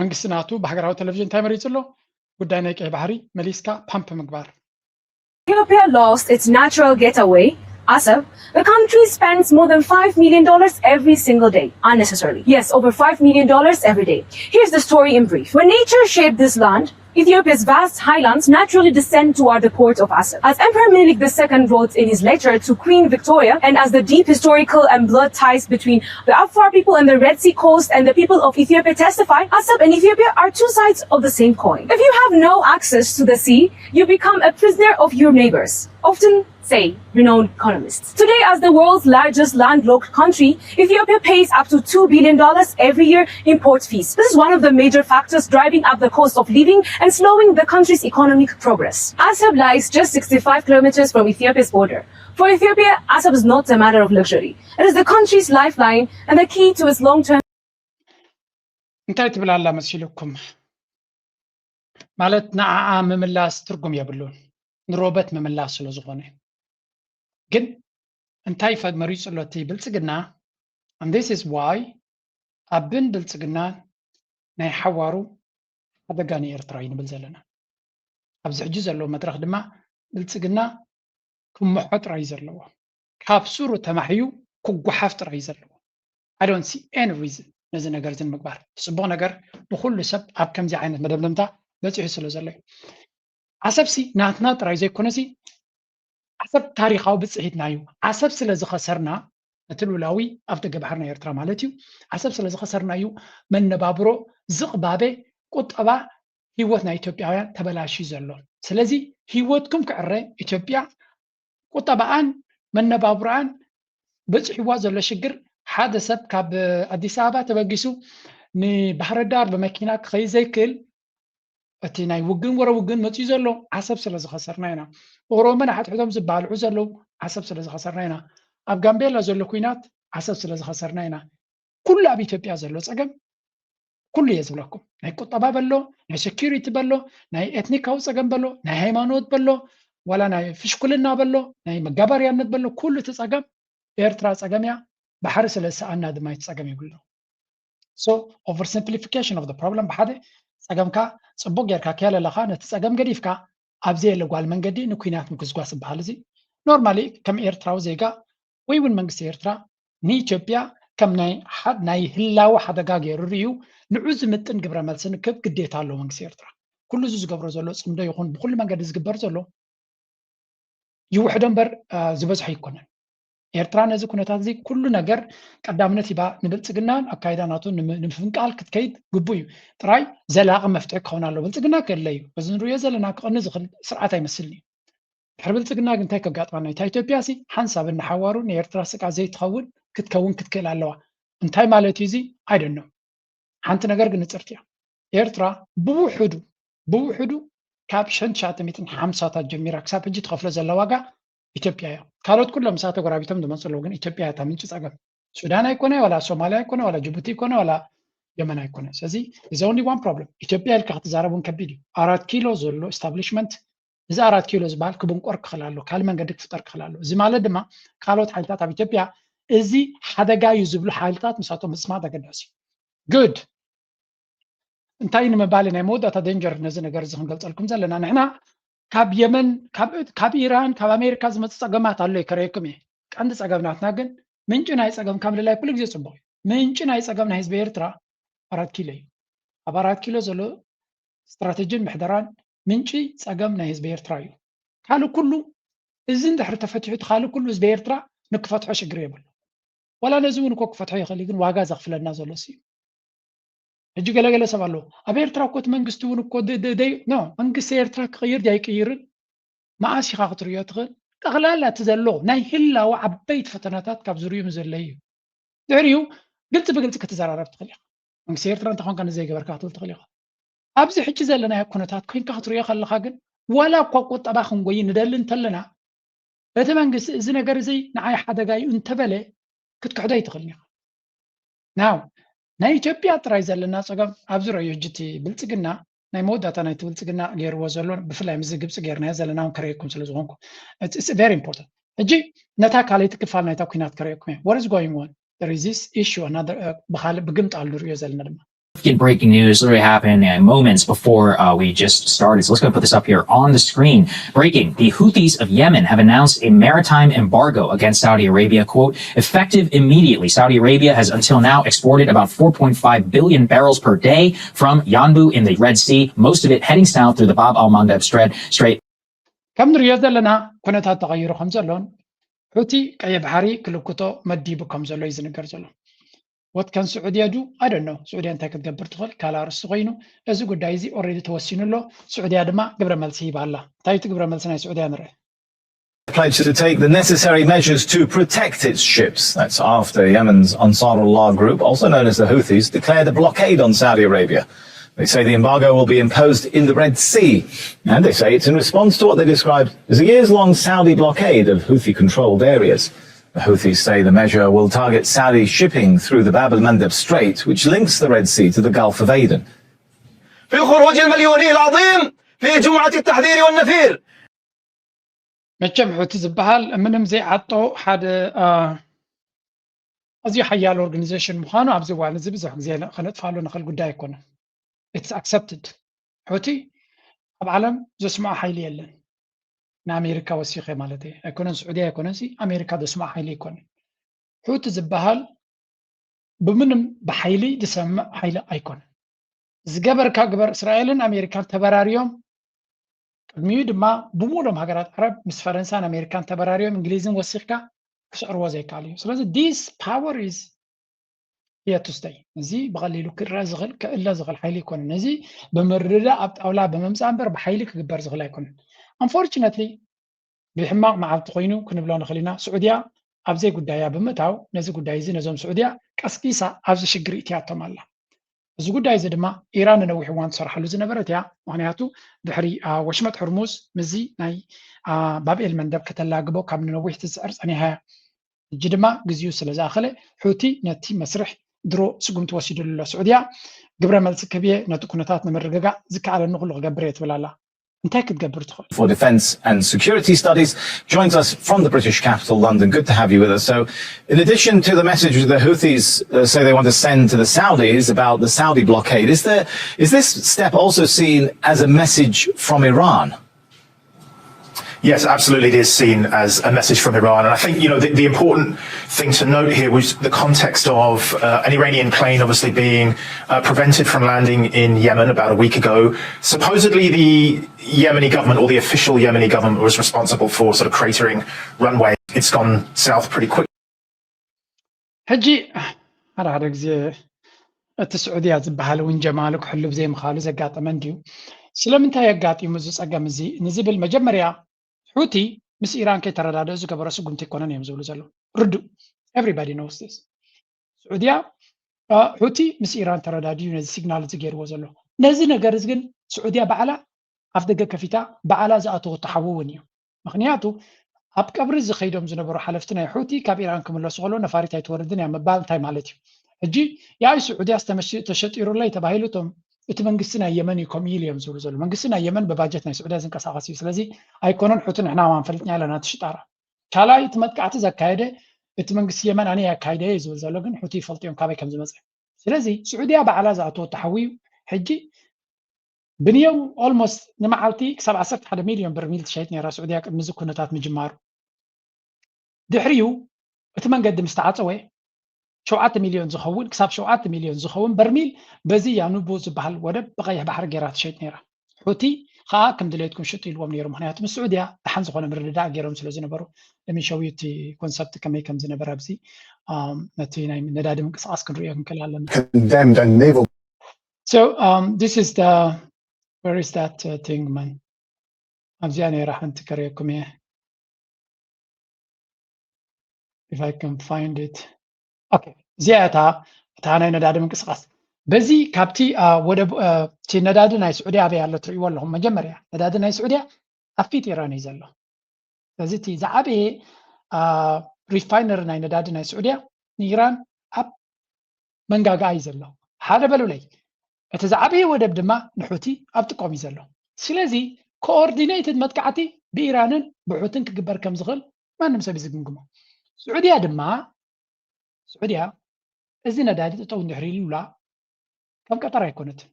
መንግስቲ ናቱ ብሃገራዊ ቴሌቪዥን እንታይ መሪጹ ኣሎ? ጉዳይ ናይ ቀይ ባሕሪ መሊስካ ፓምፕ ምግባር። Ethiopia lost its natural gateway, Assab. The country spends more than five million dollars every single day, unnecessarily. Yes, over five million dollars every day. Here's the story in brief. When nature shaped this land, Ethiopia's vast highlands naturally descend toward the port of Assab. As Emperor Minilik the Second wrote in his letter to Queen Victoria, and as the deep historical and blood ties between the Afar people and the Red Sea coast and the people of Ethiopia testify, Assab and Ethiopia are two sides of the same coin. If you have no access to the sea, you become a prisoner of your neighbors, often say renowned economists. Today, as the world's largest landlocked country, Ethiopia pays up to two billion dollars every year in port fees. This is one of the major factors driving up the cost of living and slowing the country's economic progress. Assab lies just sixty-five kilometers from Ethiopia's border. For Ethiopia, Assab is not a matter of luxury. It is the country's lifeline and the key to its long-term እንታይ ትብል ኣላ መሲልኩም? ማለት ንዓኣ ምምላስ ትርጉም የብሉን፣ ንሮበት ምምላስ ስለ ዝኾነ። ግን እንታይ ፈ መሪጹ ኣሎ እቲ ብልጽግና? And this is why ኣብን ብልጽግናን ናይ ሓዋሩ ሓደጋ ንኤርትራ እዩ ንብል ዘለና። ኣብዚ ሕጂ ዘሎ መድረኽ ድማ ብልጽግና ክምሖ ጥራይ ዘለዎ፣ ካብ ሱሩ ተማሕዩ ክጓሓፍ ጥራይ ዘለዎ። I don't see any reason ነዚ ነገር እዚ ንምግባር። ጽቡቕ ነገር ብኹሉ ሰብ ኣብ ከምዚ ዓይነት መደምደምታ በጺሑ ስለ ዘሎ እዩ። ዓሰብሲ ናትና ጥራይ ዘይኮነሲ ዓሰብ ታሪኻዊ ብጽሒትና እዩ። ዓሰብ ስለ ዝኸሰርና፣ እቲ ልኡላዊ ኣፍደገ ባሕሪ ናይ ኤርትራ ማለት እዩ። ዓሰብ ስለ ዝኸሰርና እዩ መነባብሮ ዝቕባበ፣ ቁጠባ፣ ህይወት ናይ ኢትዮጵያውያን ተበላሽዩ ዘሎ። ስለዚ ህይወትኩም ክዕረ ኢትዮጵያ ቁጠባኣን መነባብሮኣን በፂሕዋ ዘሎ ሽግር፣ ሓደ ሰብ ካብ ኣዲስ ኣበባ ተበጊሱ ንባህር ዳር ብመኪና ክኸይድ ዘይክእል፣ እቲ ናይ ውግን ወረ ውግን መፂኡ ዘሎ ዓሰብ ስለ ዝኸሰርና ኢና። ኦሮሞ ንሓድሕዶም ዝባልዑ ዘለዉ ዓሰብ ስለ ዝኸሰርና ኢና። ኣብ ጋምቤላ ዘሎ ኩናት ዓሰብ ስለ ዝኸሰርና ኢና። ኩሉ ኣብ ኢትዮጵያ ዘሎ ፀገም ኩሉ እየ ዝብለኩም። ናይ ቁጠባ በሎ፣ ናይ ሴኪሪቲ በሎ፣ ናይ ኤትኒካዊ ፀገም በሎ፣ ናይ ሃይማኖት በሎ፣ ዋላ ናይ ፍሽኩልና በሎ፣ ናይ መጋበርያነት በሎ፣ ኩሉ እቲ ፀገም ኤርትራ ፀገም እያ። ባሕሪ ስለ ዝሰኣና ድማ እቲ ፀገም ይብሉ። So oversimplification of the problem። ብሓደ ፀገምካ ፅቡቅ ጌርካ ከየለለኻ ነቲ ፀገም ገዲፍካ ኣብ ዘየለ ጓል መንገዲ ንኩናት ምጉስጓስ ዝበሃል እዚ ኖርማሊ ከም ኤርትራዊ ዜጋ ወይ እውን መንግስቲ ኤርትራ ንኢትዮጵያ ከም ናይ ሓ- ናይ ህላወ ሓደጋ ገይሩ ርእዩ ንዑ ዝምጥን ግብረ መልሲ ንክብ ግዴታ ኣለዎ መንግስቲ ኤርትራ። ኩሉ እዚ ዝገብሮ ዘሎ ጽምዶ ይኹን ብኩሉ መንገዲ ዝግበር ዘሎ ይውሕዶ እምበር ዝበዝሖ ኣይኮነን። ኤርትራ ነዚ ኩነታት እዚ ኩሉ ነገር ቀዳምነት ሂባ ንብልጽግናን ኣካይዳ ናቱ ንምፍንቃል ክትከይድ ግቡ እዩ። ጥራይ ዘላቂ መፍትሒ ክኸውን ኣለዎ። ብልጽግና ከለ እዩ በዚ ንሪኦ ዘለና ክቐኒ ዝኽእል ስርዓት ኣይመስልን እዩ። ድሕሪ ብልጽግና ግን እንታይ ከጋጥመና እዩ? እታ ኢትዮጵያ ሲ ሓንሳብ እናሓዋሩ ንኤርትራ ስቃ ዘይትኸውን ክትከውን ክትክእል ኣለዋ። እንታይ ማለት እዩ እዚ? ኣይደኖ ሓንቲ ነገር ግን ንጽርቲ እያ። ኤርትራ ብውሕዱ ብውሕዱ ካብ ሸንት ሻተ ሚትን ሓምሳታት ጀሚራ ክሳብ ሕጂ ትኸፍሎ ዘላ ዋጋ ኢትዮጵያ እያ። ካልኦት ኩሎም ምሳተ ጎራቢቶም ዝመፁ ኣለዉ፣ ግን ኢትዮጵያ እያ እታ ምንጪ ፀገም። ሱዳን ኣይኮነ ዋላ ሶማሊያ ኣይኮነ ዋላ ጅቡቲ ኣይኮነ ዋላ የመን ኣይኮነ። ስለዚ እዚ only one problem። ኢትዮጵያ ኢልካ ክትዛረብ እውን ከቢድ እዩ። ኣራት ኪሎ ዘሎ establishment እዚ ኣራት ኪሎ ዝበሃል ክብንቆር ክኽእል ኣሎ፣ ካልእ መንገዲ ክፍጠር ክኽእል ኣሎ። እዚ ማለት ድማ ካልኦት ሓይልታት ኣብ ኢትዮጵያ እዚ ሓደጋ እዩ ዝብሉ ሓይልታት ምሳቶም ምፅማድ ኣገዳሲ እዩ። Good። እንታይ ንምባል ናይ መወዳእታ danger ነዚ ነገር እዚ ክንገልፀልኩም ዘለና ንሕና ካብ የመን ካብ ኢራን ካብ ኣሜሪካ ዝመፅእ ፀገማት ኣሎ ይከረየኩም እየ። ቀንዲ ፀገም ናትና ግን ምንጪ ናይ ፀገም ካብ ልላይ ኩሉ ግዜ ፅቡቅ እዩ። ምንጪ ናይ ፀገም ናይ ህዝቢ ኤርትራ ኣራት ኪሎ እዩ። ኣብ ኣራት ኪሎ ዘሎ ስትራተጂን ምሕደራን ምንጪ ፀገም ናይ ህዝቢ ኤርትራ እዩ። ካልእ ኩሉ እዚ እንድሕር ተፈቲሑ እቲ ካልእ ኩሉ ህዝቢ ኤርትራ ንክፈትሖ ሽግር የብሉ። ዋላ ነዚ እውን እኮ ክፈትሖ ይኽእል እዩ፣ ግን ዋጋ ዘኽፍለና ዘሎ እዩ። ሕጂ ገለገለ ሰብ ኣለዎ ኣብ ኤርትራ እኮ እቲ መንግስቲ እውን እኮ no መንግስቲ ኤርትራ ክቕይር ድያ ኣይቅይርን መኣስ ኢኻ ክትርእዮ ትኽእል። ጠቕላላ እቲ ዘሎ ናይ ህላወ ዓበይቲ ፈተናታት ካብ ዝርዩም ዘለ እዩ። ድሕሪኡ ግልፂ ብግልፂ ክትዘራረብ ትኽእል ኢኻ። መንግስቲ ኤርትራ እንተኾንካ ንዘይገበርካ ክትብል ትኽእል ኢኻ። ኣብዚ ሕጂ ዘለናዮ ኩነታት ኮይንካ ክትርእዮ ከለኻ ግን ዋላ እኳ ቁጠባ ክንጎይ ንደሊ እንተለና እቲ መንግስቲ እዚ ነገር እዚ ንዓይ ሓደጋ እዩ እንተበለ ክትክሕዶ ኣይትኽእልን ኢኻ። ናው ናይ ኢትዮጵያ ጥራይ ዘለና ፀገም ኣብዚ ረእዩ ሕጂ እቲ ብልፅግና ናይ መወዳእታ ናይቲ ብልፅግና ገይርዎ ዘሎ ብፍላይ ምስዚ ግብፂ ገይርናዮ ዘለና እውን ከርእየኩም ስለ ዝኾንኩ very important። ሕጂ ነታ ካልኣይቲ ክፋል ናይታ ኩናት ከርእየኩም እየ። What is going on? There is this issue another ብካልእ ብግምጣል ንርእዮ ዘለና ድማ Breaking news literally happened uh, moments before uh, we just started. So let's go put this up here on the screen. Breaking: the Houthis of Yemen have announced a maritime embargo against Saudi Arabia. Quote: effective immediately. Saudi Arabia has until now exported about four point five billion barrels per day from Yanbu in the Red Sea, most of it heading south through the Bab al Mandeb Strait. ከም ንሪኦ ዘለና ኩነታት ተቐይሩ ከም ዘሎን ሑቲ ቀይሕ ባሕሪ ክልክቶ መዲቡ ከም ዘሎ እዩ ዝንገር ዘሎ። What can ስዑድያ do? I don't know። ስዑድያ እንታይ ክትገብር ትኽእል ካልእ ኣርእስቲ ኮይኑ፣ እዚ ጉዳይ እዚ already ተወሲኑ ኣሎ። ስዑድያ ድማ ግብረ መልሲ ሂባ ኣላ። እንታይ እቲ ግብረ መልሲ ናይ ስዑድያ ንርአ። pledged to take the necessary measures to protect its ships. That's after Yemen's Ansarullah group, also known as the Houthis, declared a blockade on Saudi Arabia. They say the embargo will be imposed in the Red Sea, and they say it's in response to what they described as a years long Saudi blockade of Houthi controlled areas. The Houthis say the measure will target Saudi shipping through the Bab al Mandeb Strait, which links the Red Sea to the Gulf of Aden. في خروج المليوني العظيم في جمعة التحذير والنفير. መቸም ሑቲ ዝበሃል ምንም ዘይዓጦ ሓደ ኣዝዩ ሓያል organization ምዃኑ ኣብዚ እዋን እዚ ብዙሕ ግዜ ከነጥፍኣሉ ንኽእል ጉዳይ ኣይኮነን። It's accepted። ሑቲ ኣብ ዓለም ዘስምዖ ሓይሊ የለን። ንኣሜሪካ ወሲኸ ማለት እየ ኣይኮነን፣ ስዑድያ ኣይኮነን፣ ኣሜሪካ ዘስምዖ ሓይሊ ኣይኮነን። ሑቲ ዝበሃል ብምንም ብሓይሊ ዝሰምዕ ሓይሊ ኣይኮነን። ዝገበርካ ግበር። እስራኤልን ኣሜሪካን ተበራርዮም ቅድሚኡ ድማ ብምሉኦም ሃገራት ዓረብ ምስ ፈረንሳን ኣሜሪካን ተበራርዮም እንግሊዝን ወሲኽካ ክስዕርዎ ዘይከኣል እዩ። ስለዚ this power is here to stay። እዚ ብቐሊሉ ክረ ዝኽእል ክእለ ዝኽእል ሓይሊ ኣይኮነን። እዚ ብምርድዳእ ኣብ ጣውላ ብምምፃእ እምበር ብሓይሊ ክግበር ዝኽእል ኣይኮነን። Unfortunately ብሕማቕ መዓልቲ ኮይኑ ክንብሎ ንኽእል ኢና። ስዑድያ ኣብ ዘይጉዳያ ብምእታው ነዚ ጉዳይ እዚ ነዞም ስዑድያ ቀስቂሳ ኣብዚ ሽግር እትያቶም ኣላ። እዚ ጉዳይ እዚ ድማ ኢራን ንነዊሕ እዋን ትሰርሓሉ ዝነበረት እያ። ምኽንያቱ ድሕሪ ወሽመጥ ሕርሙዝ ምስዚ ናይ ባብኤል መንደብ ከተላግቦ ካብ ንነዊሕ ትፅዕር ፀኒሓ እያ። ሕጂ ድማ ግዜኡ ስለ ዝኣኸለ ሑቲ ነቲ መስርሕ ድሮ ስጉምቲ ወሲዱሉ ኣሎ። ስዑድያ ግብረ መልሲ ክህብ እየ፣ ነቲ ኩነታት ንምርግጋእ ዝከኣለኒ ኩሉ ክገብር እየ ትብል ኣላ። እንታይ ክትገብር ትኽእል? for Defence and Security Studies, joins us from the British capital, London. Good to have you with us. So, in addition to the message the Houthis uh, say they want to send to the Saudis about the Saudi blockade, is, there, is this step also seen as a message from Iran? Yes, absolutely. It is seen as a message from Iran. And I think, you know, the, the important thing to note here was the context of uh, an Iranian plane obviously being uh, prevented from landing in Yemen about a week ago. Supposedly, the Yemeni government or the official Yemeni government was responsible for sort of cratering runway. It's gone south pretty quickly. ሕጂ ሓደ ሓደ ግዜ እቲ ስዑድያ ዝበሃል እውን ጀማሉ ክሕሉ ብዘይምኻሉ ዘጋጠመ እንድዩ። ስለምንታይ የጋጢሙ እዚ ጸገም እዚ ንዝብል መጀመርያ ሑቲ ምስ ኢራን ከይተረዳድኡ ዝገበሮ ስጉምቲ ኣይኮነን እዮም ዝብሉ ዘለዉ። ርዱእ፣ everybody knows this። ስዑድያ ሑቲ ምስ ኢራን ተረዳድዩ ነዚ ሲግናል እዚ ገይርዎ ዘሎ። ነዚ ነገር እዚ ግን ስዑድያ ባዕላ ኣፍ ደገ ከፊታ ባዕላ ዝኣተወቶ ሓዊ እውን እዩ። ምክንያቱ ኣብ ቀብሪ ዝኸይዶም ዝነበሩ ሓለፍቲ ናይ ሑቲ ካብ ኢራን ክምለሱ ከሎ ነፋሪት ኣይትወርድን እያ ምባል እንታይ ማለት እዩ? ሕጂ ያይ ስዑድያ ዝተመሽ- ተሸጢሩለይ ተባሂሉ እቶም እቲ መንግስቲ ናይ የመን እዩ ከምኡ ኢሉ እዮም ዝብሉ ዘለዉ። መንግስቲ ናይ የመን ብባጀት ናይ ስዑድያ ዝንቀሳቐስ እዩ። ስለዚ ኣይኮነን ሑቲ ንሕና ማንፈልጥኛ ኣለና ትሽጣራ። ካልኣይ እቲ መጥቃዕቲ ዘካየደ እቲ መንግስቲ የመን ኣነ ያካይደ እዩ ዝብል ዘሎ፣ ግን ሑቲ ይፈልጡ እዮም ካበይ ከም ዝመፀ። ስለዚ ስዑድያ ባዕላ ዝኣተወቶ ሓዊ እዩ። ሕጂ ብንየው ኦልሞስት ንመዓልቲ ክሳብ ዓሰርተ ሓደ ሚልዮን በርሚል ትሸይጥ ነይራ ስዑድያ ቅድሚ እዚ ኩነታት ምጅማሩ። ድሕሪኡ እቲ መንገዲ ምስ ተዓፀወ ሸውዓተ ሚልዮን ዝኸውን ክሳብ ሸውዓተ ሚልዮን ዝኸውን በርሚል በዚ ያኑቡ ዝበሃል ወደብ ብቐይሕ ባሕሪ ገይራ ትሸይጥ ነይራ። ሑቲ ከዓ ከም ድሌትኩም ሽጡ ኢልዎም ነይሩ። ምክንያቱ ምስ ስዑድያ ደሓን ዝኾነ ምርድዳእ ገይሮም ስለ ዝነበሩ ለሚሸዊ እቲ ኮንሰፕት ከመይ ከም ዝነበረ ኣብዚ ነቲ ናይ ነዳዲ ምንቅስቃስ ክንሪኦ ክንክእል ኣለና። condemned and naval So um, this is the where is that uh, thing man? ኣብዚኣ ነይራ ሓንቲ ከርእየኩም እየ if I can find it. Okay እዚኣ እታ እታ ናይ ነዳዲ ምንቅስቃስ በዚ ካብቲ ወደብ እቲ ነዳዲ ናይ ስዑድያ ኣበይ ኣሎ ትርእይዎ ኣለኹም። መጀመርያ ነዳዲ ናይ ስዑድያ ኣብ ፊት ኢራን እዩ ዘሎ። ስለዚ እቲ ዝዓበየ ሪፋይነሪ ናይ ነዳዲ ናይ ስዑድያ ንኢራን ኣብ መንጋጋ እዩ ዘሎ። ሓደ በሉለይ እቲ ዝዓበየ ወደብ ድማ ንሑቲ ኣብ ጥቆም እዩ ዘሎ። ስለዚ ኮኦርዲኔትድ መጥቃዕቲ ብኢራንን ብሑትን ክግበር ከም ዝኽእል ማንም ሰብ እዩ ዝግምግሞ። ስዑድያ ድማ ስዑድያ እዚ ነዳዲ ጠጠው እንድሕር ኢሉላ ከም ቀጠር ኣይኮነትን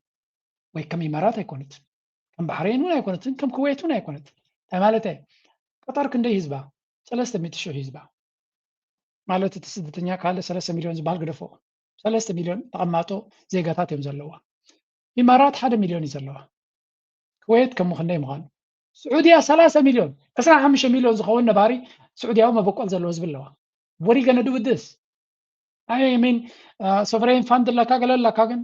ወይ ከም ኢማራት ኣይኮነትን ከም ባሕሬን እውን ኣይኮነትን ከም ኩዌት እውን ኣይኮነትን። እንታይ ማለት እየ? ቀጠር ክንደይ ህዝባ? ሰለስተ ሚእቲ ሽሕ ህዝባ ማለት እቲ ስደተኛ ካልእ ሰለስተ ሚልዮን ዝበሃል ግደፎ። ሰለስተ ሚልዮን ተቐማጦ ዜጋታት እዮም ዘለዋ። ኢማራት ሓደ ሚልዮን እዩ ዘለዋ። ኩዌት ከም ክንደይ ምዃኑ ስዑድያ ሰላሳ ሚልዮን ዕስራን ሓሙሽተ ሚልዮን ዝኸውን ነባሪ ስዑድያዊ መበቆል ዘለዎ ህዝቢ ኣለዋ። What are you gonna do with this? I mean sovereign fund ኣለካ ገለ ኣለካ ግን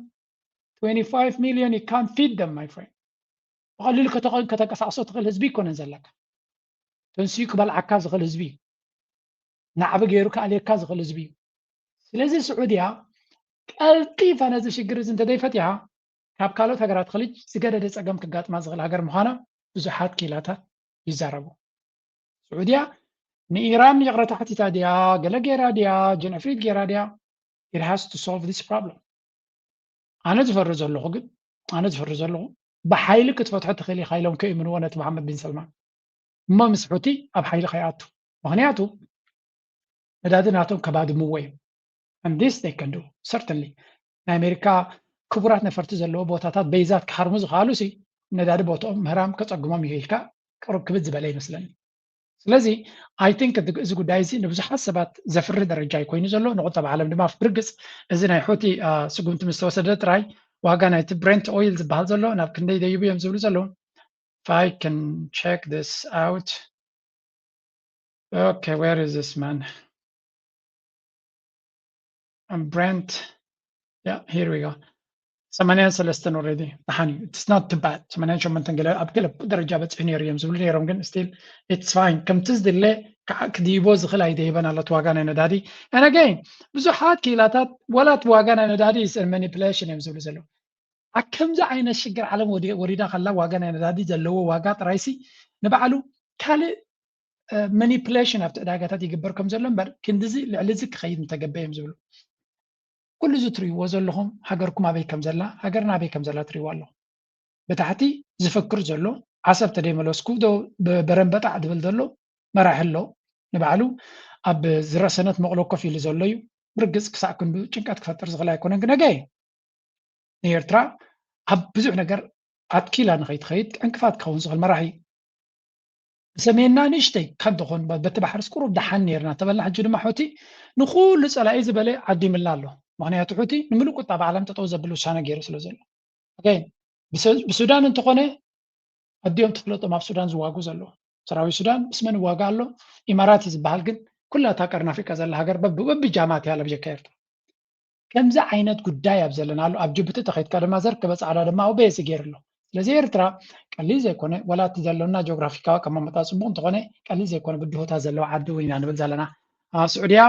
twenty-five million you can't feed them my friend። ብቐሊሉ ከተንቀሳቕሶ ትኽእል ህዝቢ ይኮነን ዘለካ። ተንስኡ ክበልዓካ ዝኽእል ህዝቢ እዩ። ናዕቢ ገይሩ ክኣልየካ ዝኽእል ህዝቢ እዩ። ስለዚ ስዑድያ ቀልጢፋ ነዚ ሽግር እዚ እንተዘይፈቲሓ ካብ ካልኦት ሃገራት ኸሊጅ ዝገደደ ፀገም ክጋጥማ ዝኽእል ሃገር ምዃና ብዙሓት ክኢላታት ይዛረቡ። ስዑድያ ንኢራን ይቕረታ ሓቲታ ድያ ገለ ገይራ ድያ ጀንዕፍሪት ገይራ ድያ? It has to solve this problem። ኣነ ዝፈሪ ዘለኹ ግን ኣነ ዝፈሪ ዘለኹ ብሓይሊ ክትፈትሖ ትኽእል ኢኻ ኢሎም ከይእምንዎ ነቲ መሓመድ ቢን ሰልማን እሞ ምስ ሑቲ ኣብ ሓይሊ ከይኣቱ። ምክንያቱ ነዳዲ ናቶም ከባድምዎ እዮም። And this they can do certainly። ናይ ኣሜሪካ ክቡራት ነፈርቲ ዘለዎ ቦታታት በይዛት ክሃርሙ ዝኽኣሉ ሲ ነዳዲ ቦትኦም ምህራም ከፀግሞም እዩ ኢልካ ቅሩብ ክብድ ዝበለ ይመስለኒ። ስለዚ I think እዚ ጉዳይ እዚ ንብዙሓት ሰባት ዘፍርህ ደረጃ እዩ ኮይኑ ዘሎ። ንቁጠባ ዓለም ድማ ብርግፅ እዚ ናይ ሑቲ ስጉምቲ ምስ ተወሰደ ጥራይ ዋጋ ናይቲ ብሬንት ኦይል ዝበሃል ዘሎ ናብ ክንደይ ደይቡ እዮም ዝብሉ ዘለዉ። If I can check this out. Okay, where is this man? Brent. Yeah, here we go. ሰማንያን ሰለስተን already ደሓን እዩ። It's not too bad. ሰማንያን ሸሞንተን ገለ ኣብ ገለ ደረጃ በፂሑ ነይሩ እዮም ዝብሉ ነይሮም ግን still it's fine። ከምቲ ዝድለ ከዓ ክድይቦ ዝኽእል ኣይደይበን ኣሎ እቲ ዋጋ ናይ ነዳዲ። And again ብዙሓት ክኢላታት ዋላ እቲ ዋጋ ናይ ነዳዲ is a manipulation እዮም ዝብሉ ዘለዉ። ኣብ ከምዚ ዓይነት ሽግር ዓለም ወሪዳ ከላ ዋጋ ናይ ነዳዲ ዘለዎ ዋጋ ጥራይሲ ንባዕሉ ካልእ manipulation ኣብቲ ዕዳጋታት ይግበር ከም ዘሎ እምበር ክንድዚ ልዕሊ እዚ ክኸይድ ምተገበ እዮም ዝብሉ። ኩሉ እዚ ትርእይዎ ዘለኹም ሃገርኩም ኣበይ ከም ዘላ ሃገርና ኣበይ ከም ዘላ ትርእይዎ ኣለኹም። ብታሕቲ ዝፈክር ዘሎ ዓሰብ ተደይመለስኩ ዶ በረንበጣዕ ዝብል ዘሎ መራሒ ኣሎ። ንባዕሉ ኣብ ዝረሰነት መቕሎ ኮፍ ኢሉ ዘሎ እዩ። ብርግፅ ክሳዕ ክንዱ ጭንቀት ክፈጥር ዝኽእል ኣይኮነን ግን ነገ ንኤርትራ ኣብ ብዙሕ ነገር ኣትኪላ ንኸይትኸይድ ዕንቅፋት ክኸውን ዝኽእል መራሒ እዩ። ብሰሜንና ንእሽተይ ካብ ትኾን በቲ ባሕርስ ቁሩብ ደሓን ነርና ተበልና። ሕጂ ድማ ሑቲ ንኩሉ ጸላኢ ዝበለ ዓዲምልና ኣሎ። ምኽንያቱ ሑቲ ንምሉእ ቁጠባ ዓለም ጠጠው ዘብል ውሳነ ገይሩ ስለ ዘሎ። ብሱዳን እንተኾነ ኣዲኦም ትፍለጦም ኣብ ሱዳን ዝዋጉ ዘለዉ። ሰራዊት ሱዳን ምስ መን ይዋጋ ኣሎ? ኢማራት እዩ ዝበሃል፣ ግን ኩላ እታ ቀርኒ ኣፍሪቃ ዘላ ሃገር በብጃማት እያ ለብጀካ ኤርትራ። ከምዚ ዓይነት ጉዳይ ኣብ ዘለናሉ ኣብ ጅቡቲ ተኸይድካ ድማ ዘርከበ ፃዕዳ ድማ ኣብ በየሲ ገይሩ ኣሎ። ስለዚ ኤርትራ ቀሊል ዘይኮነ፣ ዋላ እቲ ዘሎና ጂኦግራፊካዊ ኣቀማምጣ ፅቡቅ እንተኾነ፣ ቀሊል ዘይኮነ ብድሆታት ዘለዋ ዓዲ እውን ኢና ንብል ዘለና። ስዑድያ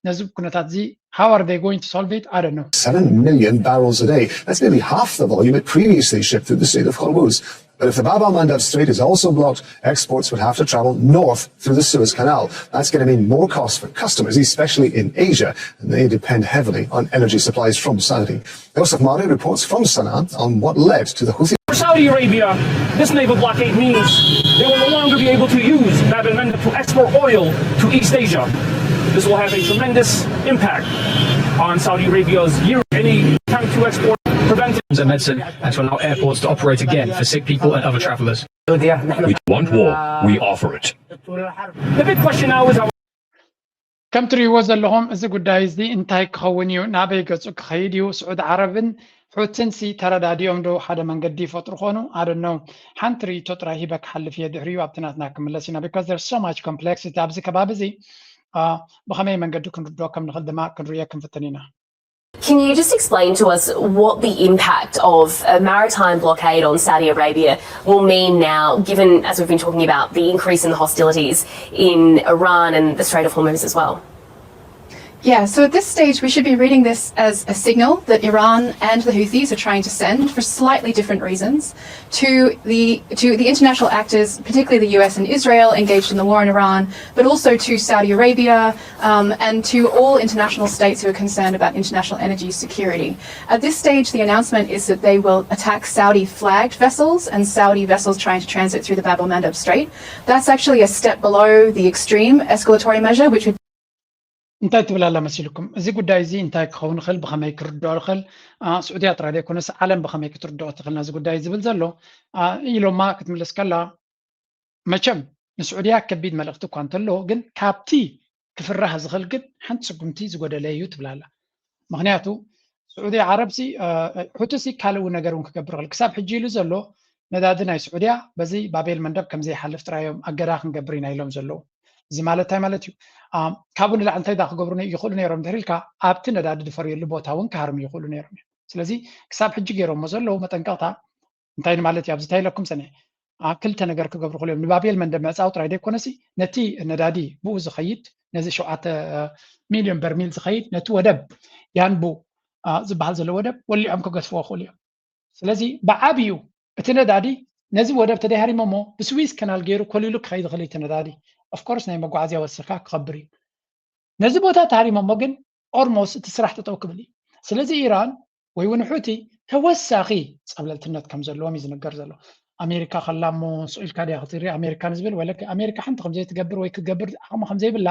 ነዚ ኩነታት እዚ how are they going to solve it? I don't know. Seven million barrels a day. That's nearly half the volume it previously shipped through the Strait of Hormuz. But if the Bab al Mandab Strait is also blocked, exports would have to travel north through the Suez Canal. That's going to mean more costs for customers, especially in Asia, and they depend heavily on energy supplies from Saudi. Yosef Mari reports from Sana'a on what led to the Houthi. For Saudi Arabia, this naval blockade means they will no longer be able to use Bab al Mandab to export oil to East Asia. This will have a tremendous impact on Saudi Arabia's year any attempt to export prevented. Medicine and to allow airports to operate again for sick people and other travelers. We want war. We offer it. The big question now is how ከም ትሪእዎ ዘለኹም እዚ ጉዳይ እዚ እንታይ ክኸውን እዩ? ናበይ ገጹ ክኸይድ እዩ? ስዑድ ዓረብን ሑትን ሲ ተረዳዲኦም ዶ ሓደ መንገዲ ይፈጥሩ ኾኑ? ኣደነው ሓንቲ ርእይቶ ጥራይ ሂበ ክሓልፍ እየ፣ ድሕሪኡ ኣብቲ ናትና ክምለስ ኢና። Because there's so much complexity ኣብዚ ከባቢ እዚ። ብኸመይ መንገዲ ክንርድኦ ከም ንኽእል ድማ ክንርእዮ ክንፍትን ኢና። Can you just explain to us what the impact of a maritime blockade on Saudi Arabia will mean now, given, as we've been talking about, the increase in the hostilities in Iran and the Strait of Hormuz as well? Yeah, so at this stage, we should be reading this as a signal that Iran and the Houthis are trying to send for slightly different reasons to the to the international actors, particularly the U S and Israel, engaged in the war in Iran, but also to Saudi Arabia, um, and to all international states who are concerned about international energy security. At this stage, the announcement is that they will attack Saudi flagged vessels and Saudi vessels trying to transit through the Bab el Mandeb Strait. That's actually a step below the extreme escalatory measure, which would እንታይ ትብል ኣላ መሲልኩም? እዚ ጉዳይ እዚ እንታይ ክኸውን ይኽእል፣ ብኸመይ ክርድኦ ይኽእል? ስዑድያ ጥራይ ዘይኮነስ ዓለም ብኸመይ ክትርድኦ ትኽእል ነዚ ጉዳይ ዝብል ዘሎ ኢሎማ ክትምልስ ከላ፣ መቸም ንስዑድያ ከቢድ መልእኽቲ እኳ እንተሎ፣ ግን ካብቲ ክፍራህ ዝኽእል ግን ሓንቲ ስጉምቲ ዝጎደለ እዩ ትብል ኣላ። ምኽንያቱ ስዑዲ ዓረብሲ ሑቲሲ ካልእ ነገር እውን ክገብር ይኽእል። ክሳብ ሕጂ ኢሉ ዘሎ ነዳዲ ናይ ስዑድያ በዚ ባቤል መንደብ ከም ዘይሓልፍ ጥራይ እዮም ኣገዳ ክንገብር ኢና ኢሎም ዘለዉ። እዚ ማለት እንታይ ማለት እዩ? ካብኡ ንላዕሊ እንታይ ዳ ክገብሩ ይኽእሉ ነይሮም ድሕሪ ኢልካ ኣብቲ ነዳዲ ድፈርየሉ ቦታ እውን ክሃርሙ ይኽእሉ ነይሮም እዮም። ስለዚ ክሳብ ሕጂ ገይሮሞ ዘለዉ መጠንቀቕታ እንታይ ማለት እዩ? ኣብዚ እንታይ ኢለኩም ሰነ ክልተ ነገር ክገብሩ ይኽእሉ እዮም። ንባቤል መንደብ ምዕፃው ጥራይ ዘይኮነሲ ነቲ ነዳዲ ብኡ ዝኸይድ ነዚ ሸውዓተ ሚልዮን በርሚል ዝኸይድ ነቲ ወደብ ያንቡ ዝበሃል ዘሎ ወደብ ወሊዖም ክገድፍዎ ይኽእሉ እዮም። ስለዚ ብዓብዩ እቲ ነዳዲ ነዚ ወደብ ተደይ ሃሪሞሞ ብስዊዝ ከናል ገይሩ ኮሊሉ ክኸይድ ይኽእል እቲ ነዳዲ። ኦፍኮርስ ናይ መጓዓዝያ ወሰኻ ክኸብር እዩ። ነዚ ቦታ ተሃሪሞሞ ግን ኦርሞስ እቲ ስራሕ ጠጠው ክብል እዩ። ስለዚ ኢራን ወይ እውን ሑቲ ተወሳኺ ፀብለልትነት ከም ዘለዎም እዩ ዝነገር ዘሎ። ኣሜሪካ ከላ እሞ ስኢልካ ድያ ክትርኢ ኣሜሪካ ንዝብል ወለ ኣሜሪካ ሓንቲ ከምዘይትገብር ወይ ክትገብር ዓቕሚ ከምዘይብላ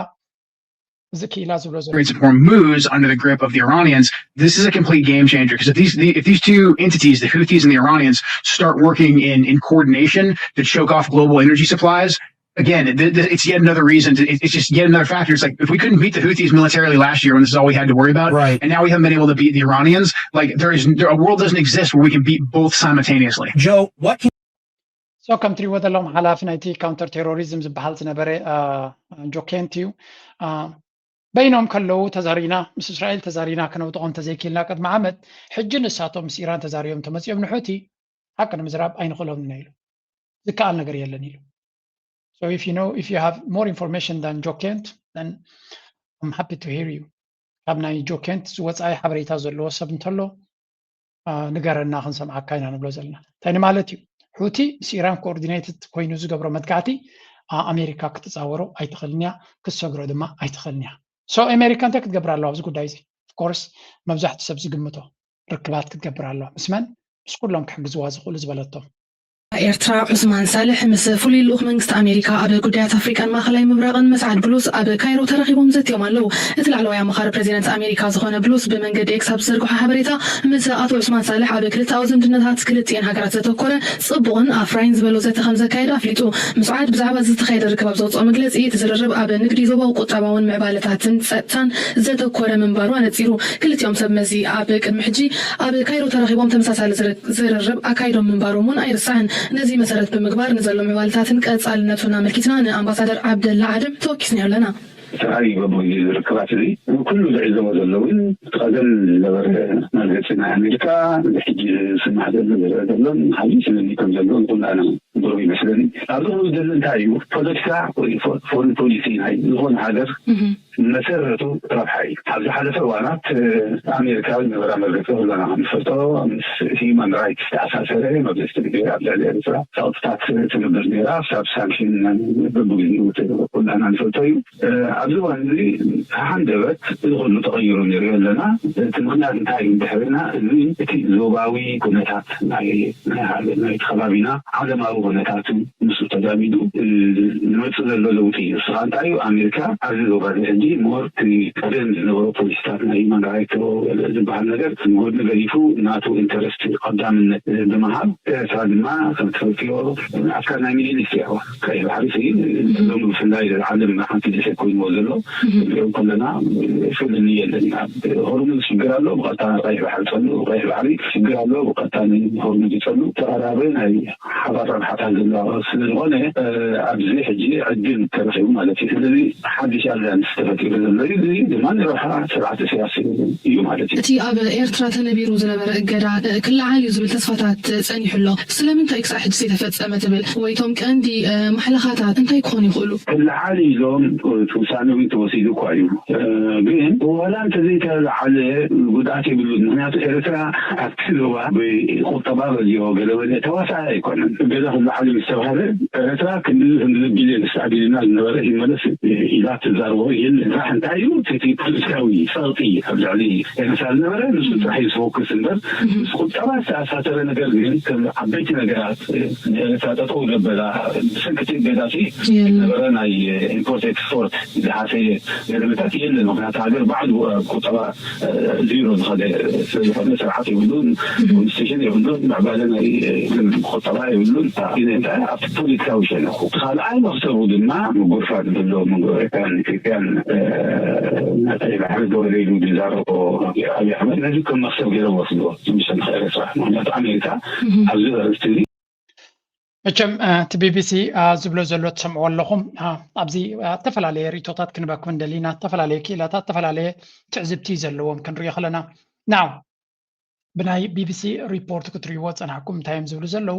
እዚ ክኢላ ዝብሎ ዘሎ። Hormuz under the grip of the Iranians, this is a complete game changer because if these the, if these two entities, the Houthis and the Iranians, start working in in coordination to choke off global energy supplies, again, th- th- it's yet another reason. To, it- it's just yet another factor. It's like if we couldn't beat the Houthis militarily last year when this is all we had to worry about, Right. and now we haven't been able to beat the Iranians, like there is there, a world doesn't exist where we can beat both simultaneously. Joe, what can So ከም ትሪእዎ ዘለኹም ሓላፊ ናይቲ ካውንተር ቴሮሪዝም ዝበሃል ዝነበረ ጆኬንት እዩ። በይኖም ከለዉ ተዛሪና ምስ እስራኤል ተዛሪና ክነውጥቖም ተዘይክልና ቅድሚ ዓመት፣ ሕጂ ንሳቶም ምስ ኢራን ተዛሪቦም ተመፂኦም ንሑቲ ሓቂ ንምዝራብ ኣይንኽእሎም ኢና ኢሉ። ዝከኣል ነገር የለን ኢሉ። So if you know, if you have more information than ጆኬንት, then I'm happy to hear you. ካብ ናይ ጆኬንት ዝወፃኢ ሓበሬታ ዘለዎ ሰብ እንተሎ ንገረና ክንሰምዓካ ኢና ንብሎ ዘለና። እንታይ ንማለት እዩ? ሑቲ ምስ ኢራን ኮኦርዲኔትድ ኮይኑ ዝገብሮ መጥቃዕቲ ኣሜሪካ ክትፃወሮ ኣይትኽእልን እያ፣ ክትሰግሮ ድማ ኣይትኽእልን እያ። So ኣሜሪካ እንታይ ክትገብር ኣለዋ ኣብዚ ጉዳይ እዚ? ኦፍኮርስ መብዛሕትኡ ሰብ ዝግምቶ ርክባት ክትገብር ኣለዋ። ምስ መን? ምስ ኩሎም ክሕግዝዋ ዝኽእሉ ዝበለቶም። ኤርትራ፣ ዑስማን ሳልሕ ምስ ፍሉይ ልኡኽ መንግስቲ ኣሜሪካ ኣብ ጉዳያት ኣፍሪቃን ማእኸላይ ምብራቕን መስዓድ ብሉስ ኣብ ካይሮ ተራኺቦም ዘትዮም ኣለዉ። እቲ ላዕለዋይ ኣማኻሪ ፕሬዚደንት ኣሜሪካ ዝኾነ ብሉስ ብመንገዲ ኤክስ ኣብ ዝዘርግሖ ሓበሬታ፣ ምስ ኣቶ ዑስማን ሳልሕ ኣብ ክልተኣዊ ዝምድናታት ክልቲኤን ሃገራት ዘተኮረ ጽቡቕን ኣፍራይን ዝበሎ ዘተ ከም ዘካየደ ኣፍሊጡ። ምስዓድ ብዛዕባ ዝተኻየደ ርክብ ኣብ ዘውፅኦ መግለፂ፣ እቲ ዝርርብ ኣብ ንግዲ፣ ዞባዊ ቁጠባውን ምዕባለታትን ጸጥታን ዘተኮረ ምንባሩ ኣነጺሩ። ክልቲኦም ሰብ መዚ ኣብ ቅድሚ ሕጂ ኣብ ካይሮ ተራኺቦም ተመሳሳሊ ዝርርብ ኣካይዶም ምንባሮም እውን ኣይርሳዕን። ነዚ መሰረት ብምግባር ንዘሎ ምዕባለታትን ቀጻልነቱን ኣመልኪትና ንኣምባሳደር ዓብደላ ዓደም ተወኪስናዮ ኣለና። ሰብኣዊ በቦ ዝርክባት እዚ ኩሉ ዝዕዘቦ ዘለውን ቀደም ዝነበረ መርገፂ ናይ ኣሜሪካ ሕጂ ዝስማዕ ዘሎ ዝረአ ዘሎን ሓዚ ስምኒ ከም ዘለውን ኩላና ብሩ ይመስለኒ። ኣብዚ ክሉ ዘሎ እንታይ እዩ? ፖለቲካ ወይ ፎሪን ፖሊሲ ናይ ዝኾነ ሃገር መሰረቱ ረብሓ እዩ። ኣብ ዝሓለፈ እዋናት ኣሜሪካ ዝነበራ መርገፂ ኩላና ከምንፈልጦ ምስ ሂማን ራይትስ ዝተኣሳሰረ መብለስቲ ግዜ ኣብ ልዕሊ ኤርትራ ሳውጥታት ትነብር ነራ ሳብ ሳንክሽን በብግዜኡ ኩላና ንፈልጦ እዩ። ኣብዚ እዋን እዚ ሃንደበት እዚ ኩሉ ተቐይሩ ነሪኦ ኣለና። እቲ ምክንያት እንታይ እዩ እንድሕርና እዚ እቲ ዞባዊ ኩነታት ናይ ናይ ከባቢና ዓለማዊ ኩነታት ምስኡ ተዛሚዱ ዝመፅእ ዘሎ ለውጢ እዩ። ንስኻ እንታይ እዩ ኣሜሪካ ኣብዚ ዞባ እዚ ሕጂ ሞር እቲ ቀደም ዝነበሮ ፖሊሲታት ናይ ሂማን ራይት ዝበሃል ነገር ንጎድኒ ገዲፉ ናቱ ኢንተረስት ቀዳምነት ብምሃብ ኤርትራ ድማ ከም ትፈልጥዮ ኣካል ናይ ሚድል ኢስት እያ። ቀይሕ ባሕሪ ሲ ሎሚ ብፍላይ ዓለም ሓንቲ ደሴት ኮይንዎ ዘሎ ንሪኦ ከለና ፍልልይ የለን። ኣብ ሆርሙዝ ሽግር ኣሎ ብቐጥታ ቀይሕ ባሕሪ ጸሉ ቀይሕ ባሕሪ ሽግር ኣሎ ብቐጥታ ንሆርሙዝ ይጸሉ ተቐራረበ ናይ ሓባር ረብሓታት ዘለዋ ስለዝኾነ ኣብዚ ሕጂ ዕድል ተረኺቡ ማለት እዩ። ስለዚ ሓድሽ ኣልያንስ ተፈጢሩ ዘሎ እዩ። እዚ ድማ ንረብሓ ስርዓት ኢሳያስ እዩ ማለት እዩ። እቲ ኣብ ኤርትራ ተነቢሩ ዝነበረ እገዳ ክለዓል እዩ ዝብል ተስፋታት ጸኒሑ ኣሎ። ስለምንታይ ክሳዕ ሕጂ ዘይተፈጸመ ትብል? ወይ እቶም ቀንዲ ማሕለኻታት እንታይ ክኾኑ ይኽእሉ? ክለዓል ኢሎም ውሳነ እውን ተወሲዱ እኳ እዩ። ግን ዋላ እንተዘይተለዓለ ጉድኣት የብሉን። ምክንያቱ ኤርትራ ኣብቲ ዞባ ብቁጠባ በልዮ ገለበለ ተዋሳኣይ ኣይኮነን። እገዳ ክለዓል ምስ ተባሃለ ኤርትራ ክንዲ ክንዲ ቢልዮን ኣቢልና ዝነበረ ይመለስ ኢላ ትዛረቦ የለን። ስራሕ እንታይ እዩ? እቲ ፖለቲካዊ ጸቕጢ ኣብ ልዕሊ ኤርትራ ዝነበረ ንሱ ጥራሕ እዩ ዝፎክስ እምበር ምስ ቁጠባ ዝተኣሳሰረ ነገር ግን ከም ዓበይቲ ነገራት ንኤርትራ ጠጠው ዘበላ ብሰንኪ እቲ እገዳ ሲ ዝነበረ ናይ ኢምፖርት ኤክስፖርት ዝሃሰየ ገለመታት የለን። ምክንያቱ ሃገር ባዕሉ ቁጠባ ዜሮ ዝኸደ ስለዝኾነ ስርዓት የብሉን፣ ኮንስቲቱሽን የብሉን፣ ምዕባለ ናይ ቁጠባ የብሉን። ኣብቲ ፖለቲካዊ ሸነኹ ካልኣይ መክሰቡ ድማ ምጉርፋት ዘሎ መንጎ ኤርትራን ኢትዮጵያን ናይ ቀይ ባሕሪ ዶበለ ኢሉ ዝዛረቦ ኣብይ ኣሕመድ ነዚ ከም መክሰብ ገይሮም ወስድዎ ዝምሰል ንክእል ኤርትራ። ምክንያቱ ኣሜሪካ ኣብዚ ኣርእስቲ እዚ መቸም እቲ ቢቢሲ ዝብሎ ዘሎ ትሰምዕዎ ኣለኹም። ኣብዚ ዝተፈላለየ ርእቶታት ክንበኩም እንደሊና፣ ዝተፈላለየ ክኢላታት፣ ዝተፈላለየ ትዕዝብቲ ዘለዎም ክንሪኦ ከለና ናው ብናይ ቢቢሲ ሪፖርት ክትሪእዎ ጸናሕኩም እንታይ እዮም ዝብሉ ዘለዉ?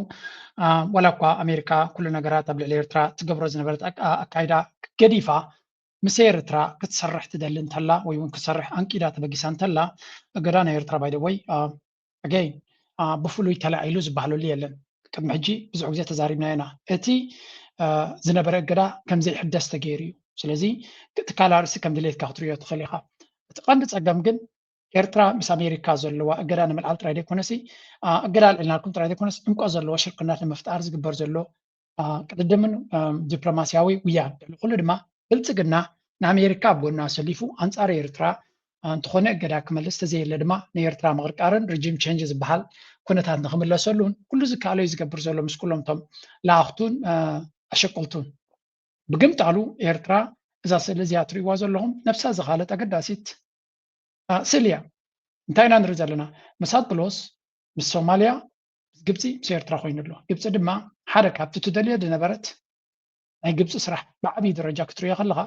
ዋላ እኳ ኣሜሪካ ኩሉ ነገራት ኣብ ልዕሊ ኤርትራ ትገብሮ ዝነበረት ኣካይዳ ገዲፋ ምስ ኤርትራ ክትሰርሕ ትደሊ እንተላ ወይ እውን ክትሰርሕ ኣንቂዳ ተበጊሳ እንተላ እገዳ ናይ ኤርትራ ባይደወይ ኣገይ ብፍሉይ ተላዒሉ ዝበሃለሉ የለን። ቅድሚ ሕጂ ብዙሕ ግዜ ተዛሪብናዮ ኢና። እቲ ዝነበረ እገዳ ከም ዘይሕደስ ተገይሩ እዩ። ስለዚ እቲ ካልእ ኣርእስቲ ከም ድሌትካ ክትርእዮ ትኽእል ኢኻ። እቲ ቀንዲ ጸገም ግን ኤርትራ ምስ ኣሜሪካ ዘለዋ እገዳ ንምልዓል ጥራይ ዘይኮነሲ እገዳ ኣልዒልናልኩም ጥራይ ዘይኮነስ ዕምቆት ዘለዎ ሽርክነት ንምፍጣር ዝግበር ዘሎ ቅድድምን ዲፕሎማስያዊ ውያን ልዕሊ ኩሉ ድማ ብልጽግና ንኣሜሪካ ኣብ ጎና ኣሰሊፉ ኣንጻር ኤርትራ እንተኾነ እገዳ ክመልስ ተዘየለ ድማ ንኤርትራ ምቕርቃርን ሪጂም ቸንጅ ዝበሃል ኩነታት ንክምለሰሉን ኩሉ ዝከኣሎ እዩ ዝገብር ዘሎ ምስ ኩሎም እቶም ለኣኽቱን ኣሸቀልቱን። ብግምጣሉ ኤርትራ እዛ ስእሊ እዚኣ ትርእይዋ ዘለኹም ነብሳ ዝኻለት ኣገዳሲት ስእሊ እያ። እንታይ ኢና ንርኢ ዘለና? መሳጥሎስ ምስ ሶማልያ፣ ምስ ግብፂ፣ ምስ ኤርትራ ኮይኑ ኣሎ። ግብፂ ድማ ሓደ ካብቲ ትደልዮ ዝነበረት ናይ ግብፂ ስራሕ ብዓብዪ ደረጃ ክትርእዮ ከለኻ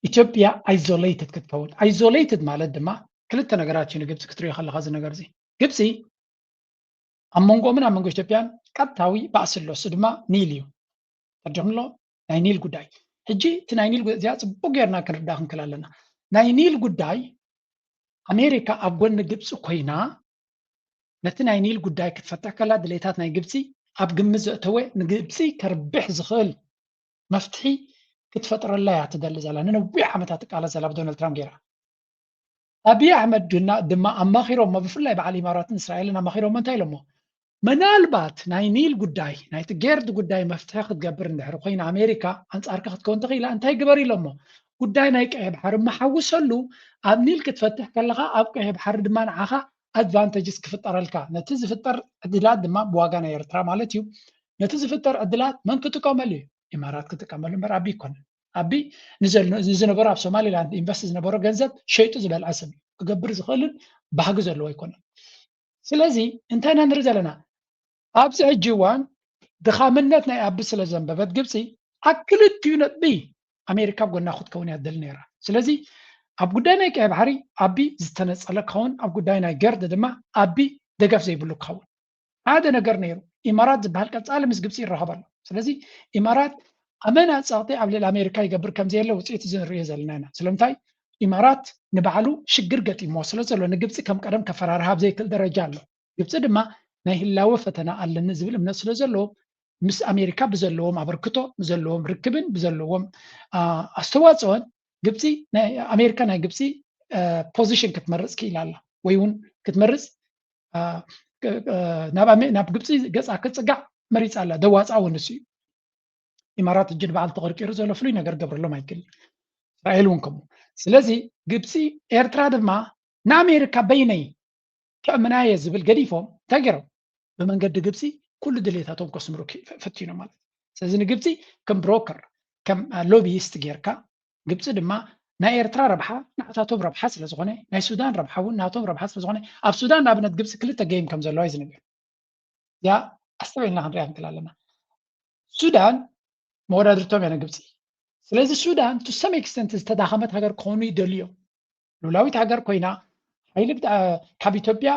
ኢትዮጵያ ኣይዞሌትድ ክትከውን። ኣይዞሌትድ ማለት ድማ ክልተ ነገራት እዩ ንግብፂ ክትርእዮ ከለኻ እዚ ነገር እዚ። ግብፂ ኣብ መንጎኦምን ኣብ መንጎ ኢትዮጵያን ቀጥታዊ ባእሲ ኣሎ፣ እሱ ድማ ኒል እዩ። ተርዲኹም ኣሎ ናይ ኒል ጉዳይ። ሕጂ እቲ ናይ ኒል ጉዳይ እዚኣ ፅቡቅ ጌርና ክንርዳ ክንክል ኣለና። ናይ ኒል ጉዳይ ኣሜሪካ ኣብ ጎኒ ግብፂ ኮይና ነቲ ናይ ኒል ጉዳይ ክትፈትሕ ከላ ድሌታት ናይ ግብፂ ኣብ ግምት ዘእተወ ንግብፂ ከርብሕ ዝኽእል መፍትሒ ክትፈጥረላ እያ ትደሊ ዘላ። ንነዊሕ ዓመታት ትቃለስ ዘላ ብዶናልድ ትራምፕ ጌራ። ኣብይ ኣሕመድ ድማ ኣማኺሮሞ ብፍላይ በዓል ኢማራትን እስራኤልን ኣማኺሮሞ እንታይ ኢሎሞ? ምናልባት ናይ ኒል ጉዳይ፣ ናይቲ ጌርድ ጉዳይ መፍትሒ ክትገብር እንድሕር ኮይና ኣሜሪካ፣ ኣንጻርካ ክትከውን ተኽኢላ። እንታይ ግበር ኢሎሞ? ጉዳይ ናይ ቀይሕ ባሕሪ መሓውሰሉ፣ ኣብ ኒል ክትፈትሕ ከለኻ ኣብ ቀይሕ ባሕሪ ድማ ንዓኻ ኣድቫንቴጅስ ክፍጠረልካ፣ ነቲ ዝፍጠር ዕድላት ድማ ብዋጋ ናይ ኤርትራ ማለት እዩ። ነቲ ዝፍጠር ዕድላት መን ክጥቀመሉ እዩ? ኢማራት ክጥቀመሉ እምበር ኣቢ ኣይኮነን። ኣቢ ንዘል- ንዝነበሮ ኣብ ሶማሊላንድ ኢንቨስት ዝነበሮ ገንዘብ ሸይጡ ዝበልዐ ሰብ እዩ። ክገብር ዝኽእልን ባህጊ ዘለዎ ኣይኮነን። ስለዚ እንታይ ኢና ንርኢ ዘለና? ኣብዚ ሕጂ እዋን ድኻምነት ናይ ኣቢ ስለ ዘንበበት ግብፂ ኣብ ክልቲኡ ነጥቢ ኣሜሪካ ኣብ ጎና ክትከውን እያ ትደሊ ነይራ። ስለዚ ኣብ ጉዳይ ናይ ቀይ ባሕሪ ኣቢ ዝተነፀለ ክኸውን፣ ኣብ ጉዳይ ናይ ገርድ ድማ ኣቢ ደገፍ ዘይብሉ ክኸውን ሓደ ነገር ነይሩ። ኢማራት ዝበሃል ቀፃሊ ምስ ግብፂ ይራኸብ ኣሎ። ስለዚ ኢማራት ኣመና ፀቕጢ ኣብ ልዕሊ ኣሜሪካ ይገብር ከም ዘየለ ውፅኢት እዚ ንሪኦ ዘለና ኢና። ስለምንታይ? ኢማራት ንባዕሉ ሽግር ገጢምዎ ስለ ዘሎ ንግብፂ ከም ቀደም ከፈራርሃ ኣብ ዘይክእል ደረጃ ኣሎ። ግብፂ ድማ ናይ ህላወ ፈተና ኣለኒ ዝብል እምነት ስለ ዘለዎ ምስ ኣሜሪካ ብዘለዎም ኣበርክቶ፣ ብዘለዎም ርክብን ብዘለዎም አ፣ ኣስተዋፅኦን ግብፂ ናይ ኣሜሪካ ናይ ግብፂ ፖዚሽን ክትመርፅ ክኢላ ኣላ ወይ እውን ክትመርፅ አ፣ ክ- አ፣ ናብ ኣሜ- ናብ ግብፂ ገፃ ክትፅጋዕ መሪፃ ኣላ። ደዋፃ እውን ንሱ እዩ። ኢማራት እጅ ንባዕሉ ተቐርቂሩ ዘሎ ፍሉይ ነገር ገብረሎም ኣይክእል። እስራኤል እውን ከምኡ። ስለዚ ግብፂ ኤርትራ ድማ ንኣሜሪካ በይነይ ከእምናየ ዝብል ገዲፎም እንታይ ገይሮም? ብመንገዲ ግብፂ ኩሉ ድሌታቶም ከስምሩ ክ- ፈ- ፈቲኖም ማለት እዩ። ስለዚ ንግብፂ ከም ብሮከር ከም አ፣ ሎቢይስት ጌርካ ግብፂ ድማ ናይ ኤርትራ ረብሓ ናታቶም ረብሓ ስለ ዝኾነ ናይ ሱዳን ረብሓ እውን ናቶም ረብሓ ስለ ዝኾነ ኣብ ሱዳን ንኣብነት ግብፂ ክልተ ጌም ከም ዘለዋ እዩ ዝነገር። እዚኣ ኣስተውዒልና ክንሪኣ ንክእል ኣለና። ሱዳን መወዳድርቶም እያ ንግብፂ። ስለዚ ሱዳን to some extent ዝተዳኸመት ሃገር ክኾኑ ይደልዩ እዮም። ሉላዊት ሃገር ኮይና ሓይሊ ብታ- ካብ ኢትዮጵያ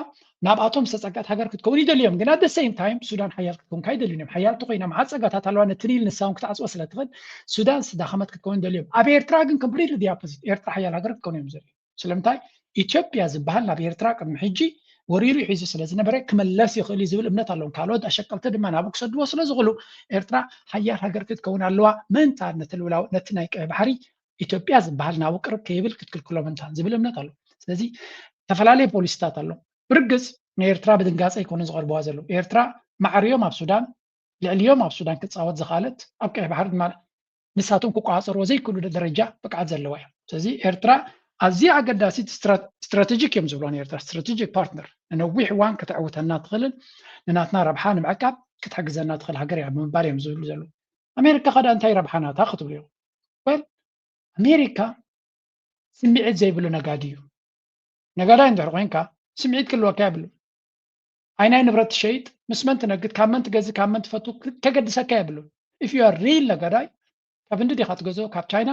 ናብኣቶም ዝተፀግዐት ሃገር ክትከውን ይደልዩ እዮም። ግን at the same time ሱዳን ሓያል ክትከውን ካይደልዩ እዮም። ሓያል ተኮይና መዓት ፀጋታት ኣለዋ ነቲ ኒል ንሳውን ክትዓፅዎ ስለ ትኽእል ሱዳን ዝተዳኸመት ክትከውን ይደልዩ እዮም። ኣብ ኤርትራ ግን completely the opposite። ኤርትራ ሓያል ሃገር ክትከውን እዮም ዝደልዩ። ስለምንታይ ኢትዮጵያ ዝበሃል ናብ ኤርትራ ቅድሚ ሕጂ ወሪሩ ሒዙ ስለ ዝነበረ ክመለስ ይኽእል እዩ ዝብል እምነት ኣለዎም። ካልኦት ኣሸቀልቲ ድማ ናብኡ ክሰድዎ ስለ ዝኽእሉ ኤርትራ ሓያል ሃገር ክትከውን ኣለዋ። ምእንታን ነቲ ልውላው ነቲ ናይ ቀይ ባሕሪ ኢትዮጵያ ዝበሃል ናብኡ ቅርብ ከይብል ክትክልክሎ ምእንታን ዝብል እምነት ኣሎ። ስለዚ ዝተፈላለየ ፖሊሲታት ኣሎ። ብርግፅ ንኤርትራ ብድንጋፀ ኣይኮነን ዝቐርብዋ ዘለዉ። ኤርትራ ማዕርዮም ኣብ ሱዳን ልዕሊኦም ኣብ ሱዳን ክፃወት ዝኽኣለት ኣብ ቀይሕ ባሕሪ ድማ ንሳቶም ክቆፃፀርዎ ዘይክእሉ ደረጃ ብቅዓት ዘለዋ እያ። ስለዚ ኤርትራ ኣዝያ ኣገዳሲት ስትራቴጂክ እዮም ዝብልዋ ንኤርትራ ስትራቴጂክ ፓርትነር ንነዊሕ እዋን ከተዕውተና ትኽእልን ንናትና ረብሓ ንምዕቃብ ክትሕግዘና ትኽእል ሃገር እያ ብምባል እዮም ዝብሉ ዘለዉ። ኣሜሪካ ከዳ እንታይ ረብሓ ናታ ክትብሉ እዮም? ወል ኣሜሪካ ስምዒት ዘይብሉ ነጋዲ እዩ። ነጋዳይ እንድሕር ኮይንካ ስምዒት ክልወካ የብሉ። ዓይናይ ንብረት ትሸይጥ ምስ መን ትነግድ ካብ መን ትገዝእ ካብ መን ትፈቱ ከገድሰካ የብሉን። If you are real ነጋዳይ ካብ ህንዲ ዲኻ ትገዝኦ ካብ ቻይና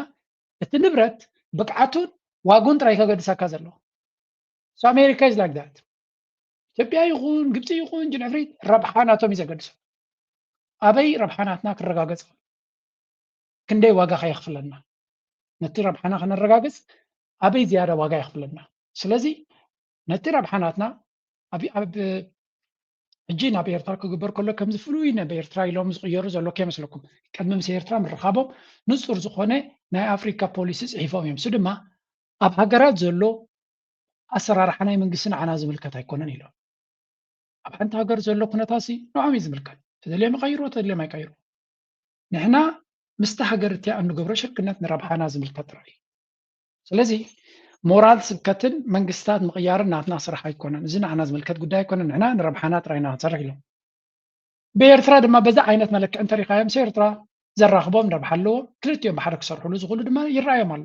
እቲ ንብረት ብቅዓቱን ዋጉን ጥራይ ከገድሰካ ዘለዎ። So America is like that። ኢትዮጵያ ይኹን ግብፂ ይኹን ጅንዕፍሪት ረብሓ ናቶም እዩ ዘገድሶም። ኣበይ ረብሓ ናትና ክረጋገፅ ክንደይ ዋጋ ከየኽፍለና ነቲ ረብሓና ከነረጋግፅ ኣበይ ዝያዳ ዋጋ የኽፍለና። ስለዚ ነቲ ረብሓ ናትና ኣብ ኣብ ሕጂ ናብ ኤርትራ ክግበር ከሎ ከምዚ ፍሉይ ናብ ኤርትራ ኢሎም ዝቕየሩ ዘሎ ከይመስለኩም። ቅድሚ ምስ ኤርትራ ምርኻቦም ንጹር ዝኾነ ናይ ኣፍሪካ ፖሊሲ ጽሒፎም እዮም። እሱ ድማ ኣብ ሃገራት ዘሎ ኣሰራርሓ ናይ መንግስቲ ንዓና ዝምልከት ኣይኮነን ኢሎም። ኣብ ሓንቲ ሃገር ዘሎ ኩነታሲ ንዖም እዩ ዝምልከት። ተደልዮም ይቀይርዎ፣ ተደልዮም ኣይቀይርዎ። ንሕና ምስቲ ሃገር እቲኣ እንገብሮ ሽርክነት ንረብሓና ዝምልከት ጥራይ እዩ። ስለዚ ሞራል ስብከትን መንግስታት ምቕያርን ናትና ስራሕ ኣይኮነን። እዚ ንዓና ዝምልከት ጉዳይ ኣይኮነን። ንሕና ንረብሓና ጥራይ ኢና ክንሰርሕ ኢሎም። ብኤርትራ ድማ በዚ ዓይነት መለክዕ እንተሪኻዮም ምስ ኤርትራ ዘራኽቦም ረብሓ ኣለዎ። ክልቲኦም ብሓደ ክሰርሕሉ ዝኽእሉ ድማ ይረኣዮም ኣሎ።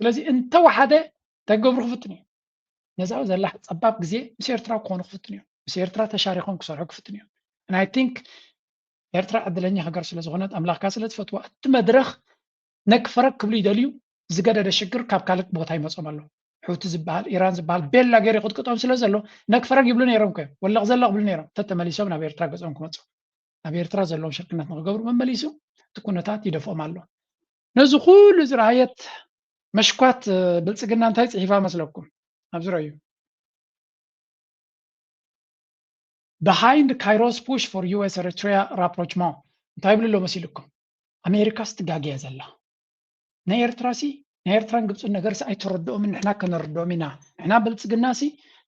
ስለዚ እንተወሓደ እንታይ ክገብሩ ክፍትኑ እዮም? ነዛ ዘላ ጸባብ ግዜ ምስ ኤርትራ ክኾኑ ክፍትኑ እዮም። ምስ ኤርትራ ተሻሪኾም ክሰርሑ ክፍትኑ እዮም። And I think ኤርትራ ዕድለኛ ሃገር ስለ ዝኾነት ኣምላኽካ ስለ ትፈትዋ እቲ መድረኽ ነክፈረግ ክብሉ ይደልዩ። ዝገደደ ሽግር ካብ ካልእ ቦታ ይመጾም ኣሎ። ሑቲ ዝበሃል ኢራን ዝበሃል ቤላ ገይሩ ይቕጥቅጦም ስለ ዘሎ ነክፈረግ ይብሉ ነይሮም እኮ እዮም። ወለቕ ዘለቕ ይብሉ ነይሮም። ተተመሊሶም ናብ ኤርትራ ገጾም ክመጹ ናብ ኤርትራ ዘለዎም ሽርክነት ንክገብሩ መመሊሱ እቲ ኩነታት ይደፍኦም ኣሎ። ነዚ ኩሉ ዝረኣየት መሽኳት ብልጽግና እንታይ ጽሒፋ መስለኩም? ኣብዚ ረዩ። Behind Cairo's push for U S Eritrea rapprochement እንታይ ይብሉ ኣሎ መሲልኩም? ኣሜሪካስ ትጋገ እያ ዘላ። ናይ ኤርትራሲ ናይ ኤርትራን ግብፅን ነገርሲ ኣይተረድኦምን ንሕና ከነረድኦም ኢና። ንሕና ብልጽግናሲ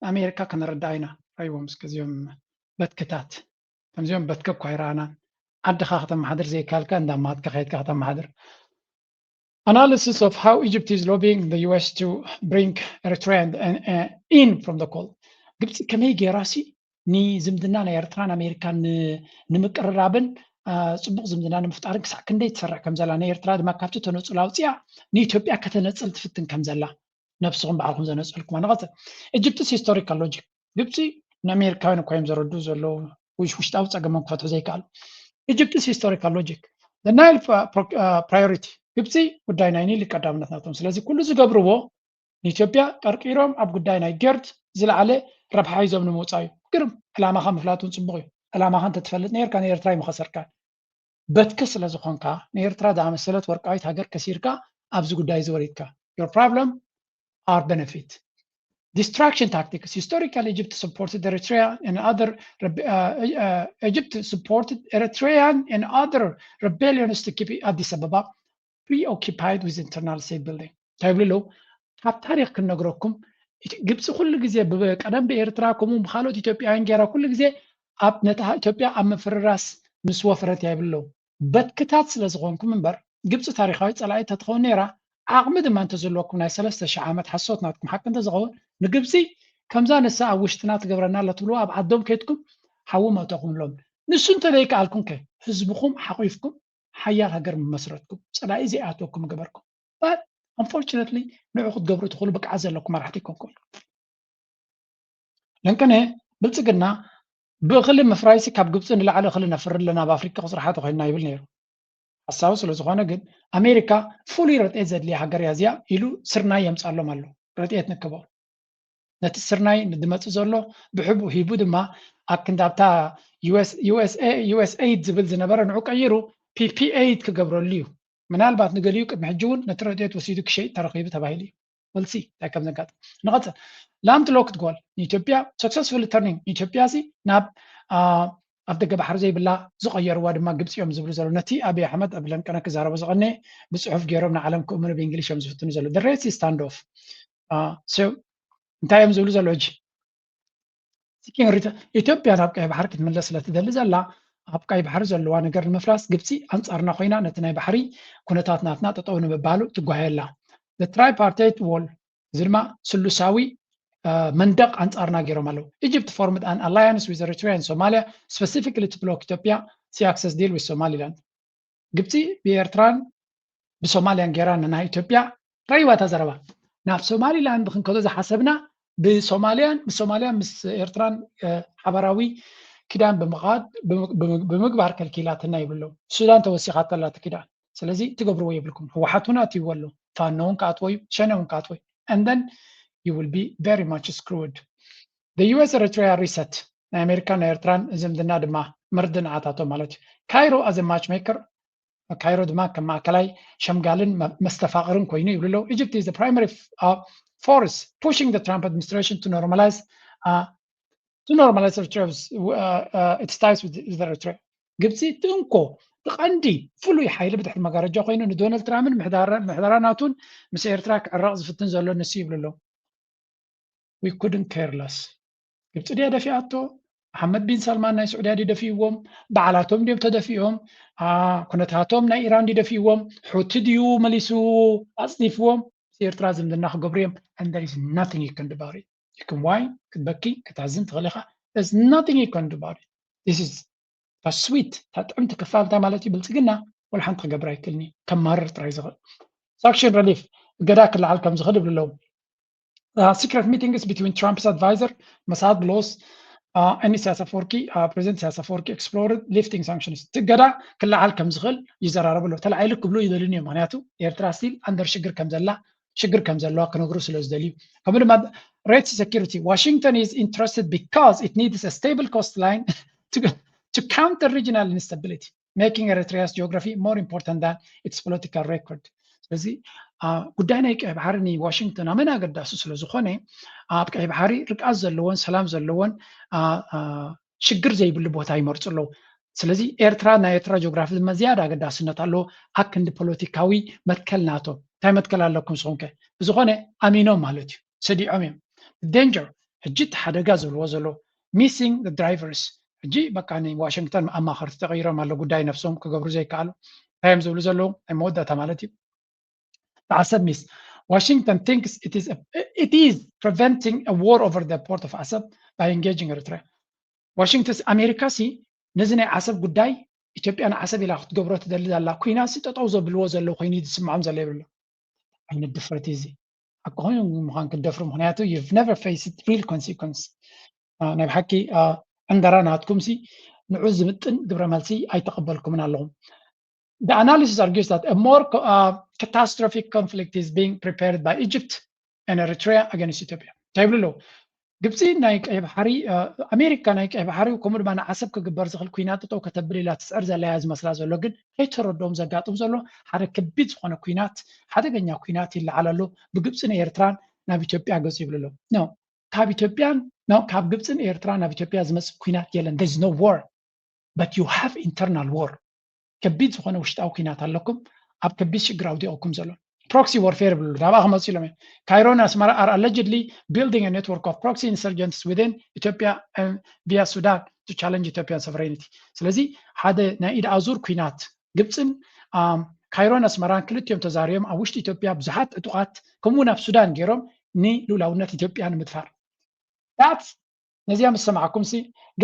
ንኣሜሪካ ከነረድኣ ኢና። ራይዎም እስከዚኦም በትክታት ከምዚኦም በትኪ እኳ ኣይረኣናን። ዓድኻ ከተመሓድር ዘይከኣልካ እንዳማትካ ከይድካ ከተመሓድር። Analysis of how Egypt is lobbying the U S to bring Eritrea and, and, uh, in from the cold. ግብፂ ከመይ ገይራ ሲ ንዝምድና ናይ ኤርትራን ኣሜሪካን ን- ንምቅርራብን አ፣ ፅቡቅ ዝምድና ንምፍጣርን ክሳዕ ክንደይ ትሰርሕ ከም ዘላ፣ ናይ ኤርትራ ድማ ካብቲ ተነፅሎ ኣውፅያ ንኢትዮጵያ ከተነፅል ትፍትን ከም ዘላ፣ ነብስኹም ባዕልኹም ዘነፀልኩማ። ንቐፅል። Egypt's historical logic። ግብፂ ንኣሜሪካውያን እኳ እዮም ዘረድኡ ዘለዉ፣ ውሽ- ውሽጣዊ ፀገሞም ክፈትሑ ዘይከኣሉ። Egypt's historical logic። The Nile ፕ- ፕሮ- አ፣ priority። ግብፂ ጉዳይ ናይ ኒል ቀዳምነት ናቶም። ስለዚ ኩሉ ዝገብርዎ ንኢትዮጵያ ቀርቂሮም ኣብ ጉዳይ ናይ ገርድ ዝለዓለ ረብሓ ሒዞም ንምውፃእ እዩ። ግርም። ዕላማኻ ምፍላጥ እውን ፅቡቅ እዩ። ዕላማኻ እንተትፈልጥ ነርካ ንኤርትራ ይምኸሰርካን። በትኪ ስለ ዝኾንካ ንኤርትራ ዝኣመሰለት ወርቃዊት ሃገር ከሲርካ ኣብዚ ጉዳይ እዚ ወሪድካ። Your problem are benefit. Distraction tactics. Historically, Egypt supported Eritrea and other rebe- uh, uh, Egypt supported Eritrean and other rebellions to keep Addis Ababa preoccupied with internal state building. እንታይ ይብሉ ኣለዉ? ካብ ታሪክ ክንነግረኩም፣ ኢት- ግብፂ ኩሉ ግዜ ብ- ቀደም ብኤርትራ ከምኡ ብካልኦት ኢትዮጵያውያን ገይራ ኩሉ ግዜ ኣብ ነታ ኢትዮጵያ ኣብ ምፍርራስ ምስ ወፈረት እያ ይብሉ ኣለዉ። በትክታት ስለ ዝኾንኩም እምበር፣ ግብፂ ታሪካዊ ፀላኢ ተትኸውን ነይራ፣ ዓቕሚ ድማ እንተዝህልወኩም፣ ናይ ሰለስተ ሽሕ ዓመት ሓሶት ናትኩም ሓቂ እንተዝኸውን፣ ንግብፂ ከምዛ ንሳ ኣብ ውሽጥና ትገብረና ኣላ ትብልዋ ኣብ ዓዶም ከይድኩም ሓዊ መእተኹምሎም። ንሱ እንተዘይከኣልኩም ከ ህዝብኹም ሓቂፍኩም ሓያል ሃገር ምመስረትኩም፣ ፀላኢ ዘይኣትወኩም ምገበርኩም። But unfortunately ንዑ ክትገብሩ ትኽእሉ ብቅዓት ዘለኩም መራሕቲ ኣይኮንኩም። ለንቅነ ብልፅግና ብእኽሊ ምፍራይሲ ካብ ግብፂ ንላዕሊ እኽሊ ነፍሪ ኣለና ኣብ ኣፍሪቃ ቁፅሪ ሓደ ኮይንና ይብል ነይሩ። ሓሳዊ ስለ ዝኾነ ግን ኣሜሪካ ፍሉይ ረድኤት ዘድልያ ሃገር እያ እዚኣ ኢሉ ስርናይ የምፃሎም ኣሎ። ረድኤት ንክቦ ነቲ ስርናይ ንድመፂ ዘሎ ብሕቡ ሂቡ ድማ ኣብ ክንዲ ኣብታ ዩኤስኤ ዩኤስኤይድ ዝብል ዝነበረ ንዑ ቀይሩ ፒፒኤይድ ክገብረሉ እዩ። ምናልባት ንገሊኡ ቅድሚ ሕጂ እውን ነቲ ረድኤት ወሲዱ ክሸይጥ ተረኺቡ ተባሂሉ እዩ። ወልሲ እንታይ ከም ዘጋጥም ንቐፅል። ላንድ ሎክድ ጎል ንኢትዮጵያ ሰክሰስፉል ተርኒንግ ኢትዮጵያ ሲ ናብ ኣብ ደገ ባሕሪ ዘይብላ ዝቐየርዋ ድማ ግብፂ እዮም ዝብሉ ዘለዉ። ነቲ ኣብይ ኣሕመድ ኣብ ለንቀነ ክዛረቦ ዝቐነ ብፅሑፍ ገይሮም ንዓለም ክእምኑ ብእንግሊሽ እዮም ዝፍትኑ ዘለዉ። ሬድ ሲ ስታንድ ኦፍ እንታይ እዮም ዝብሉ ዘለዉ ሕጂ? ኢትዮጵያ ናብ ቀይ ባሕሪ ክትምለስ ስለ ትደሊ ዘላ ኣብ ቀይ ባሕሪ ዘለዋ ነገር ንምፍራስ ግብፂ ኣንፃርና ኮይና ነቲ ናይ ባሕሪ ኩነታት ናትና ጠጠው ንምባሉ ትጓየ ኣላ። ትራይፓርታይት ዎል እዚ ድማ ስሉሳዊ መንደቕ ኣንፃርና ገይሮም ኣለዉ። Egypt formed an alliance with Eritrea and Somalia specifically to block Ethiopia to access deal with Somaliland. ግብፂ ብኤርትራን ብሶማልያን ገይራ ንናይ ኢትዮጵያ ራይዋ እታ ዘረባ። ናብ ሶማሊላንድ ክንከዶ ዝሓሰብና ብሶማልያን ብሶማልያን ምስ ኤርትራን ሓበራዊ ኪዳን ብምኻድ ብምግባር ከልኪላትና ይብሉ። ሱዳን ተወሲኻተላ እቲ ኪዳን። ስለዚ ትገብርዎ የብልኩም። ህወሓት እውን ኣትይዎ ኣሎ፣ ፋኖ እውን ክኣትዎ እዩ፣ ሸነ እውን ክኣትዎ እዩ። And then you will be very much screwed. The U S Eritrea reset ናይ ኣሜሪካን ናይ ኤርትራን ዝምድና ድማ ምርድንዓታቶም ማለት እዩ። ካይሮ as a matchmaker ካይሮ ድማ ከም ማእከላይ ሸምጋልን መስተፋቕርን ኮይኑ ይብሉ ኣለዉ። Egypt is the primary force pushing the Trump administration to normalize to normalize Eritrea's its ties with Eritrea. ግብፂ እቲ እንኮ እቲ ቀንዲ ፍሉይ ሓይሊ ብድሕሪ መጋረጃ ኮይኑ ንዶናልድ ትራምፕን ምሕደራ ናቱን ምስ ኤርትራ ክዕረቕ ዝፍትን ዘሎ ንሱ ይብሉ ኣለዉ። We couldn't care less. ግብፂ ድያ ደፊኣቶ? መሓመድ ቢን ሳልማን ናይ ስዑድያ ድዩ ደፊእዎም? በዓላቶም ድዮም ተደፊኦም? ኩነታቶም ናይ ኢራን ድዩ ደፊእዎም? ሑቲ ድዩ መሊሱ ኣፅዲፍዎም? ምስ ኤርትራ ዝምድና ክገብሩ እዮም። And there is nothing you can do about it. You can whine፣ ክትበኪ፣ ክታዝን ትኽእል ኢኻ። There's nothing you can do about it. This is እታ ስዊት እታ ጥዕምቲ ክፋል እንታይ ማለት እዩ? ብልፅግና ወላ ሓንቲ ክገብር ኣይክእልን እዩ። ከማርር ጥራይ ዝኽእል ሳንክሽን ረሊፍ እገዳ ክለዓል ከም ዝኽእል ይብሉ ኣለዉ። Secret meetings between Trump's advisor Mossad Blos and ኢሳያስ ኣፈወርቂ፣ ፕሬዚደንት ኢሳያስ ኣፈወርቂ explored lifting sanctions። እቲ እገዳ ክለዓል ከም ዝኽእል ይዘራረቡ ኣለዉ። ተላዒሉ ክብሉ ይደልዩን እዮም። ምክንያቱ ኤርትራ still under ሽግር ከም ዘላ ሽግር ከም ዘለዋ ክነግሩ ስለ ዝደልዩ። ከምኡ ድማ ሬድ ሲ security Washington is interested because it needs a stable coastline to counter regional instability, making Eritrea's geography more important than its political record. ስለዚ ጉዳይ ናይ ቀይ ባሕሪ ንዋሽንግተን ኣመና ኣገዳሲ ስለ ዝኾነ ኣብ ቀይ ባሕሪ ርግኣት ዘለዎን ሰላም ዘለዎን ሽግር ዘይብሉ ቦታ ይመርፁ ኣለዉ። ስለዚ ኤርትራ ናይ ኤርትራ ጂኦግራፊ ድማ ዝያዳ ኣገዳስነት ኣለዎ ኣብ ክንዲ ፖለቲካዊ መትከል ናቶም። እንታይ መትከል ኣለኩም ንስኹም ከ? ብዝኾነ ኣሚኖም ማለት እዩ፣ ሰዲዖም እዮም። Danger ሕጂ እቲ ሓደጋ ዝብልዎ ዘለዉ missing the drivers ሕጂ በቃ ንዋሽንግተን ኣማኸርቲ ተቐይሮም ኣሎ፣ ጉዳይ ነብሶም ክገብሩ ዘይከኣሉ። እንታይ እዮም ዝብሉ ዘለዉ? ናይ መወዳእታ ማለት እዩ። ዓሰብ ሚስ Washington thinks it is, it is preventing a war over the port of Assab by engaging Eritrea. ዋሽንግተን፣ ኣሜሪካ ሲ ነዚ ናይ ዓሰብ ጉዳይ፣ ኢትዮጵያ ንዓሰብ ኢላ ክትገብሮ ትደሊ ዘላ ኩናት ሲ ጠጠው ዘብልዎ ዘለዉ ኮይኑ እዩ ዝስምዖም ዘሎ ይብሉ። ዓይነት ድፍረት እዩ እዚ። ሓቂ ኮይኑ ምዃን ክትደፍሩ፣ ምኽንያቱ you've never faced real consequence። ናይ ብሓቂ ዕንደራ ናትኩም ሲ ንዑ ዝምጥን ግብረ መልሲ ኣይተቐበልኩምን ኣለኹም። The analysis argues that a more uh, catastrophic conflict is being prepared by Egypt and Eritrea against Ethiopia። እንታይ ይብሉ ኣለዉ? ግብፂ ናይ ቀይ ባሕሪ፣ ኣሜሪካ ናይ ቀይ ባሕሪ ከምኡ ድማ ንዓሰብ ክግበር ዝኽእል ኩናት ጠጠው ከተብል ኢላ ትፅዕር ዘላ እያ ዝመስላ ዘሎ። ግን ከይተረድኦም ዘጋጥም ዘሎ ሓደ ከቢድ ዝኾነ ኩናት፣ ሓደገኛ ኩናት ይለዓል ኣሎ ብግብፅን ኤርትራን ናብ ኢትዮጵያ ገፁ ይብሉ ኣለዉ። No፣ ካብ ኢትዮጵያን፣ no፣ ካብ ግብፅን ኤርትራን ናብ ኢትዮጵያ ዝመፅእ ኩናት የለን። There is no war, but you have internal war። ከቢድ ዝኾነ ውሽጣዊ ኩናት ኣለኩም፣ ኣብ ከቢድ ሽግር ኣውዲቑኩም ዘሎ። Proxy warfare ይብሉ፣ ናብኣ ክመፁ ኢሎም እዮም። Cairo and Asmara are allegedly building a network of proxy insurgents within Ethiopia and via Sudan to challenge Ethiopian sovereignty። ስለዚ ሓደ ናይ ኢድ ኣዙር ኩናት ግብፅን ካይሮን ኣስመራን ክልቲኦም ተዛሪቦም ኣብ ውሽጢ ኢትዮጵያ ብዙሓት ዕጡቓት ከምኡ እውን ኣብ ሱዳን ገይሮም ንልኡላውነት ኢትዮጵያ ንምድፋር። ዳት ነዚኣ ምስ ሰማዕኩም ሲ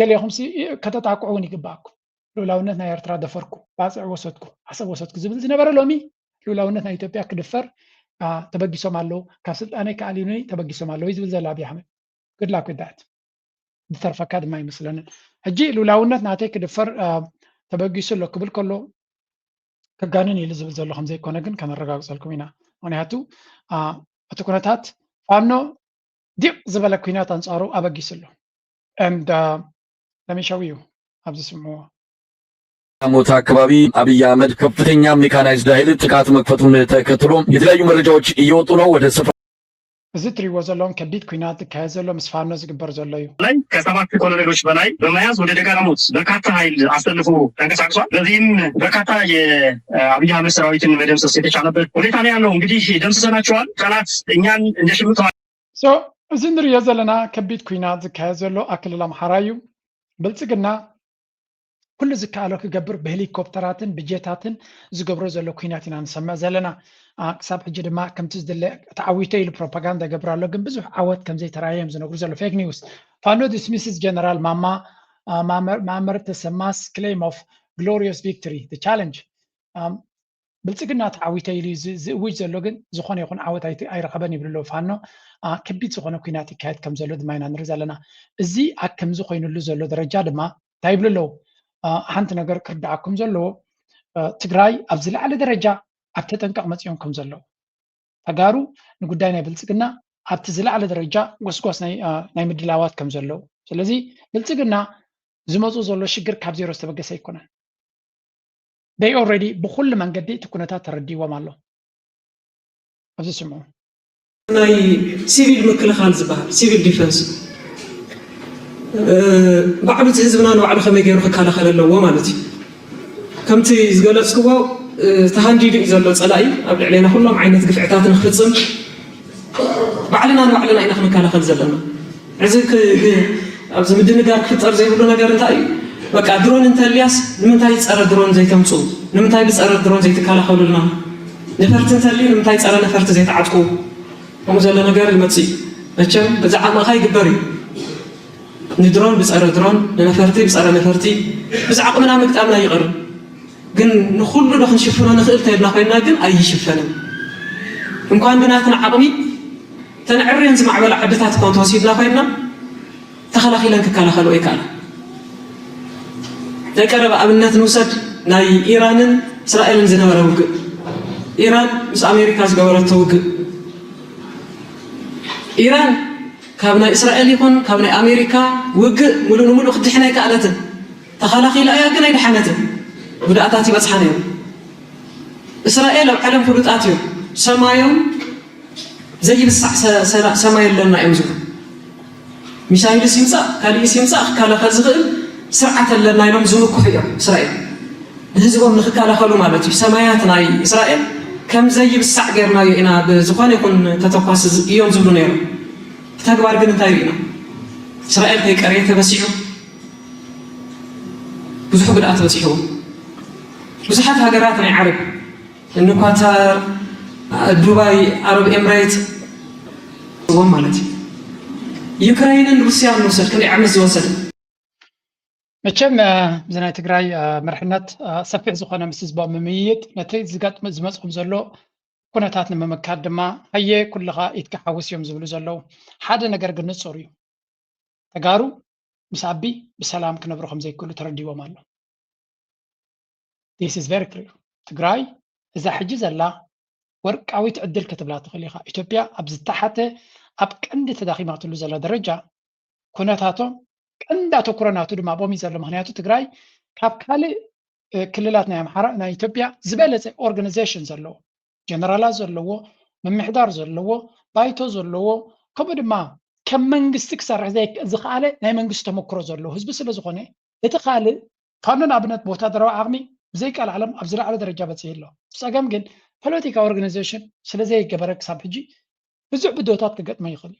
ገሊኹም ሲ ከተጣቅዑ እውን ይግባኣኩም። ልኡላውነት ናይ ኤርትራ ደፈርኩ፣ ባፅዕ ወሰድኩ፣ ዓሰብ ወሰድኩ ዝብል ዝነበረ ሎሚ ልኡላውነት ናይ ኢትዮጵያ ክድፈር ተበጊሶም ኣለዉ። ካብ ስልጣነይ ክኣልዩኒ ተበጊሶም ኣለዉ ዝብል ዘሎ ኣብይ ኣሕመድ። Good luck with that። ዝተርፈካ ድማ ኣይመስለንን። ሕጂ ልኡላውነት ናተይ ክድፈር ተበጊሱ ኣሎ ክብል ከሎ ከጋንን ኢሉ ዝብል ዘሎ ከምዘይኮነ ግን ከነረጋግፀልኩም ኢና። ምክንያቱ እቲ ኩነታት ፋኖ ዲቕ ዝበለ ኩናት ኣንፃሩ ኣበጊሱ ኣሎ። And let me show you ኣብዚ ስምዕዎ። ሞት አካባቢ አብይ አህመድ ከፍተኛ ሜካናይዝድ ኃይል ጥቃት መክፈቱን ተከትሎ የተለያዩ መረጃዎች እየወጡ ነው። ወደ ስፍራ እዚ ትሪዎ ዘለዎም ከቢድ ኩናት ዝካየድ ዘሎ ምስ ፋኖ ዝግበር ዘሎ እዩ። ላይ ከሰባት ኮሎኔሎች በላይ በመያዝ ወደ ደጋዳሞት በርካታ ኃይል አሰልፎ ተንቀሳቅሷል። በዚህም በርካታ የአብይ አህመድ ሰራዊትን መደምሰስ የተቻለበት ሁኔታ ነው ያለው። እንግዲህ ደምስሰናቸዋል። ጠላት እኛን እንደ ሽምጥ So እዚ ንሪኦ ዘለና ከቢድ ኩናት ዝካየድ ዘሎ ኣብ ክልል ኣምሓራ እዩ። ብልፅግና ኩሉ ዝከኣሎ ክገብር ብሄሊኮፕተራትን ብጀታትን ዝገብሮ ዘሎ ኩናት ኢና ንሰምዕ ዘለና። ክሳብ ሕጂ ድማ ከምቲ ዝድለ ተዓዊተ ኢሉ ፕሮፓጋንዳ ይገብር ኣሎ፣ ግን ብዙሕ ዓወት ከምዘይተራየ እዮም ዝነግሩ ዘሎ። Fake news። ፋኖ dismisses ጀነራል ማማ ማመር ተሰማስ claim of glorious victory። The challenge ብልፅግና ተዓዊተ ኢሉ ዝእውጅ ዘሎ ግን ዝኾነ ይኹን ዓወት ኣይረኸበን ይብሉ ኣለዉ ፋኖ። ከቢድ ዝኾነ ኩናት ይካየድ ከም ዘሎ ድማ ኢና ንርኢ ዘለና። እዚ ኣብ ከምዚ ኮይኑሉ ዘሎ ደረጃ ድማ እንታይ ይብሉ ኣለዉ? ሓንቲ ነገር ክርድዓኩም ዘለዎ ትግራይ ኣብ ዝለዓለ ደረጃ ኣብ ተጠንቀቕ መፂኦም ከም ዘለዉ፣ ተጋሩ ንጉዳይ ናይ ብልፅግና ኣብቲ ዝለዓለ ደረጃ ጎስጓስ ናይ ምድላዋት ከም ዘለዉ። ስለዚ ብልፅግና ዝመፁ ዘሎ ሽግር ካብ ዜሮ ዝተበገሰ ኣይኮነን። They already ብኩሉ መንገዲ እቲ ኩነታት ተረዲዎም ኣሎ። ኣብዚ ስምዑ። ናይ ሲቪል ምክልኻል ዝበሃል ሲቪል ዲፈንስ ባዕሉ እቲ ህዝብና ንባዕሉ ከመይ ገይሩ ክከላኸል ኣለዎ ማለት እዩ። ከምቲ ዝገለፅክዎ ተሃንዲዱ እዩ ዘሎ ፀላኢ ኣብ ልዕሌና ኩሎም ዓይነት ግፍዕታት ንክፍፅም ባዕልና ንባዕልና ኢና ክንከላኸል ዘለና። እዚ ኣብዚ ምድንጋር ክፍጠር ዘይብሉ ነገር እንታይ እዩ? በቃ ድሮን እንተልያስ ንምንታይ ፀረ ድሮን ዘይተምፅኡ? ንምንታይ ብፀረ ድሮን ዘይትከላኸሉልና? ነፈርቲ እንተልዩ ንምንታይ ፀረ ነፈርቲ ዘይትዓጥቁ? ከምኡ ዘሎ ነገር ይመፅእ እዩ። መቸም በዚ ዓቕምኻ ይግበር እዩ። ንድሮን ብፀረ ድሮን፣ ንነፈርቲ ብፀረ ነፈርቲ ብዚ ዓቕምና ምግጣምና ይቐርብ። ግን ንኹሉ ዶ ክንሽፍኖ ንኽእል ተይልና ኮይንና ግን ኣይሽፈንን። እንኳን ብናትና ዓቕሚ እተን ዕርየን ዝማዕበላ ዓድታት እኳ እንተወሲድና ኮይንና ተኸላኺለን ክከላኸልኦ ይከኣላ። ናይ ቀረባ ኣብነት ንውሰድ፣ ናይ ኢራንን እስራኤልን ዝነበረ ውግእ፣ ኢራን ምስ ኣሜሪካ ዝገበረቶ ውግእ፣ ኢራን ካብ ናይ እስራኤል ይኹን ካብ ናይ ኣሜሪካ ውግእ ሙሉእ ንሙሉእ ክትድሕን ኣይከኣለትን። ተኸላኺላ እያ ግን ኣይደሓነትን። ጉድኣታት ይበፅሓ ነይሩ። እስራኤል ኣብ ዓለም ፍሉጣት እዮም። ሰማዮም ዘይብሳዕ ሰማይ ኣለና እዮም ዝብሉ። ሚሳይልስ ይምፃእ ካሊእስ ይምፃእ ክከላኸል ዝኽእል ስርዓት ኣለና ኢሎም ዝምክሑ እዮም እስራኤል። ንህዝቦም ንክከላኸሉ ማለት እዩ። ሰማያት ናይ እስራኤል ከም ዘይብሳዕ ጌርናዮ ኢና ብዝኾነ ይኹን ተተኳሲ እዮም ዝብሉ ነይሮም። ብተግባር ግን እንታይ ርኢና? እስራኤል ከይቀረየ ተበሲዑ ብዙሕ ጉድኣት በፂሕዎ። ብዙሓት ሃገራት ናይ ዓረብ እኒ ኳታር፣ ዱባይ፣ ዓረብ ኤምሬት ዎም ማለት እዩ። ዩክራይንን ሩስያን ንውሰድ፣ ክንደይ ዓመት ዝወሰደ። መቸም እዚ ናይ ትግራይ መርሕነት ሰፊሕ ዝኾነ ምስ ህዝቦም ምምይጥ ነቲ ዝገጥም ዝመፅኹም ዘሎ ኩነታት ንምምካት ድማ ሃየ ኩልኻ ኢድካ ሓውስ እዮም ዝብሉ ዘለዉ። ሓደ ነገር ግን ንፁር እዩ። ተጋሩ ምስ ኣቢ ብሰላም ክነብሩ ከም ዘይክእሉ ተረዲዎም ኣሎ። This is very clear። ትግራይ እዛ ሕጂ ዘላ ወርቃዊት ዕድል ክትብላ ትኽእል ኢኻ። ኢትዮጵያ ኣብ ዝተሓተ ኣብ ቀንዲ ተዳኺማትሉ ዘላ ደረጃ ኩነታቶም ቀንዲ ኣተኩሮ ናቱ ድማ ኣብኦም እዩ ዘሎ። ምክንያቱ ትግራይ ካብ ካልእ ክልላት ናይ ኣምሓራ ናይ ኢትዮጵያ ዝበለፀ organization ዘለዎ ጀነራላት ዘለዎ ምምሕዳር ዘለዎ ባይቶ ዘለዎ ከምኡ ድማ ከም መንግስቲ ክሰርሕ ዝኸኣለ ናይ መንግስቲ ተመክሮ ዘለዎ ህዝቢ ስለ ዝኾነ እቲ ካልእ ካኖ ንኣብነት ብወታደራዊ ዓቕሚ ብዘይቃል ዓለም ኣብ ዝለዓለ ደረጃ በፂሑ ኣሎ። ብፀገም ግን ፖለቲካዊ organization ስለ ዘይገበረ ክሳብ ሕጂ ብዙሕ ብድሆታት ክገጥሞ ይኽእል እዩ።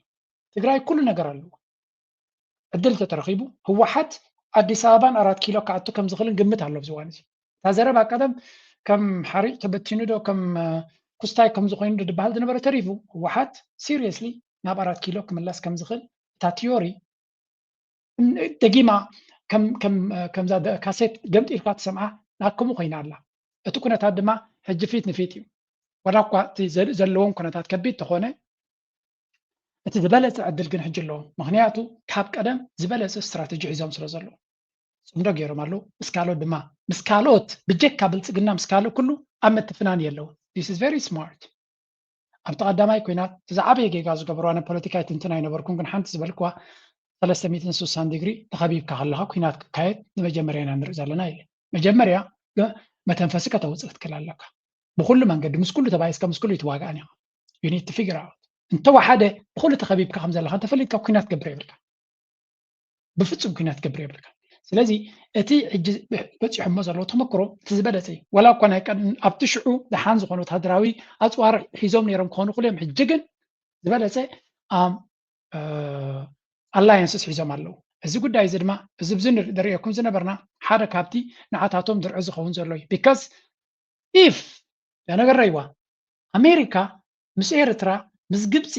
ትግራይ ኩሉ ነገር ኣለዎ። ዕድል ተተረኺቡ ህወሓት ኣዲስ ኣበባን ኣራት ኪሎ ክኣቱ ከም ዝኽእልን ግምት ኣሎ ኣብዚ እዋን እዚ። እታ ዘረባ ቀደም ከም ሓሪጭ ተበቲኑ ዶ ከም ኩስታይ ከም ዝኾይኑ ዶ ዝበሃል ዝነበረ ተሪፉ ህወሓት seriously ናብ ኣራት ኪሎ ክምለስ ከም ዝኽእል እታ ቲዮሪ ደጊማ ከምዛ ካሴት ገምጢልካ ትሰምዓ ናከምኡ ኮይና ኣላ። እቲ ኩነታት ድማ ሕጂ ፊት ንፊት እዩ። ዋላ እኳ እቲ ዘለዎም ኩነታት ከቢድ ተኾነ እቲ ዝበለፀ ዕድል ግን ሕጂ ኣለዎም። ምክንያቱ ካብ ቀደም ዝበለፀ ስትራተጂ ሒዞም ስለ ዘለዉ ፅምዶ ገይሮም ኣለዉ። ምስ ካልኦት ድማ ምስ ካልኦት ብጀካ ብልፅግና ምስ ካልእ ኩሉ ኣብ ምትፍናን የለውን። This is very smart። ኣብቲ ቀዳማይ ኩናት እቲ ዝዓበየ ጌጋ ዝገበሩ ኣነ ፖለቲካ ይትንትን ኣይነበርኩን ግን ሓንቲ ዝበልክዋ ሰለስተ ሚእትን ስሳን ዲግሪ ተኸቢብካ ከለኻ ኩናት ክካየድ ንመጀመርያ ኢና ንርኢ ዘለና ኢለ። መጀመርያ መተንፈሲ ከተውፅእ ክትክእል ኣለካ። ብኩሉ መንገዲ ምስ ኩሉ ተባኢስካ ምስ ኩሉ ይትዋጋእን ኢኻ። You need to figure out እንተወሓደ ብኩሉ ተኸቢብካ ከም ዘለኻ እንተፈሊጥካ ኩናት ገብር የብልካ። ብፍፁም ኩናት ገብር የብልካ። ስለዚ እቲ ሕጂ በፂሖሞ ዘለዎ ተመክሮ እቲ ዝበለፀ እዩ። ዋላ እኳ ናይ ቀደም ኣብቲ ሽዑ ደሓን ዝኾነ ወታደራዊ ኣፅዋር ሒዞም ነይሮም ክኾኑ ክእሉ እዮም። ሕጂ ግን ዝበለፀ alliances ሒዞም ኣለዉ። እዚ ጉዳይ እዚ ድማ እዚ ብዚ ንርኢ ዝርእየኩም ዝነበርና ሓደ ካብቲ ንዓታቶም ድርዒ ዝኸውን ዘሎ እዩ። Because if ያ ነገር ረይዋ ኣሜሪካ ምስ ኤርትራ ምስ ግብፂ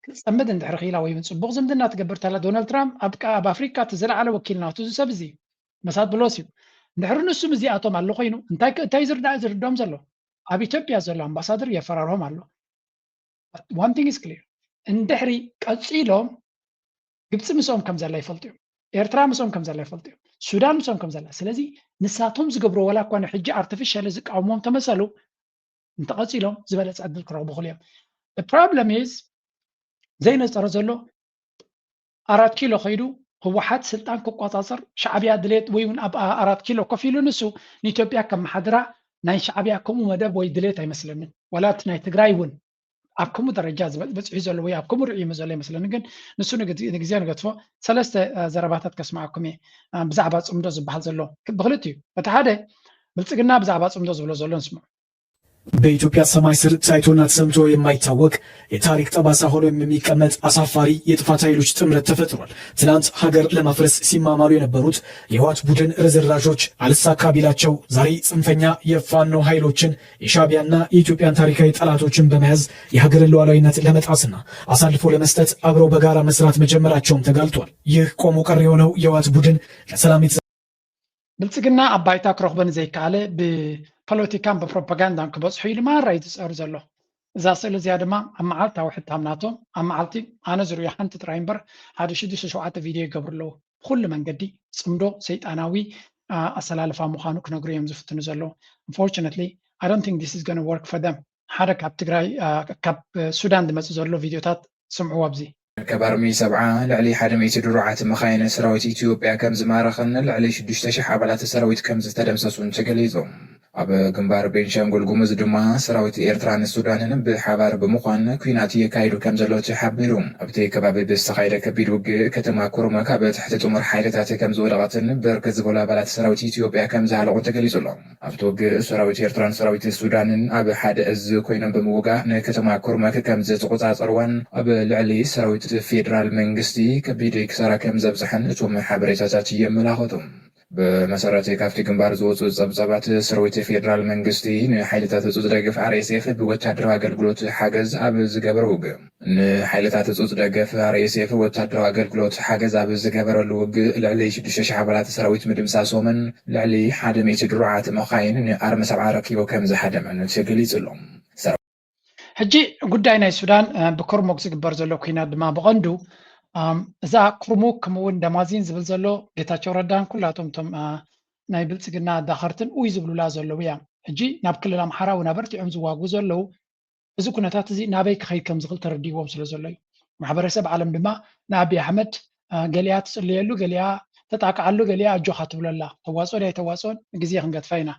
ክትፀምድ እንድሕር ክኢላ ወይ እውን ፅቡቕ ዝምድና ትገብር ተላ ዶናልድ ትራምፕ ኣብ ቃ- ኣብ ኣፍሪካ እቲ ዝለዓለ ወኪል ናቱ እዚ ሰብ እዚ መሳት ብሎስ እዩ። እንድሕር ንሱ ምስዚኣቶም ኣሎ ኮይኑ እንታይ ክ- እንታይ ዝርዳእ ዝርድኦም ዘሎ ኣብ ኢትዮጵያ ዘሎ ኣምባሳደር የፈራርሆም ኣሎ። One thing is clear እንድሕሪ ቀፂሎም ግብፂ ምስኦም ከም ዘላ ይፈልጡ እዮም። ኤርትራ ምስኦም ከም ዘላ ይፈልጡ እዮም። ሱዳን ምስኦም ከም ዘላ ስለዚ ንሳቶም ዝገብሮ ዋላ እኳ ንሕጂ ኣርቲፊሻሊ ዝቃወሞም ተመሰሉ እንተቐፂሎም ዝበለፀ ዕድል ክረኽቡ ክእሉ እዮም። problem is ዘይነፀረ ዘሎ ኣራት ኪሎ ከይዱ ህወሓት ስልጣን ክቆፃፀር ሻዕብያ ድሌት ወይ እውን ኣብ ኣራት ኪሎ ኮፍ ኢሉ ንሱ ንኢትዮጵያ ከመሓድራ ናይ ሻዕብያ ከምኡ መደብ ወይ ድሌት ኣይመስለንን። ዋላ እቲ ናይ ትግራይ እውን ኣብ ከምኡ ደረጃ ዝበ- በፂሑ ዘሎ ወይ ኣብ ከምኡ ርእዩ ዘሎ ኣይመስለንን። ግን ንሱ ንግ- ንግዜ ንገድፎ። ሰለስተ አ፣ ዘረባታት ከስማዓኩም እየ አ፣ ብዛዕባ ፅምዶ ዝበሃል ዘሎ ብክልት እዩ። እቲ ሓደ ብልፅግና ብዛዕባ ፅምዶ ዝብሎ ዘሎ ንስምዑ። በኢትዮጵያ ሰማይ ስር ታይቶና ተሰምቶ የማይታወቅ የታሪክ ጠባሳ ሆኖ የሚቀመጥ አሳፋሪ የጥፋት ኃይሎች ጥምረት ተፈጥሯል። ትናንት ሀገር ለማፍረስ ሲማማሉ የነበሩት የህወሓት ቡድን ርዝራዦች አልሳካ ቢላቸው ዛሬ ጽንፈኛ የፋኖ ኃይሎችን የሻዕቢያና የኢትዮጵያን ታሪካዊ ጠላቶችን በመያዝ የሀገርን ሉዓላዊነት ለመጣስና አሳልፎ ለመስጠት አብረው በጋራ መስራት መጀመራቸውም ተጋልጧል። ይህ ቆሞ ቀር የሆነው የህወሓት ቡድን ለሰላም ብልፅግና ኣብ ባይታ ክረኽቦ ንዘይከኣለ ብፖለቲካን ብፕሮፓጋንዳን ክበፅሖ ኢሉ ማራ እዩ ዝፀሩ ዘሎ። እዛ ስእሊ እዚኣ ድማ ኣብ መዓልታዊ ሕታም ናቶም ኣብ መዓልቲ ኣነ ዝርእዮ ሓንቲ ጥራይ እምበር ሓደ ሽዱሽተ ሸውዓተ ቪድዮ ይገብሩ ኣለዉ። ብኩሉ መንገዲ ፅምዶ ሰይጣናዊ ኣሰላልፋ ምዃኑ ክነግሩ እዮም ዝፍትኑ ዘለዉ። Unfortunately, I don't think this is gonna work for them። ሓደ ካብ ትግራይ ካብ ሱዳን ዝመፅእ ዘሎ ቪድዮታት ስምዕዎ ኣብዚ። ካብ ኣርሚ ሰብዓ ልዕሊ ሓደ ሚእቲ ድሩዓት መኻይን ሰራዊት ኢትዮጵያ ከም ዝማረኸን ልዕሊ ሽዱሽተ ሽሕ ኣባላት ሰራዊት ከም ዝተደምሰሱን ተገሊጹ። ኣብ ግንባር ቤንሻንጉል ጉሙዝ ድማ ሰራዊት ኤርትራን ሱዳንን ብሓባር ብምዃን ኲናት የካይዱ ከም ዘለዉ ተሓቢሩ። ኣብቲ ከባቢ ብዝተኻየደ ከቢድ ውግእ ከተማ ኩርመክ ኣብ ትሕቲ ጥሙር ሓይልታት ከም ዝወደቐትን ብርክት ዝበሉ ኣባላት ሰራዊት ኢትዮጵያ ከም ዝሃለቑ ተገሊጹ ኣሎ። ኣብቲ ውግእ ሰራዊት ኤርትራን ሰራዊት ሱዳንን ኣብ ሓደ እዝ ኮይኖም ብምውጋእ ንከተማ ኩርመክ ከም ዝተቆጻጸርዋን ኣብ ልዕሊ ሰራዊት ፌደራል መንግስቲ ከቢድ ክሳራ ከም ዘብጽሐን እቶም ሓበሬታታት የመላኸቱ። ብመሰረት ካብቲ ግንባር ዝወፁ ጸብጻባት፣ ሰራዊት ፌደራል መንግስቲ ንሓይልታት ህጹጽ ደገፍ ኣር ኤስ ኤፍ ብወታደራዊ ኣገልግሎት ሓገዝ ኣብ ዝገበረ ውግእ፣ ንሓይልታት ህጹጽ ደገፍ ኣር ኤስ ኤፍ ወታደራዊ ኣገልግሎት ሓገዝ ኣብ ዝገበረሉ ውግእ፣ ልዕሊ ሽዱሽተ ሽሕ ኣባላት ሰራዊት ምድምሳሶምን ልዕሊ ሓደ ሚእቲ ድሩዓት መኻይን ንኣርሚ ሰብዓ ኣረኪቡ ከም ዝሃደመን ተገሊጹ ኣሎ። ሕጂ ጉዳይ ናይ ሱዳን ብክርሙክ ዝግበር ዘሎ ኩናት ድማ ብቐንዱ እዛ ክርሙክ ከምኡውን ደማዚን ዝብል ዘሎ ጌታቸው ረዳን ኩላቶም እቶም ናይ ብልፅግና ኣዳኸርትን ኡይ ዝብሉላ ዘለዉ እያ። ሕጂ ናብ ክልል ኣምሓራ እውን ኣበርቲዖም ዝዋጉ ዘለዉ፣ እዚ ኩነታት እዚ ናበይ ክኸይድ ከም ዝኽእል ተረዲዎም ስለ ዘሎ እዩ። ማሕበረሰብ ዓለም ድማ ንኣቢ ኣሕመድ ገሊኣ ትፅልየሉ፣ ገሊኣ ተጣቅዓሉ፣ ገሊኣ ኣጆኻ ትብለላ። ተዋፅኦ ድያ ኣይተዋፅኦን ግዜ ክንገድፋ ኢና።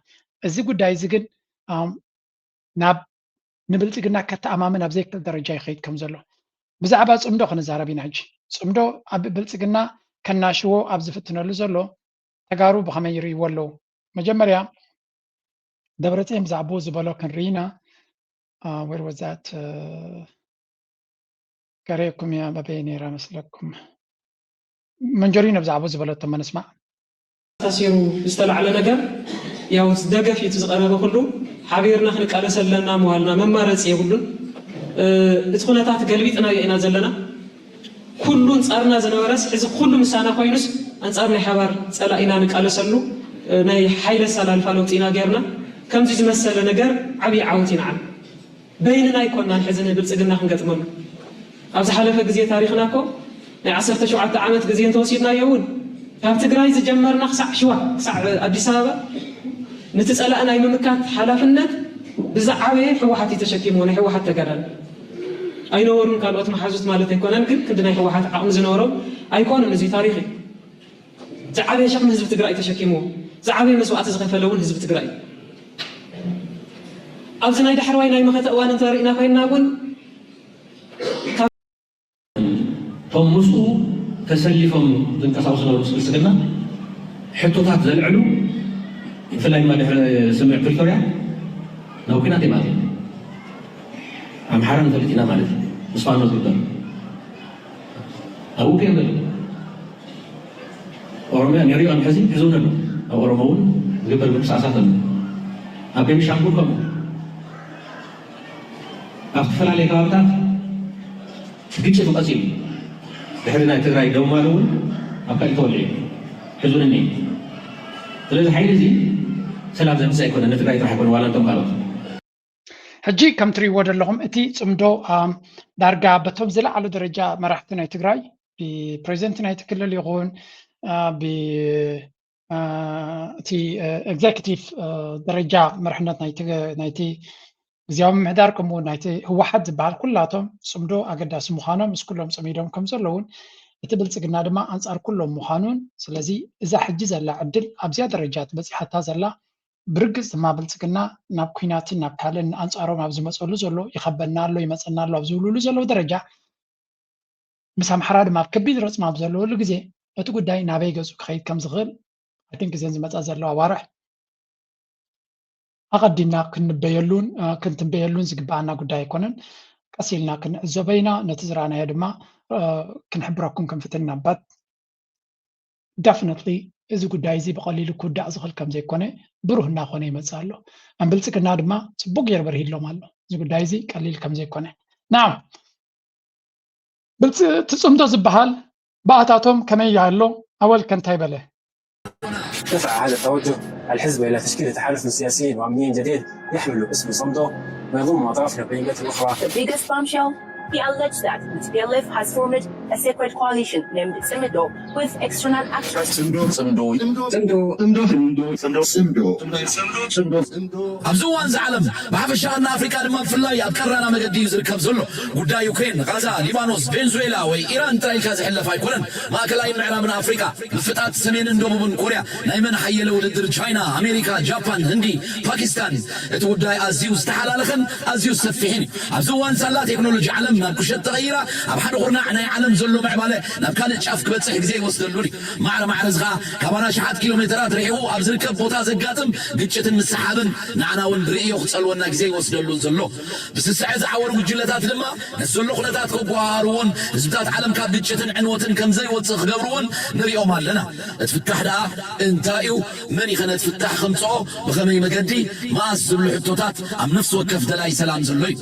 እዚ ጉዳይ እዚ ግን ናብ ንብልፅግና ከተኣማምን ኣብ ዘይክእል ደረጃ ይኸይድ ከም ዘሎ። ብዛዕባ ፅምዶ ክንዛረብ ኢና ሕጂ። ፅምዶ ኣብ ብልፅግና ከናሽዎ ኣብ ዝፍትነሉ ዘሎ ተጋሩ ብኸመይ ይርእይዎ ኣለዉ? መጀመርያ ደብረፅዮን ብዛዕባኡ ዝበሎ ክንርኢ ኢና። ወር ወዛት ገሬኩም እያ በበይ ነይራ መስለኩም? መንጀሪኖ ብዛዕባኡ ዝበለቶ መነስማዕ። ታሲሩ ዝተላዕለ ነገር ያው ደገፍ እዩ ዝቀረበ ኩሉ ሓቢርና ክንቃለስ ኣለና ምባልና መማረፂ የብሉን። እቲ ኩነታት ገልቢጥናዮ ኢና ዘለና። ኩሉ ኣንፃርና ዝነበረስ ሕዚ ኩሉ ምሳና ኮይኑስ ኣንፃር ናይ ሓባር ፀላኢና ንቃለሰሉ ናይ ሓይሊ ኣሰላልፋ ለውጢ ኢና ገይርና። ከምዚ ዝመሰለ ነገር ዓብዪ ዓወት እዩ ንዓና። በይንና ኣይኮናን ሕዚ ንብልፅግና ክንገጥመሉ። ኣብ ዝሓለፈ ግዜ ታሪኽና እኮ ናይ ዓሰርተ ሸውዓተ ዓመት ግዜ እንተወሲድናዮ እውን ካብ ትግራይ ዝጀመርና ክሳዕ ሽዋ ክሳዕ ኣዲስ ኣበባ ነቲ ፀላኢ ናይ ምምካት ሓላፍነት ብዝዓበየ ህወሓት እዩ ተሸኪምዎ፣ ናይ ህወሓት ተጋዳሊ ኣይነበሩን ካልኦት መሓዙት ማለት ኣይኮነን፣ ግን ክንዲ ናይ ህወሓት ዓቕሚ ዝነበሮም ኣይኮኑን። እዚ ታሪኽ እዩ። ዝዓበየ ሸኽሚ ህዝቢ ትግራይ ተሸኪምዎ፣ ዝዓበየ መስዋእቲ ዝኸፈለ እውን ህዝቢ ትግራይ እዩ። ኣብዚ ናይ ዳሕረዋይ ናይ መኸተ እዋን እንተሪእና ኮይንና እውን እቶም ምስኡ ተሰሊፎም ዝንቀሳቐሱ ነበሩ ምስ ብልፅግና ሕቶታት ዘልዕሉ ብፍላይ ድማ ድሕሪ ስምምዕ ፕሪቶርያ ናብ ኲናት እዮም ኣትዮም። ኣምሓራ ንፈልጥ ኢና ማለት እዩ ምስ ፋኖ ዝግበር ኣብኡ እዮም ዘለዉ። ኦሮሚያ ንሪኦ ሕዚ ሕዚ እውን ኣሎ። ኣብ ኦሮሞ እውን ዝግበር ምንቅስቃሳት ኣሎ። ኣብ ቤኒሻንጉል ከምኡ ኣብ ዝተፈላለየ ከባብታት ግጭት ቀፂሉ ድሕሪ ናይ ትግራይ ደው ማል እውን ኣብ ካልእ ተወሊዑ ሕዚ እውን እኒሀ። ስለዚ ሓይሊ እዚ ሰላም ዘምፅእ ኣይኮነን ንትግራይ ጥራሕ ኣይኮነ ዋላ እንቶም ካልኦት ሕጂ ከም ትሪእዎ ዘለኹም እቲ ፅምዶ ዳርጋ በቶም ዝለዓሉ ደረጃ መራሕቲ ናይ ትግራይ ብፕሬዚደንት ናይቲ ክልል ይኹን እቲ ኤግዜኪቲቭ ደረጃ መርሕነት ናይቲ ግዜያዊ ምምሕዳር ከምኡ እውን ናይቲ ህወሓት ዝበሃል ኩላቶም ፅምዶ ኣገዳሲ ምዃኖም ምስ ኩሎም ፅሚዶም ከም ዘለውን እቲ ብልፅግና ድማ ኣንፃር ኩሎም ምዃኑን ስለዚ እዛ ሕጂ ዘላ ዕድል ኣብዚኣ ደረጃ በፂሓታ ዘላ ብርግፅ ድማ ብልፅግና ናብ ኲናትን ናብ ካልእን ኣንፃሮም ኣብ ዝመፀሉ ዘሎ ይኸበና ኣሎ ይመፀና ኣሎ ኣብ ዝብልሉ ዘለዉ ደረጃ ምስ ኣምሓራ ድማ ኣብ ከቢድ ረፅሚ ኣብ ዘለወሉ ግዜ እቲ ጉዳይ ናበይ ገፁ ክኸይድ ከም ዝኽእል ኣይን ግዜን ዝመፃ ዘለዋ ኣዋርሕ ኣቐዲምና ክንበየሉን ክንትንበየሉን ዝግበኣና ጉዳይ ኣይኮነን። ቀስ ኢልና ክንዕዘቦ ኢና። ነቲ ዝረኣናዮ ድማ ክንሕብረኩም ክንፍትን ኢና። But definitely እዚ ጉዳይ እዚ ብቐሊሉ ክውዳእ ዝኽእል ከም ዘይኮነ ብሩህ እናኾነ ይመፅእ ኣሎ። ኣም ብልፅግና ድማ ፅቡቅ ገይሩ በርሂሎም ኣሎ እዚ ጉዳይ እዚ ቀሊል ከም ዘይኮነ። Now ብልፅግና እቲ ፅምዶ ዝበሃል ብኣታቶም ከመይ ይሃሎ ኣወል ከ እንታይ በለ? دفع هذا التوجه الحزب إلى تشكيل تحالف سياسي وأمني جديد يحمل اسم صمدو ويضم أطراف إقليمية أخرى. The biggest bombshell: he alleged that the T P L F has formed a secret coalition named Tsimdo with external actors. ኣብዚ እዋን እዚ ዓለም ብሓፈሻ እና ኣፍሪካ ድማ ብፍላይ ኣብ ቀራና መገዲ እዩ ዝርከብ ዘሎ። ጉዳይ ዩክሬን፣ ጋዛ፣ ሊባኖስ፣ ቬንዙዌላ ወይ ኢራን ጥራይ ኢልካ ዝሕለፍ ኣይኮነን። ማእከላይን ምዕራብን ኣፍሪካ፣ ምፍጣጥ ሰሜንን ደቡብን ኮርያ ናይ መን ሓየለ ውድድር ቻይና፣ ኣሜሪካ፣ ጃፓን፣ ህንዲ፣ ፓኪስታን፣ እቲ ጉዳይ ኣዝዩ ዝተሓላለኸን ኣዝዩ ሰፊሕን እዩ። ኣብዚ እዋን ሳላ ቴክኖሎጂ ዓለም ናብ ቁሸት ተቐይራ ኣብ ሓደ ኩርናዕ ናይ ዓለም ዘሎ ምዕባለ ናብ ካልእ ጫፍ ክበጽሕ ግዜ ይወስደሉን እዩ። ማዕረ ማዕረ እዚ ኸኣ ካብ ኣሽሓት ኪሎ ሜተራት ርሒቑ ኣብ ዝርከብ ቦታ ዘጋጥም ግጭትን ምስሓብን ንዓና እውን ርእዮ ክጸልወና ግዜ ይወስደሉን ዘሎ። ብስስዐ ዝዓወሩ ጉጅለታት ድማ ነቲ ዘሎ ኩነታት ከጓሃሃርዎን ህዝብታት ዓለም ካብ ግጭትን ዕንወትን ከም ዘይወጽእ ክገብርዎን ንርእዮም ኣለና። እቲ ፍታሕ ደኣ እንታይ እዩ? መን እዩ ኸ ነቲ ፍታሕ ከምጽኦ? ብኸመይ መገዲ? መኣስ ዝብሉ ሕቶታት ኣብ ነፍሲ ወከፍ ደላይ ሰላም ዘሎ እዩ።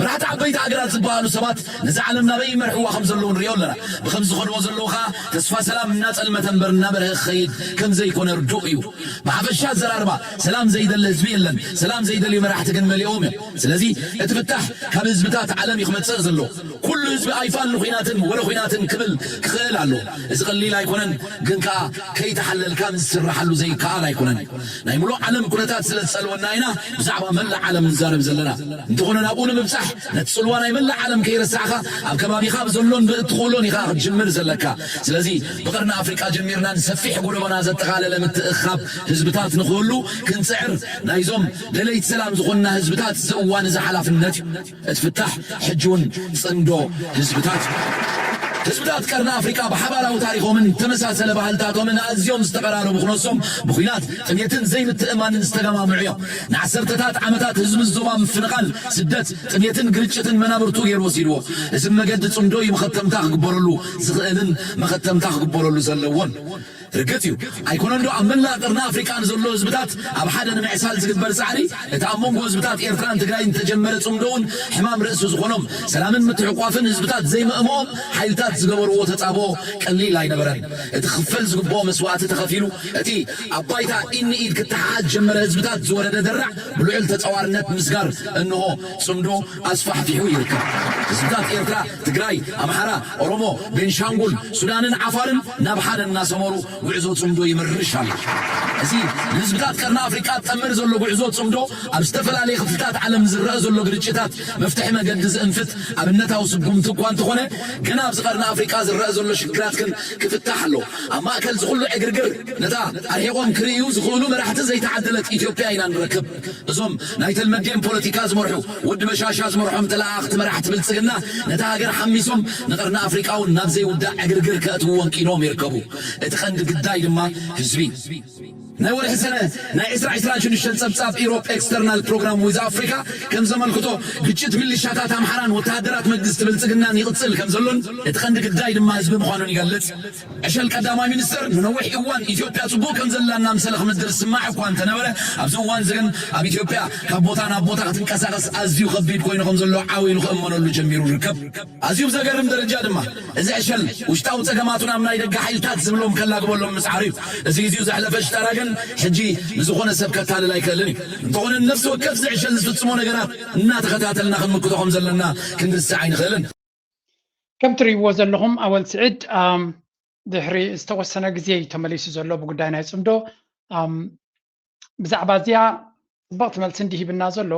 መራሕቲ ዓበይቲ ሃገራት ዝበሃሉ ሰባት ነዛ ዓለም ናበይ ይመርሕዋ ከም ዘለዉ ንሪኦ ኣለና። ብኸም ዝኸድዎ ዘለዉ ኸኣ ተስፋ ሰላም እናጸልመተ እምበር እናበርሀ ክኸይድ ከም ዘይኮነ ርዱእ እዩ። ብሓፈሻ ኣዘራርባ ሰላም ዘይደሊ ህዝቢ የለን፣ ሰላም ዘይደልዩ መራሕቲ ግን መሊኦም እዮም። ስለዚ እቲ ፍታሕ ካብ ህዝብታት ዓለም እዩ ክመጽእ ዘለዎ። ኩሉ ህዝቢ ኣይፋል ንኹናትን ወረ ኹናትን ክብል ክኽእል ኣለዎ። እዚ ቀሊል ኣይኮነን፣ ግን ከኣ ከይተሓለልካ ምስ ዝስራሓሉ ዘይከኣል ኣይኮነን። ናይ ምሉእ ዓለም ኩነታት ስለ ዝጸልወና ኢና ብዛዕባ መላእ ዓለም ንዛረብ ዘለና። እንተኾነ ናብኡ ንምብጻሕ ነቲ ጽልዋ ናይ መላእ ዓለም ከይረሳዕካ ኣብ ከባቢኻ ብዘሎን ብእትኽእሎን ኢኻ ክትጅምር ዘለካ። ስለዚ ብቐርኒ ኣፍሪቃ ጀሚርና ንሰፊሕ ጎደቦና ዘጠቓለለ ምትእኽኻብ ህዝብታት ንኽህሉ ክንጽዕር ናይዞም ደለይቲ ሰላም ዝኾንና ህዝብታት እዚ እዋን እዚ ሓላፍነት እዩ። እቲ ፍታሕ ሕጂ እውን ጽምዶ ህዝብታት እዩ። ህዝብታት ቀርኒ ኣፍሪቃ ብሓባራዊ ታሪኾምን ተመሳሰለ ባህልታቶምን ኣዝዮም ዝተቐራረቡ ክነሶም ብኹናት ጥሜትን ዘይምትእማንን ዝተገማምዑ እዮም። ንዓሰርተታት ዓመታት ህዝቢ ዞባ ምፍንቓል፣ ስደት፣ ጥሜትን ግርጭትን መናብርቱ ገይሩ ወሲድዎ። እዚ መገዲ ጽምዶ እዩ መኸተምታ ክግበረሉ ዝኽእልን መኸተምታ ክግበረሉ ዘለዎን። ርግጽ እዩ። ኣይኮነን ዶ ኣብ መላእ ቀርኒ ኣፍሪቃ ንዘሎ ህዝብታት ኣብ ሓደ ንምዕሳል ዝግበር ጻዕሪ፣ እቲ ኣብ መንጎ ህዝብታት ኤርትራን ትግራይን ዝተጀመረ ጽምዶ እውን ሕማም ርእሲ ዝኾኖም፣ ሰላምን ምትሕቋፍን ህዝብታት ዘይምእምኦም ሓይልታት ዝገበርዎ ተጻብኦ ቀሊል ኣይነበረን። እቲ ክኽፈል ዝግብኦ መስዋእቲ ተኸፊሉ፣ እቲ ኣብ ባይታ ኢድ ንኢድ ክተሓሓዝ ጀመረ ህዝብታት ዝወረደ ደራዕ ብልዑል ተጻዋርነት ምስጋር እንሆ ጽምዶ ኣስፋሕፊሑ ይርከብ። ህዝብታት ኤርትራ፣ ትግራይ፣ ኣምሓራ፣ ኦሮሞ፣ ቤንሻንጉል፣ ሱዳንን ዓፋርን ናብ ሓደ እናሰመሩ ጉዕዞ ጽምዶ ይምርሽ ኣሎ። እዚ ንህዝብታት ቀርኒ ኣፍሪቃ ዝጠምር ዘሎ ጉዕዞ ጽምዶ ኣብ ዝተፈላለየ ክፍልታት ዓለም ዝረአ ዘሎ ግርጭታት መፍትሒ መገዲ ዝእንፍት ኣብነታዊ ስጉምቲ እኳ እንተኾነ፣ ገና ኣብዚ ቀርኒ ኣፍሪቃ ዝረአ ዘሎ ሽግራት ግን ክፍታሕ ኣለዎ። ኣብ ማእከል ዝኹሉ ዕግርግር ነታ ኣርሒቖም ክርእዩ ዝኽእሉ መራሕቲ ዘይተዓደለት ኢትዮጵያ ኢና ንረክብ። እዞም ናይ ተልመዴን ፖለቲካ ዝመርሑ፣ ወዲ በሻሻ ዝመርሖም ተለኣኣኽቲ መራሕቲ ብልጽግና ነታ ሃገር ሓሚሶም ንቐርኒ ኣፍሪቃ እውን ናብ ዘይውዳእ ዕግርግር ከእትውዎ እንቂኖም ይርከቡ። እቲ ቀንዲ ግዳይ ድማ ህዝቢ። ናይ ወርሒ ሰነ ናይ ዕስራ ዕስራን ሽዱሽተን ጸብጻብ ኢሮፕ ኤክስተርናል ፕሮግራም ዊዝ ኣፍሪካ ከም ዘመልክቶ፣ ግጭት ሚሊሻታት ኣምሓራን ወተሃደራት መንግስቲ ብልጽግናን ይቕጽል ከም ዘሎን እቲ ቀንዲ ግዳይ ድማ ህዝቢ ምዃኑን ይገልጽ። ዕሸል ቀዳማይ ሚኒስተር ንነዊሕ እዋን ኢትዮጵያ ጽቡቕ ከም ዘላ እናምሰለ ክምድር ዝስማዕ እኳ እንተነበረ፣ ኣብዚ እዋን እዚ ግን ኣብ ኢትዮጵያ ካብ ቦታ ናብ ቦታ ክትንቀሳቐስ ኣዝዩ ከቢድ ኮይኑ ከም ዘሎ ዓው ኢሉ ክእመነሉ ጀሚሩ ይርከብ። ኣዝዩ ብዘገርም ደረጃ ድማ እዚ ዕሸል ውሽጣዊ ጸገማቱ ናብ ናይ ደገ ሓይልታት ዝብሎም ከላግበሎም ምጽዓሩ እዩ። እዚ ግዜኡ ዘሕለፈ ሽጣራ ግን ሕጂ ንዝኾነ ሰብ ከታልል ኣይክእልን እዩ። እንተኾነ ነፍሲ ወከፍ እዚ ዕሸል ዝፍጽሞ ነገራት እናተኸታተልና ክንምክቶ ከም ዘለና ክንርስዕ ኣይንኽእልን። ከም ትርእይዎ ዘለኹም ኣወል ስዒድ ኣም፣ ድሕሪ ዝተወሰነ ግዜ እዩ ተመሊሱ ዘሎ ብጉዳይ ናይ ጽምዶ። ኣም፣ ብዛዕባ እዚኣ ጽብቕቲ መልሲ እንዲ ሂብና ዘሎ፣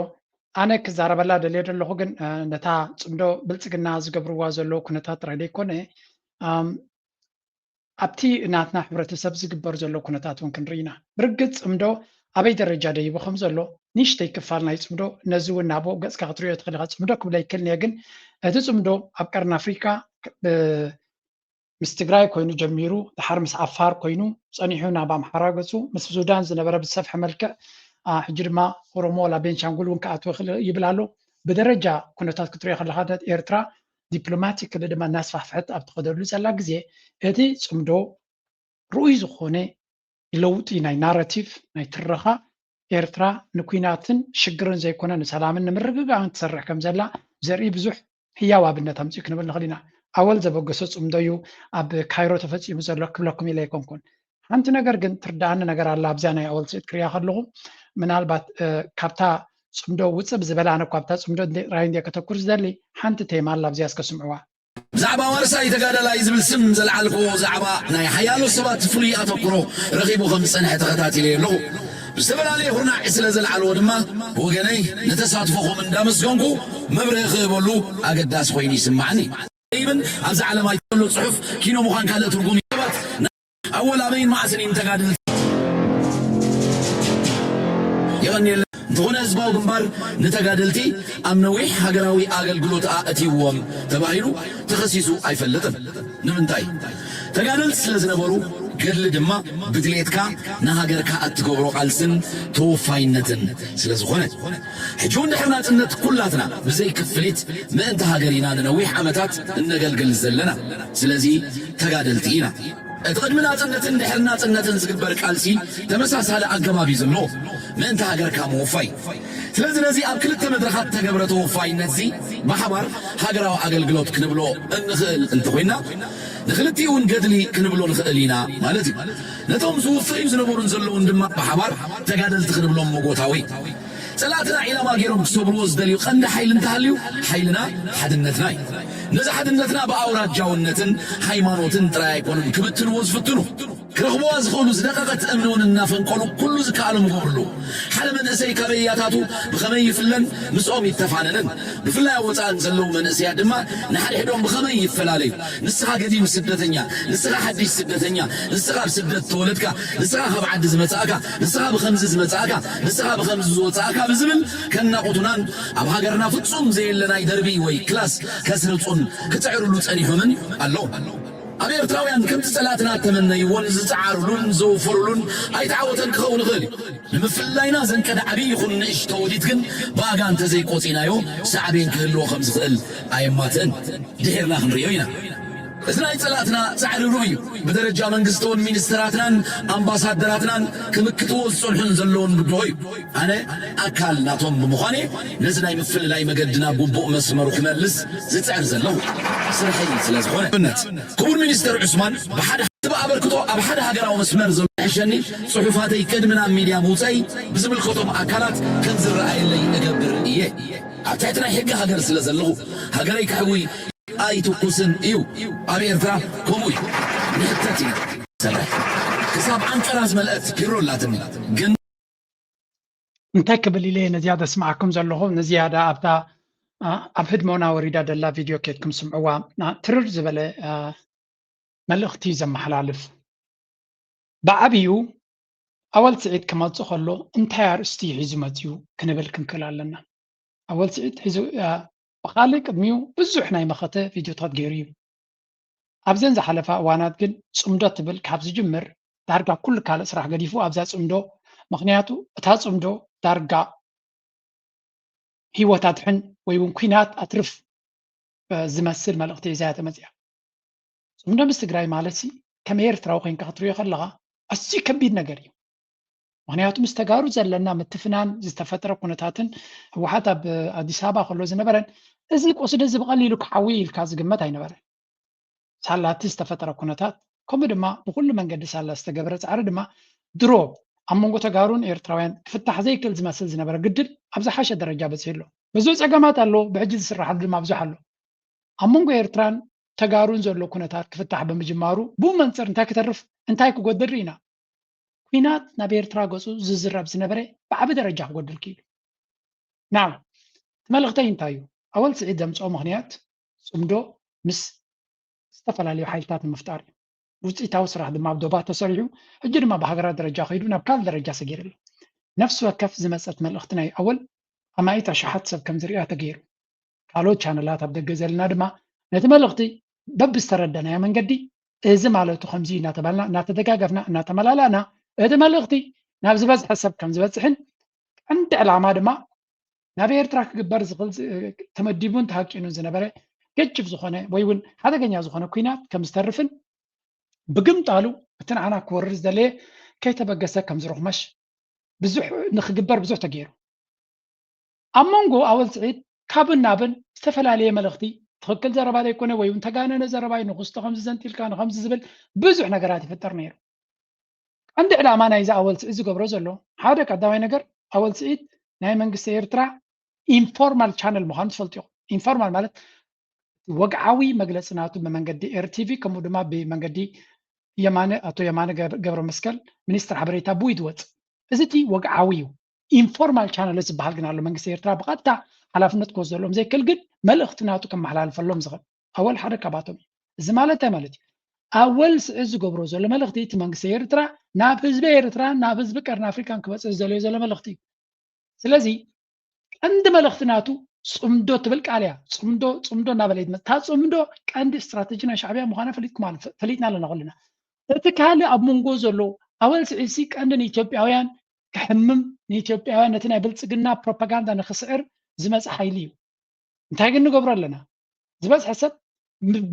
ኣነ ክዛረበላ ደልየ ዘለኹ ግን እ፣ ነታ ጽምዶ ብልጽግና ዝገብርዋ ዘለዉ ኩነታት ጥራይ ዘይኮነ ኣም፣ ኣብቲ ናትና ሕብረተሰብ ዝግበር ዘሎ ኩነታት እውን ክንርኢ ኢና። ብርግጽ ጽምዶ ኣበይ ደረጃ ደይቡ ከም ዘሎ ንእሽተይ ክፋል ናይ ጽምዶ ነዚ እውን ናብኡ ገጽካ ክትሪኦ ትኽእል ኢኻ። ጽምዶ ክብለ ይክእል እየ ግን እቲ ጽምዶ ኣብ ቀርኒ ኣፍሪካ ብ- ምስ ትግራይ ኮይኑ ጀሚሩ ድሓር ምስ ዓፋር ኮይኑ ጸኒሑ ናብ ኣምሓራ ገጹ ምስ ሱዳን ዝነበረ ብዝሰፍሐ መልክዕ ኣ፣ ሕጂ ድማ ኦሮሞ ወላ ቤንሻንጉል እውን ክኣትዎ ይኽእል ይብል ኣሎ። ብደረጃ ኩነታት ክትሪኦ ከለኻ ደ- ኤርትራ ዲፕሎማቲክሊ ድማ እናስፋሕፍሐት ኣብ ትኸደሉ ዘላ ግዜ እቲ ጽምዶ ርኡይ ዝኾነ ለውጢ ናይ ናራቲቭ ናይ ትረኻ ኤርትራ ንኲናትን ሽግርን ዘይኮነ ንሰላምን ንምርግጋእን ትሰርሕ ከም ዘላ ዘርኢ ብዙሕ ህያው ኣብነት ኣምፅኡ ክንብል ንኽእል ኢና። ኣወል ዘበገሶ ፅምዶ እዩ ኣብ ካይሮ ተፈፂሙ ዘሎ ክብለኩም ኢለ ኣይኮንኩን። ሓንቲ ነገር ግን ትርድኣኒ ነገር ኣላ ኣብዚኣ ናይ ኣወል ስዒድ ክሪኣ ከለኹ ምናልባት እ፣ ካብታ ፅምዶ ውፅእ ብዝበለ ኣነ እኳ ኣብታ ፅምዶ እንደ- ጥራይ እንደ ከተኩር ዝደሊ ሓንቲ ቴማ ኣላ ኣብዚኣ እስከ ስምዕዋ። ብዛዕባ ዋርሳይ ተጋዳላይ ዝብል ስም ዘልዓልክዎ ዛዕባ ናይ ሓያሎ ሰባት ፍሉይ ኣተኩሮ ረኺቡ ከም ዝጸንሐ ተኸታቲለዮ ኣለኹ። ብዝተፈላለየ ኩርናዕ ስለ ዘልዓልዎ ድማ ብወገነይ ንተሳትፎኹም እንዳመስገንኩ መብርሂ ክህበሉ ኣገዳሲ ኮይኑ ይስማዓኒ። ይብን ኣብዚ ዓለም ኣይተሎ ጽሑፍ ኪኖ ምዃን ካልእ ትርጉም ሰባት ኣወል ኣበይን መዓስን እዩ ንተጋደልቲ የቐንየልና። ዝኾነ ህዝባዊ ግንባር ንተጋደልቲ ኣብ ነዊሕ ሃገራዊ ኣገልግሎት ኣእትይዎም ተባሂሉ ተኸሲሱ ኣይፈልጥን። ንምንታይ? ተጋደልቲ ስለ ዝነበሩ፣ ገድሊ ድማ ብድሌትካ ንሃገርካ እትገብሮ ቃልስን ተወፋይነትን ስለ ዝኾነ። ሕጂ እውን ድሕሪ ናጽነት ኩላትና ብዘይ ክፍሊት ምእንቲ ሃገር ኢና ንነዊሕ ዓመታት እነገልግል ዘለና። ስለዚ ተጋደልቲ ኢና። እቲ ቅድሚ ናጽነትን ድሕሪ ናጽነትን ዝግበር ቃልሲ ተመሳሳሊ ኣገባብ እዩ ዘለዎ። ምእንቲ ሃገርካ ምውፋይ። ስለዚ ነዚ ኣብ ክልተ መድረኻት ተገብረ ተወፋይነት እዚ ብሓባር ሃገራዊ ኣገልግሎት ክንብሎ እንኽእል እንተኾይና፣ ንክልቲኡ እውን ገድሊ ክንብሎ ንኽእል ኢና ማለት እዩ። ነቶም ዝውፈዩ ዝነበሩን ዘለውን ድማ ብሓባር ተጋደልቲ ክንብሎም መጎታዊ። ጸላእትና ዒላማ ገይሮም ክሰብርዎ ዝደልዩ ቀንዲ ሓይሊ እንተሃልዩ፣ ሓይልና ሓድነትና እዩ። ነዚ ሓድነትና ብኣውራጃውነትን ሃይማኖትን ጥራይ ኣይኮኑን ክብትንዎ ዝፍትኑ። ክረኽብዋ ዝኽእሉ ዝደቐቐት እምኒ እውን እናፈንቀሉ ኩሉ ዝከኣሎም ይገብርሉ። ሓደ መንእሰይ ካብ ኣያታቱ ብኸመይ ይፍለን ምስኦም ይተፋነንን። ብፍላይ ኣብ ወጻእን ዘለዉ መንእሰያት ድማ ንሓድሕዶም ብኸመይ ይፈላለዩ። ንስኻ ገዲም ስደተኛ፣ ንስኻ ሓድሽ ስደተኛ፣ ንስኻ ኣብ ስደት ተወለድካ፣ ንስኻ ካብ ዓዲ ዝመጻእካ፣ ንስኻ ብኸምዚ ዝመጻእካ፣ ንስኻ ብኸምዚ ዝወጻእካ ብዝብል ከናቑቱናን ኣብ ሃገርና ፍጹም ዘየለ ናይ ደርቢ ወይ ክላስ ከስርጹን ክጽዕርሉ ጸኒሖምን ኣለዉ። ኣብ ኤርትራውያን ከምቲ ጸላእትና እተመነይዎን ዝጸዓሩሉን ዘውፈሩሉን ኣይተዓወተን ክኸውን ይኽእል እዩ። ንምፍልላይና ዘንቀደ ዓብዪ ይኹን ንእሽቶ ውዲት ግን ብኣጋ እንተዘይቆጺናዮ ሳዕቤን ክህልዎ ከም ዝኽእል ኣየማትእን። ድሒርና ክንርእዮ ኢና። እዚ ናይ ጸላእትና ጻዕሪ ርኡይ እዩ። ብደረጃ መንግስቲ እውን ሚኒስትራትናን ኣምባሳደራትናን ክምክትዎ ዝጸንሑን ዘለውን ብድሆ እዩ። ኣነ ኣካል ናቶም ብምዃነ ነዚ ናይ ምፍልላይ መገድና ግቡእ መስመሩ ክመልስ ዝጽዕር ዘለኹ ስርሐይ ስለ ዝኾነ። ንኣብነት ክቡር ሚኒስተር ዑስማን ብሓደ ሕትብ ኣበርክቶ ኣብ ሓደ ሃገራዊ መስመር ዘሎ ሕሸኒ ጽሑፋተይ ቅድሚ ናብ ሚድያ ምውጸይ ብዝምልከቶም ኣካላት ከም ዝረኣየለይ እገብር እየ። ኣብ ትሕቲ ናይ ሕጊ ሃገር ስለ ዘለኹ ሃገረይ ክሕዊ ኣይትኩስን እዩ። ኣብ ኤርትራ ከምኡ እዩ። ንሕተት ኢና ንሰርሕ። ክሳብ ዓንቀራ ዝመልአት ፒሮ ኣላትኒ ግን እንታይ ክብል ኢለ እየ ነዚኣ ዘስምዓኩም ዘለኹ? ንዝያዳ ኣብታ ኣብ ህድሞና ወሪዳ ደላ ቪድዮ ኬድኩም ስምዕዋ። ትርር ዝበለ መልእኽቲ ዘመሓላልፍ። ብዓብዩ ኣወል ስዒድ ክመጽእ ከሎ እንታይ ኣርእስቲ እዩ ሒዙ መጺኡ ክንብል ክንክእል ኣለና። ኣወል ስዒድ ሒዙ ብኻልእ ቅድሚኡ ብዙሕ ናይ መኸተ ቪድዮታት ገይሩ እዩ። ኣብዘን ዝሓለፋ እዋናት ግን ጽምዶ ትብል ካብ ዝጅምር ዳርጋ ኩሉ ካልእ ስራሕ ገዲፉ ኣብዛ ጽምዶ፣ ምኽንያቱ እታ ጽምዶ ዳርጋ ህይወት ኣድሕን ወይ እውን ኲናት ኣትርፍ ዝመስል መልእኽቲ ሒዛ እያ ተመጺኣ። ጽምዶ ምስ ትግራይ ማለት ሲ ከም ኤርትራዊ ኮይንካ ክትሪኦ ከለኻ ኣዝዩ ከቢድ ነገር እዩ። ምኽንያቱ ምስ ተጋሩ ዘለና ምትፍናን ዝተፈጠረ ኩነታትን ህወሓት ኣብ ኣዲስ ኣበባ ከሎ ዝነበረን እዚ ቁስሊ እዚ ብቐሊሉ ክሓዊ ኢልካ ዝግመት ኣይነበረን። ሳላ እቲ ዝተፈጠረ ኩነታት ከምኡ ድማ ብኩሉ መንገዲ ሳላ ዝተገበረ ፃዕሪ ድማ ድሮ ኣብ መንጎ ተጋሩን ኤርትራውያን ክፍታሕ ዘይክእል ዝመስል ዝነበረ ግድል ኣብ ዝሓሸ ደረጃ በፂሑ ኣሎ። ብዙሕ ፀገማት ኣሎ፣ ብሕጂ ዝስራሓሉ ድማ ብዙሕ ኣሎ። ኣብ መንጎ ኤርትራን ተጋሩን ዘሎ ኩነታት ክፍታሕ ብምጅማሩ ብኡ መንፅር እንታይ ክተርፍ እንታይ ክጎድል ርኢና። ኲናት ናብ ኤርትራ ገፁ ዝዝረብ ዝነበረ ብዓቢ ደረጃ ክጎድል ክኢሉ። ናው እቲ መልእኽተይ እንታይ እዩ? ኣወል ስዒድ ዘምፅኦ ምኽንያት ፅምዶ ምስ ዝተፈላለዩ ሓይልታት ንምፍጣር እዩ። ውፅኢታዊ ስራሕ ድማ ኣብ ዶባት ተሰሪሑ ሕጂ ድማ ብሃገራት ደረጃ ከይዱ ናብ ካልእ ደረጃ ሰጊሩ ኣሎ። ነፍሲ ወከፍ ዝመፀት መልእኽቲ ናይ ኣወል ኣማኢት ኣሽሓት ሰብ ከም ዝሪኣ ተገይሩ። ካልኦት ቻነላት ኣብ ደገ ዘለና ድማ ነቲ መልእኽቲ በብዝተረደናዮ መንገዲ እዚ ማለቱ ከምዚ እናተባልና እናተደጋገፍና እናተመላላእና እቲ መልእኽቲ ናብ ዝበዝሐ ሰብ ከም ዝበፅሕን ቀንዲ ዕላማ ድማ ናብ ኤርትራ ክግበር ዝኽእል ተመዲቡን ተሃቂኑን ዝነበረ ገጭፍ ዝኾነ ወይ እውን ሓደገኛ ዝኾነ ኲናት ከም ዝተርፍን ብግምጣሉ እቲ ንዓና ክወርር ዝደለየ ከይተበገሰ ከም ዝረኽመሽ ብዙሕ ንክግበር ብዙሕ ተገይሩ። ኣብ መንጎ ኣወል ስዒድ ካብን ናብን ዝተፈላለየ መልእኽቲ ትኽክል ዘረባ ዘይኮነ ወይ እውን ተጋነነ ዘረባ እዩ ንክስቶ ከምዚ ዘንጢልካ ንከምዚ ዝብል ብዙሕ ነገራት ይፍጠር ነይሩ። ቀንዲ ዕላማ ናይዚ ኣወል ስዒድ ዝገብሮ ዘሎ ሓደ ቀዳማይ ነገር ኣወል ስዒድ ናይ መንግስቲ ኤርትራ ኢንፎርማል ቻነል ምዃኑ ትፈልጡ ኢኹም። ኢንፎርማል ማለት ወግዓዊ መግለፂ ናቱ ብመንገዲ ኤርቲቪ ከምኡ ድማ ብመንገዲ የማነ ኣቶ የማነ ገብረ መስቀል ሚኒስትር ሓበሬታ ብኡ እዩ ዝወፅእ። እዚ እቲ ወግዓዊ እዩ። ኢንፎርማል ቻነልስ ዝበሃል ግን ኣሎ። መንግስቲ ኤርትራ ብቐጥታ ሓላፍነት ክወስደሎም ዘይክእል ግን መልእኽቲ ናቱ ከመሓላልፈሎም ዝኽእል ኣወል ሓደ ካባቶም እዩ። እዚ ማለት እንታይ ማለት እዩ? ኣወል ስዒድ ዝገብሮ ዘሎ መልእኽቲ እቲ መንግስቲ ኤርትራ ናብ ህዝቢ ኤርትራ ናብ ህዝቢ ቀርኒ ኣፍሪካን ክበፅሕ ዝደለዮ ዘሎ መልእኽቲ እዩ። ስለዚ ቀንዲ መልእኽቲ ናቱ ጽምዶ ትብል ቃል እያ። ጽምዶ ጽምዶ እናበለ ይመጽእ። እታ ጽምዶ ቀንዲ ስትራተጂ ናይ ሻዕብያ ምዃና ፈሊጥኩም ኣሎ፣ ፈሊጥና ኣለና ኩልና። እቲ ካልእ ኣብ መንጎ ዘሎ ኣወል ስዒድሲ ቀንዲ ንኢትዮጵያውያን ክሕምም፣ ንኢትዮጵያውያን ነቲ ናይ ብልጽግና ፕሮፓጋንዳ ንክስዕር ዝመጽእ ሓይሊ እዩ። እንታይ ግን ንገብሮ ኣለና? ዝበዝሐ ሰብ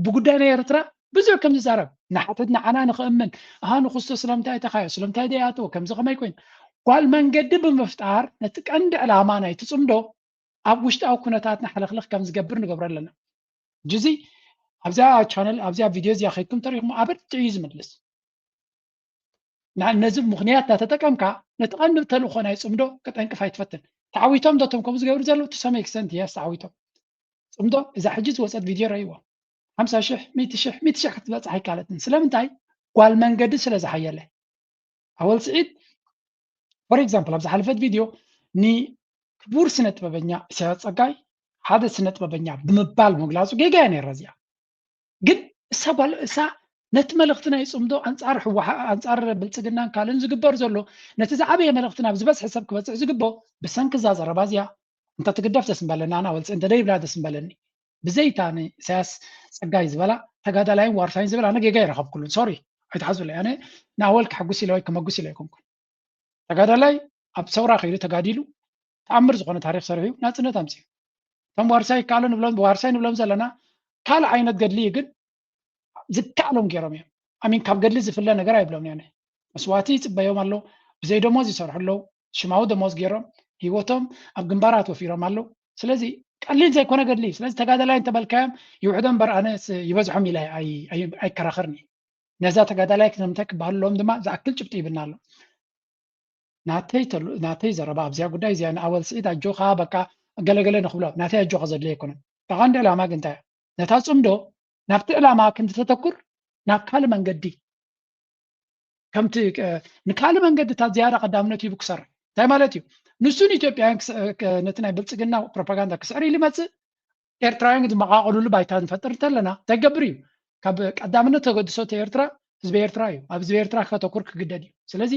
ብጉዳይ ናይ ኤርትራ ብዙሕ ከም ዝዛረብ ንሓትት፣ ንዓና ንኽእምን፣ ኣሃ ንክስቶ ስለምንታይ ተኻዮ፣ ስለምንታይ ደይኣተዎ፣ ከምዚ ከመይ ኮይኑ፣ ጓል መንገዲ ብምፍጣር ነቲ ቀንዲ ዕላማ ናይቲ ጽምዶ ኣብ ውሽጣዊ ኩነታት ንሓለኽልኽ ከም ዝገብር ንገብሮ ኣለና። ሕጂ እዚ ኣብዚኣ ቻነል ኣብዚኣ ቪድዮ እዚኣ ከይድኩም ተሪኹም ኣበርትዕ እዩ ዝምልስ። ነዚ ምኽንያት እናተጠቀምካ ነቲ ቀንዲ ተልእኾ ናይ ጽምዶ ከጠንቅፍ ኣይትፈትን። ተዓዊቶም ዶ እቶም ከምኡ ዝገብሩ ዘለዉ? To some extent yes፣ ተዓዊቶም። ጽምዶ እዛ ሕጂ ዝወጸት ቪድዮ ረእይዎ። ሓምሳ ሽሕ፣ ሚእቲ ሽሕ፣ ሚእቲ ሽሕ ክትበጽሕ ኣይካለትን። ስለምንታይ? ጓል መንገዲ ስለ ዝሓየለ። ኣወል ስዒድ for example ኣብ ዝሓለፈት ቪድዮ ንክቡር ስነ ጥበበኛ ኢሳያስ ጸጋይ ሓደ ስነ ጥበበኛ ብምባል ምግላጹ ጌጋ እያ ነይራ እዚኣ። ግን እሳ ጓል እሳ ነቲ መልእኽቲ ናይ ጽምዶ ኣንጻር ህወሓ ኣንጻር ብልጽግናን ካልእን ዝግበር ዘሎ ነቲ ዝዓበየ መልእኽቲ ናብ ዝበዝሐ ሰብ ክበጽሕ ዝግብኦ ብሰንኪ እዛ ዘረባ እዚኣ እንተትግደፍ ደስ ምበለና። ኣና ወልፂ እንተ ደይብላ ደስ ምበለኒ። ብዘይታ ንኢሳያስ ጸጋይ ዝበላ ተጋዳላይን ዋርሳይን ዝብል ኣነ ጌጋ ይረኸብኩሉን። ሶሪ ኣይትሓዙለይ። ኣነ ንኣወል ከሐጉስ ኢለ ወይ ከመጉስ ኢለ ኣይኮንኩን። ተጋዳላይ ኣብ ሰውራ ከይዱ ተጋዲሉ ተኣምር ዝኾነ ታሪክ ሰሪሑ ናፅነት ኣምፅኡ። እቶም ዋርሳይ ይከኣሎ ንብሎም ዋርሳይ ንብሎም ዘለና ካልእ ዓይነት ገድሊ እዩ፣ ግን ዝከኣሎም ገይሮም እዮም። ኣሚን ካብ ገድሊ ዝፍለ ነገር ኣይብሎም እየ። መስዋእቲ ይፅበዮም ኣሎ፣ ብዘይ ደሞዝ ይሰርሑ ኣለዉ፣ ሽማዊ ደሞዝ ገይሮም ህይወቶም ኣብ ግንባራት ወፊሮም ኣለዉ። ስለዚ ቀሊል ዘይኮነ ገድሊ እዩ። ስለዚ ተጋዳላይ እንተበልካዮም ይውሕዶ እምበር ኣነ ይበዝሖም ኢለ ኣይከራኸርን እየ። ነዛ ተጋዳላይ ክነምታይ ክበሃሉ ኣለዎም ድማ ዝኣክል ጭብጢ ይብና ኣሎ። ናተይ ተሉ ናተይ ዘረባ ኣብዚኣ ጉዳይ እዚኣ ንኣወል ስዒድ ኣጆኻ በቃ ገለገለ ንኽብሎ ናተይ ኣጆኻ ዘድልዮ ኣይኮነን። ብቐንዲ ዕላማ ግን እንታይ እያ? ነታ ጽምዶ ናብቲ ዕላማ ክንተተኩር ናብ ካልእ መንገዲ ከምቲ ንካልእ መንገድታት ዝያዳ ቀዳምነት ሂቡ ክሰርሕ እንታይ ማለት እዩ? ንሱ ንኢትዮጵያውያን ነቲ ናይ ብልጽግና ፕሮፓጋንዳ ክስዕር ኢሉ ይመጽእ፣ ኤርትራውያን ግን ዝመቓቐሉሉ ባይታ ንፈጥር እንተለና እንታይ ክገብር እዩ? ካብ ቀዳምነት ተገድሶ እቲ ኤርትራ ህዝቢ ኤርትራ እዩ። ኣብ ህዝቢ ኤርትራ ከተኩር ክግደድ እዩ። ስለዚ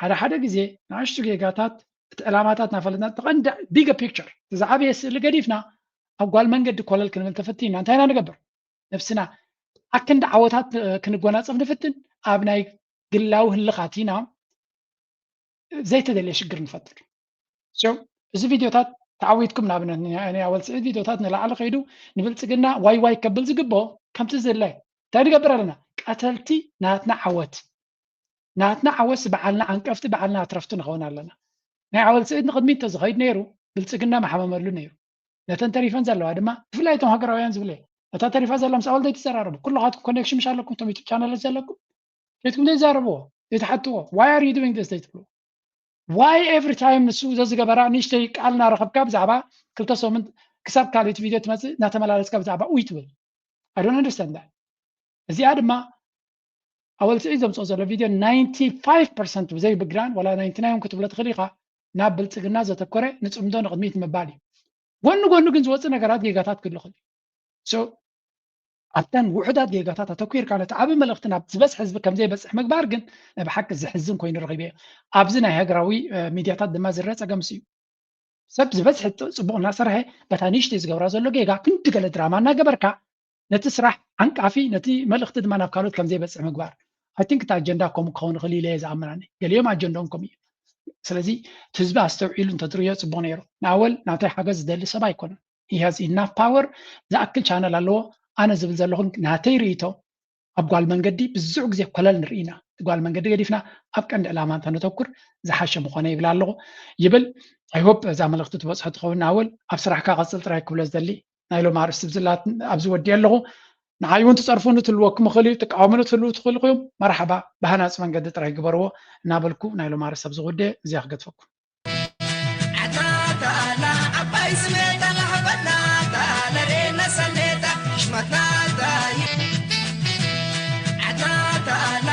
ሓደ ሓደ ግዜ ንኣሽቱ ጌጋታት እቲ ዕላማታት እናፈለጥና እቲ ቀንዲ ቢገ ፒክቸር እቲ ዝዓበየ ስእሊ ገዲፍና ኣብ ጓል መንገዲ ኮለል ክንብል ተፈቲና እንታይ ኢና ንገብር? ነብስና ኣክንዲ ዓወታት ክንጎናጸፍ ንፍትን ኣብ ናይ ግላዊ ህልኻት ኢና ዘይተደልየ ሽግር ንፈጥር። እዚ ቪድዮታት ተዓዊትኩም ንኣብነት ናይ ኣወል ስዒድ ቪድዮታት ንላዕሊ ከይዱ ንብልፅግና ዋይ ዋይ ከብል ዝግብኦ ከምቲ ዝድለ እንታይ ንገብር ኣለና? ቀተልቲ ናትና ዓወት ናትና ዓወት በዓልና ዓንቀፍቲ በዓልና ኣትረፍቲ ንኸውን ኣለና። ናይ ኣወል ስዒድ ንቕድሚት ተዝኸይድ ነይሩ ብልፅግና መሓመመሉ ነይሩ። ነተን ተሪፈን ዘለዋ ድማ ብፍላይ እቶም ሃገራውያን ዝብለ እታ ተሪፋ ዘላ ምስ ኣወል ዘይትዘራረቡ ኩልኻትኩም ኮኔክሽን ምሽ ኣለኩም እቶም ዩቱብ ቻነላት ዘለኩም ከይትኩም ዘይዛረብዎ ዘይትሓትዎ why are you doing this ዘይትብሉ why every time ንሱ ዘዝገበራ ንእሽተይ ቃል እናረኸብካ ብዛዕባ ክልተ ሰሙን ክሳብ ካልእቲ ቪድዮ ትመፅእ እናተመላለስካ ብዛዕባ ኡይ ትብል I don't understand that። እዚኣ ድማ ኣወል ስዒድ ዘምፅኦ ዘሎ ቪድዮ ናይንቲ ፋይቭ ፐርሰንት ብዘይ ብግራን ዋላ ናይንቲ ናይን ክትብሎ ትኽእል ኢኻ ናብ ብልፅግና ዘተኮረ ንፅምዶ ንቕድሚት ምባል እዩ። ጎኒ ጎኒ ግን ዝወፅእ ነገራት ጌጋታት ክህሉ ይኽእል እዩ። ኣብተን ውሑዳት ጌጋታት ኣተኲርካ ነቲ ዓቢ መልእኽቲ ናብ ዝበዝሕ ህዝቢ ከም ዘይበጽሕ ምግባር ግን ናይ ብሓቂ ዘሕዝን ኮይኑ ረኺበዮ። ኣብዚ ናይ ሃገራዊ ሚድያታት ድማ ዝረአ ጸገምስ እዩ። ሰብ ዝበዝሕ ጽቡቕ እናሰርሐ በታ ንእሽተይ ዝገብራ ዘሎ ጌጋ ክንዲ ገለ ድራማ እናገበርካ ነቲ ስራሕ ዓንቃፊ ነቲ መልእኽቲ ድማ ናብ ካልኦት ከም ዘይበጽሕ ምግባር። I think እቲ ኣጀንዳ ከምኡ ክኸውን ይኽእል ኢለ እየ ዝኣምን ኣነ። ገሊኦም ኣጀንዳኦም ከምኡ እዩ። ስለዚ እቲ ህዝቢ ኣስተውዒሉ እንተዝርእዮ ጽቡቕ ነይሩ። ንኣወል ናተይ ሓገዝ ዝደሊ ሰብ ኣይኮነን። He has enough power ዝኣክል ቻነል ኣለዎ። ኣነ ዝብል ዘለኹን ናተይ ርእይቶ ኣብ ጓል መንገዲ ብዙሕ ግዜ ኮለል ንርኢ ኢና። እቲ ጓል መንገዲ ገዲፍና ኣብ ቀንዲ ዕላማ እንተነተኩር ዝሓሸ ምኾነ ይብል ኣለኹ ይብል። I hope እዛ መልእኽቲ ትበፅሖ ትኸውን። ኣወል ኣብ ስራሕካ ቀፅል ጥራይ ክብሎ ዝደሊ ናይ ሎም ኣርእስቲ ብዝላት ኣብዚ ወዲእ ኣለኹ። ንዓይ እውን ትፀርፉ ንትልወኩም ይኽእል እዩ ትቃወሙ ንትህልው ትኽእሉ ኢኹም። መርሓባ ብሃናፂ መንገዲ ጥራይ ግበርዎ እናበልኩ ናይ ሎም ኣርእስቲ ኣብዚ ወዲእ እዚኣ ክገድፈኩም።